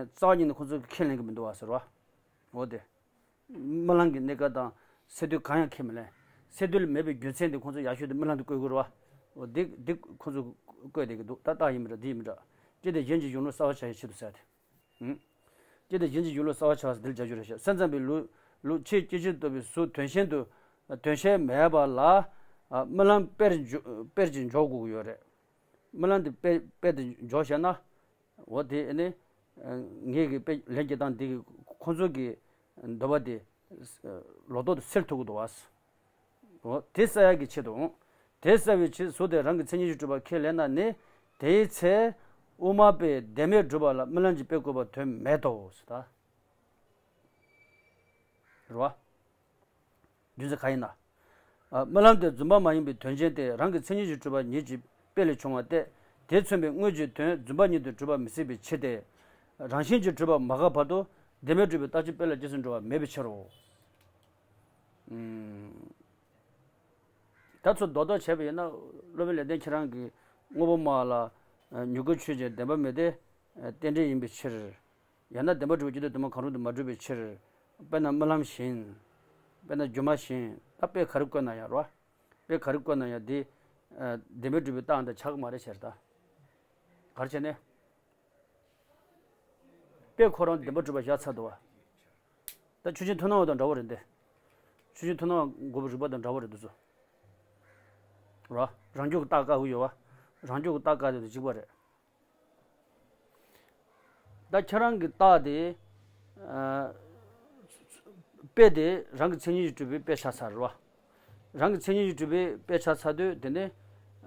རྩ་བ་ཉིད་ནས་ཁོང་ཚོས་ཁས་ལེན་གྱི་མི་འདུག་བ་ཟེར་བ། འོ་དེ། རྨི་ལམ་གྱི་གནས་སྐབས་དང་སས་བསྡུས་གང་ཡང་ཁས་མི་ལེན། སས་བསྡུས་ལ་མེད་པའི་རྒྱུ་མཚན་དེ་ཁོང་ཚོས་ཡག་ཤོས་དེ་རྨི་ལམ་དུ་བཀོད་དགོས་རེད་བ། འོ་འདི་འདི་ཁོང་ཚོས་བཀོད་བསྡད་ཀྱི་འདུག་ད་རྟགས་ཡིན་མི་འདྲ་འདི་ཡིན་མི་འདྲ། ཅི་སྟེ་གཞན་གྱི་གཞུང་ལུགས་གསལ་བར་བྱ་ཡི་ཆེད་དུ་ཟེར་ཏེ། ཅི་སྟེ་གཞན་གྱི་གཞུང་ལུགས་གསལ་བར་བྱ་བ་འདིར་སྦྱར་རྒྱུ་རེད་ཤག་སེམས་ཙམ་པའི་ལུགས་ལུགས་ཆོས་སྐྱེ་མཆེད་དུ་གཏོགས་པའི་གཟུགས་དོན་གཞན་དུ། དོན་གཞན་མེད་པ་ལ། རྨི་ལམ་དཔེར་འཇོག་དཔེར་གྱིས་འཇོག་དགོས་ཀྱི་ཡོད་རེད། རྨི་ལམ་དེ་དཔེ་དཔེ་དེ་འཇོག་བྱས་ན། འོ་དེ་ནི། ངེད་ཀྱི་དཔེ་ལན་རྒྱག་སྟངས་འདི་གི་ཁོང་ཚོ་གི་འདོད་པ་དེ། ལོ་ཏོག་ཏུ་སེལ་ཐུབ་ཀྱི་འདུག་བ། འོ་དེ་གསལ་ཡག་གི་ཆེད་དུ། དེ་གསལ་བའི་ཕྱིར་གཟུགས་དེ་རང་གི་མཚན་ཉིད་ཀྱིས་གྲུབ་པ་ཁས་ལེན་ན་ནི། དེའི་ཚེ། དབུ་མ་པས་བདེན་མེད་སྒྲུབ་པ་ལ་རྨི་ལམ་གྱི་དཔེ་བཀོད་པ་དོན་མེད་དོ་ཟེར་ད། རེད་བ། རྒྱུ་མཚན་གང་ཡིན་ན། རྨི་ལམ་དེ་རྫུན་པ་མ་ཡིན་པའི་དོན་ཅན་ཏེ་རང་གི་མཚན་ཉིད་ཀྱིས་གྲུབ་པ་ཉིད་ཀྱི་དཔེ་ལས་བྱུང་བ་སྟེ། དེས་མཚོན་པའི་དངོས་ཀྱི་དོན་རྫུན་པ་ཉིད་དུ་གྲུབ་པ་མི་སྲིད་པའི་ཕྱིར་ཏེ། རང་བཞིན་གྱིས་གྲུབ་པ་མ་འགགས་བར་དུ་བདེན་མེད་སྒྲུབ་པའི་རྟགས་ཀྱི་དཔེ་ལ་རྗེས་སུ་འགྲོ་བ་མེད་པའི་ཕྱིར་རོ། ད་ཚོ་རྡོག་རྡོག་བྱས་པ་ཡིན་ན་སློབ་དཔོན་ལེགས་ལྡན་ཁྱེད་རང་གིས་དངོས་པོ་སྨྲ་བ་ལ། མྱུ་གུ་ཆོས་ཅན་བདེན་པ་མེད་དེ། རྟེན་འབྲེལ་ཡིན་པའི་ཕྱིར། ཡང་ན་བདེན་པར་གྲུབ་པའི་སྐྱེ་མཐའ་དུ་མ་གང་རུང་དུ་མ་གྲུབ་པའི་ཕྱིར། དཔེར་ན་རྨི་ལམ་བཞིན། དཔེར་ན་སྒྱུ་མ་བཞིན་ད་དཔེ་ག་རེ་བཀོད་ན་ཡང་རོ། དཔེ་ག་རེ་བཀོད་ན་ཡང་འདི། བདེན་པར་གྲུབ་པའི་རྟགས་འདི་ཆགས་ཀྱི་མ་རེད་ཟེར་ད། ག་རེ་བྱས་ནས། དཔེ་ཁོ་རང་བདེན་པར་གྲུབ་པ་བཞག་ཚར་འདུག་བ། ད་ཆོས་ཅན་མཐུན་སྣང་བ་དང་འདྲ་བོ་རེད་འདི། ཆོས་ཅན་མཐུན་སྣང་བ་འགོག་པའི་རིགས་པ་དང་འདྲ་བོ་རེད་འདུག་ཚོ། རོ། རང་རྒྱུད་ཀྱི་རྟགས་བཀག་གི་ཡོད་བ། རང་རྒྱུད་ཀྱི་རྟགས་བཀག་དེ་དང་གཅིག་པ་རེད། ད་ཁྱེད་རང་གི་རྟགས་དེ། ཨ། དཔེ་དེ་རང་གི་མཚན་ཉིད་ཀྱིས་གྲུབ་པའི་དཔེ་ཆགས་ཚར་རེད་བ། རང་གི་མཚན་ཉིད་ཀྱིས་གྲུབ་པའི་དཔེ་ཆགས་ཚར་དུས་དེ་ནི།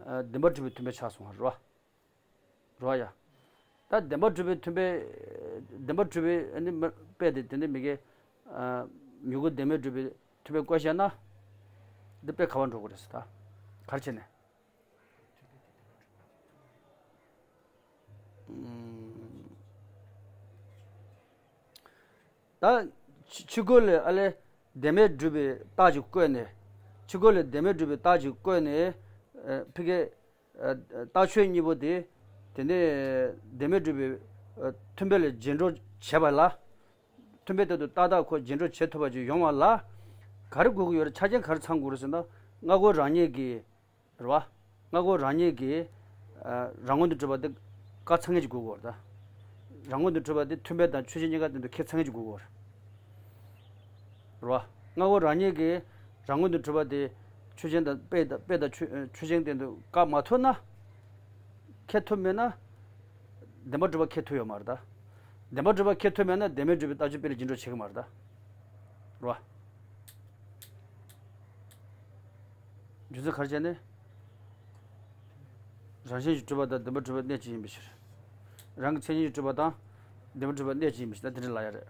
ཨ། བདེན་པར་གྲུབ་པའི་མཐུན་དཔེ་ཆགས་སོང་བ་རེད་བ། རེད་བ་ཡ། ད་བདེན་པར་གྲུབ་པའི་མཐུན་དཔེ། བདེན་པར་གྲུབ་པའི་ཨ་ནི་མ་དཔེ་དེ་དེ་ནི་མི་དགེ། ཨ། མྱུ་གུ་བདེན་མེད་གྲུབ་པའི་མཐུན་དཔེ་བཀོད་བཞག་ན། འདི་དཔེ་ག་བར་འགྲོ་གི་རེད་ཟེར་ད། ག་རེ་བྱས་ནས། ད་ཕྱི་ཕྱི་རྒོལ་ལས་ཨ་ལས་བདེན་མེད་སྒྲུབ་པའི་རྟགས་ཅིག་བཀོད་ནས། ཕྱི་རྒོལ་ལས་བདེན་མེད་སྒྲུབ་པའི་རྟགས་ཅིག་བཀོད་ནས། ཨ། ཕ་གི། ཨ། རྟགས་ཆོས་གཉིས་པོ་དེ། དེ་ནས་བདེན་མེད་སྒྲུབ་པའི། ཨ། མཐུན་དཔེ་ལ་རྗེས་འགྲོ་བྱས་པ་ལ། མཐུན་དཔེ་དེ་དང་རྟགས་དག་ཁོ་རྗེས་འགྲོ་བྱེད་ཐུབ་པ་ཅིག་ཡོང་བ་ལ། ག་རེ་དགོས་ཀྱི་ཡོད་རེད། ཆ་རྐྱེན་ག་རེ་ཚང་དགོས་རེད་ཟེར་ན། སྔ་རྒོལ་རང་ཉིད་ཀྱིས། རེད་བ། སྔ་རྒོལ་རང་ཉིད་ཀྱིས། ཨ། རང་ངོས་ནས་གྲུབ་པ་དེ་བཀག་ཚར་མཁན་ཅིག་དགོས་ཀྱི་ཡོད་རེད་ད། རང་ངོས་ནས་གྲུབ་པ་དེ་མཐུན་དཔེ་དང་ཆོས་ཅན་གཉིས་ཀ་སྟེང་དུ་འཁེལ་ཚར་མཁན་ཅིག་དགོས་ཀྱི་ཡོད་རེད། རེད་བ། སྔ་རྒོལ་རང་ཉིད་ཀྱིས་རང་ངོས་ནས་གྲུབ་པ་དེ་ཆོས་ཅན་དང་དཔེ་དང་དཔེ་དང་ཆོས་ཆོས་ཅན་སྟེང་དུ་བཀག་མ་ཐུབ་ན། འཁེལ་ཐུབ་མེད་ན། བདེན་པར་གྲུབ་པ་འཁེལ་ཐུབ་ཡོད་མ་རེད་ད། བདེན་པར་གྲུབ་པ་འཁེལ་ཐུབ་མེད་ན་བདེན་མེད་གྲུབ་པའི་རྟགས་ཆོས་དཔེ་ལ་རྗེས་འགྲོ་བྱེད་ཀྱི་མ་རེད་ད། རེད་བ། རྒྱུ་མཚན་ག་རེ་བྱས་ནས། རང་བཞིན་གྱིས་གྲུབ་པ་དང་བདེན་པར་གྲུབ་པ་གནས་གཅིག་ཡིན་པའི་ཕྱིར། རང་གི་མཚན་ཉིད་ཀྱིས་གྲུབ་པ་དང་། བདེན་པར་གྲུབ་པ་གནས་གཅིག་ཡིན་པའི་ཕྱིར་ད་དེ་འདྲ་ལབ་ཡ་རེད།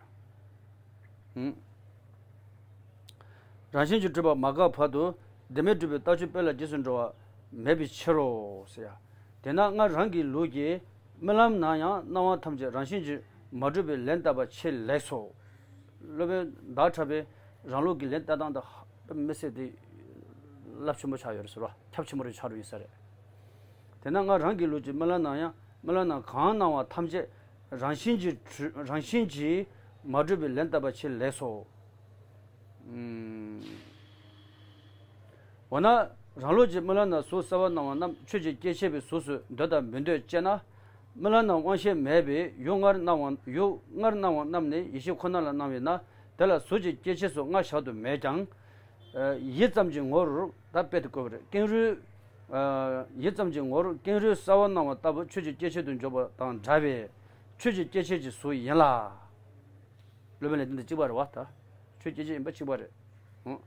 ཧུམ། རང་བཞིན་གྱིས་གྲུབ་པ་མ་འགགས་བར་དུ་བདེན་མེད་གྲུབ་པའི་རྟགས་ཆོས་དཔེ་ལ་རྗེས་སུ་འགྲོ་བ་མེད་པའི་ཕྱིར་རོ་ཟེར་ཡ། དེས་ན་སྔར་རང་གི་ལུགས་ཀྱིས་རྨི་ལམ་ན་ཡང་སྣང་བ་ཐམས་ཅད་རང་བཞིན་གྱིས་མ་གྲུབ་པའི་ལན་བཏབ་པ་ཆེས་ལེགས་སོ། སློབ་དཔོན་ཟླ་གྲགས་པས་རང་ལུགས་ཀྱི་ལན་བཏབ་སྟངས་དེ་ཧ་དམིགས་བསལ་དེ་རླབས་ཆེན་པོ་ཆགས་ཡོད་རེད་ཟེར་བ། ཁྱབ་ཆེན་པོ་རེ་ཆགས་འགྲོ་ཡིན་ས་རེད། དེས་ན་སྔར་རང་གི་ལུགས་ཀྱིས་རྨི་ལམ་ན་ཡང་རྨི་ལམ་ན་གང་སྣང་བ་ཐམས་ཅད་རང་བཞིན་གྱིས་གྲུབ་རང་བཞིན་གྱིས་མ་གྲུབ་པའི་ལན་བཏབ་པ་ཆེས་ལེགས་སོ། འོ་ན། རང་ལུགས་ཀྱི་རྨི་ལམ་ན་གཟུགས་གསལ་བར་སྣང་བ་རྣམས་ཆོས་ཀྱི་སྐྱེ་མཆེད་པའི་གཟུགས་སུ་འདོད་དམ་མི་འདོད་ཅེ་ན། རྨི་ལམ་ན་དབང་ཤེས་མེད་པས་ཡུལ་ལྔར་སྣང་བ་ཡུལ་ལྔར་སྣང་བ་རྣམས་ནི་ཡེ་ཤེས་ཁོ་ན་ལ་སྣང་བས་ན་དེ་ལ་གཟུགས་ཀྱི་སྐྱེ་མཆེད་སོགས་ལྔ་བཞག་ཏུ་མེད་ཀྱང་། ཡིད་ཙམ་གྱི་ངོར་ད་དཔེ་དེ་བཀོད་པ་རེད། ཀེང་རུས། ཡིད་ཙམ་གྱི་ངོར་ཀེང་རུས་གསལ་བར་སྣང་བ་ལྟ་བུ་ཆོས་ཀྱི་སྐྱེ་མཆེད་དུ་འཇོག་པ་དང་འདྲ་བས་ཆོས་ཀྱི་སྐྱེ་མཆེད་ཀྱི་གཟུགས་ཡིན་ལ། སློབ་དཔོན་ལས་དོན་དེ་གཅིག་པ་རེད་བ་ད། ཆོས་སྐྱེ་མཆེད་ཡིན་པ་གཅིག་པ་རེད། ཨང་།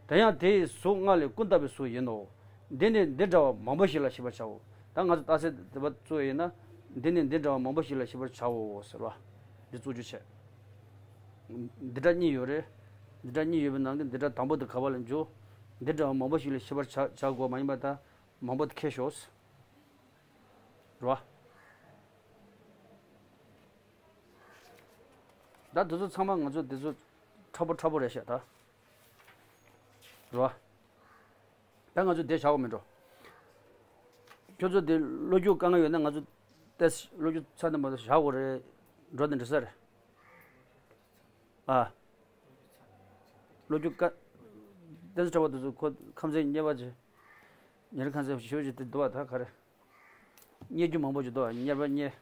དེ་ཡང་དེ་ཡི་གཟུགས་ལྔ་ལས་ཀུན་བཏགས་པའི་གཟུགས་ཡིན་ནོ། འདི་ནི་འདི་འདྲ་བ་མང་པོ་ཞིག་ལ་ཤེས་པར་བྱའོ། ད་ང་ཚོ་རྟགས་གསལ་དེ་བ་བཙུགས་ཡིན་ན། འདི་ནི་འདི་འདྲ་བ་མང་པོ་ཞིག་ལ་ཤེས་པར་བྱའོ་ཟེར་བ། འདི་བཙུགས་རྒྱུ་བྱས། འདི་འདྲ་གཉིས་ཡོད་རེད། འདི་འདྲ་གཉིས་ཡོད་པའི་ནང་གི་འདི་འདྲ་དང་པོ་དེ་ག་བ་ལ་འཇུག་འདི་འདྲ་བ་མང་པོ་ཞིག་ལ་ཤེས་པར་བྱ་བྱ་དགོས་མ་ཡིན་པ་ད། མང་པོ་དེ་ཁེལ་ཤོག་རེད་བ། ད་དེ་ཚོ་ཚང་མ་ང་ཚོ་དེ་ཚོ་ཁྲ་པོ་ཁྲ་པོ་རེད་ཤག་ད། རེད་བ། ད་ང་ཚོ་དེ་བཞག་གོ་མི་འགྲོ། ཁྱོད་ཚོ་དེ་བློ་རྒྱུགས་དཀའ་ངལ་ཡོད་ན་ང་ཚོ་ཏེས་བློ་རྒྱུགས་ཚ་ནས་མ་གཏོགས་བཞག་གོ་རེད། འགྲོ་དེ་འགྲོ་ས་རེད། ཨ། བློ་རྒྱུགས་དཀའ། ཏེས་ཁྲ་པོ་དེ་ཚོ་ཁོ་ཁམས་ཚན་གཉེར་པ་ཅིག་ཉེ་རིང་ཁམས་ཚན་ཞུ་ཞིག་དེ་འདུག་བ་ད་ག་རེ། གཉེར་རྒྱུ་མང་པོ་ཞིག་འདུག་བ་གཉེར་པ་གཉེར།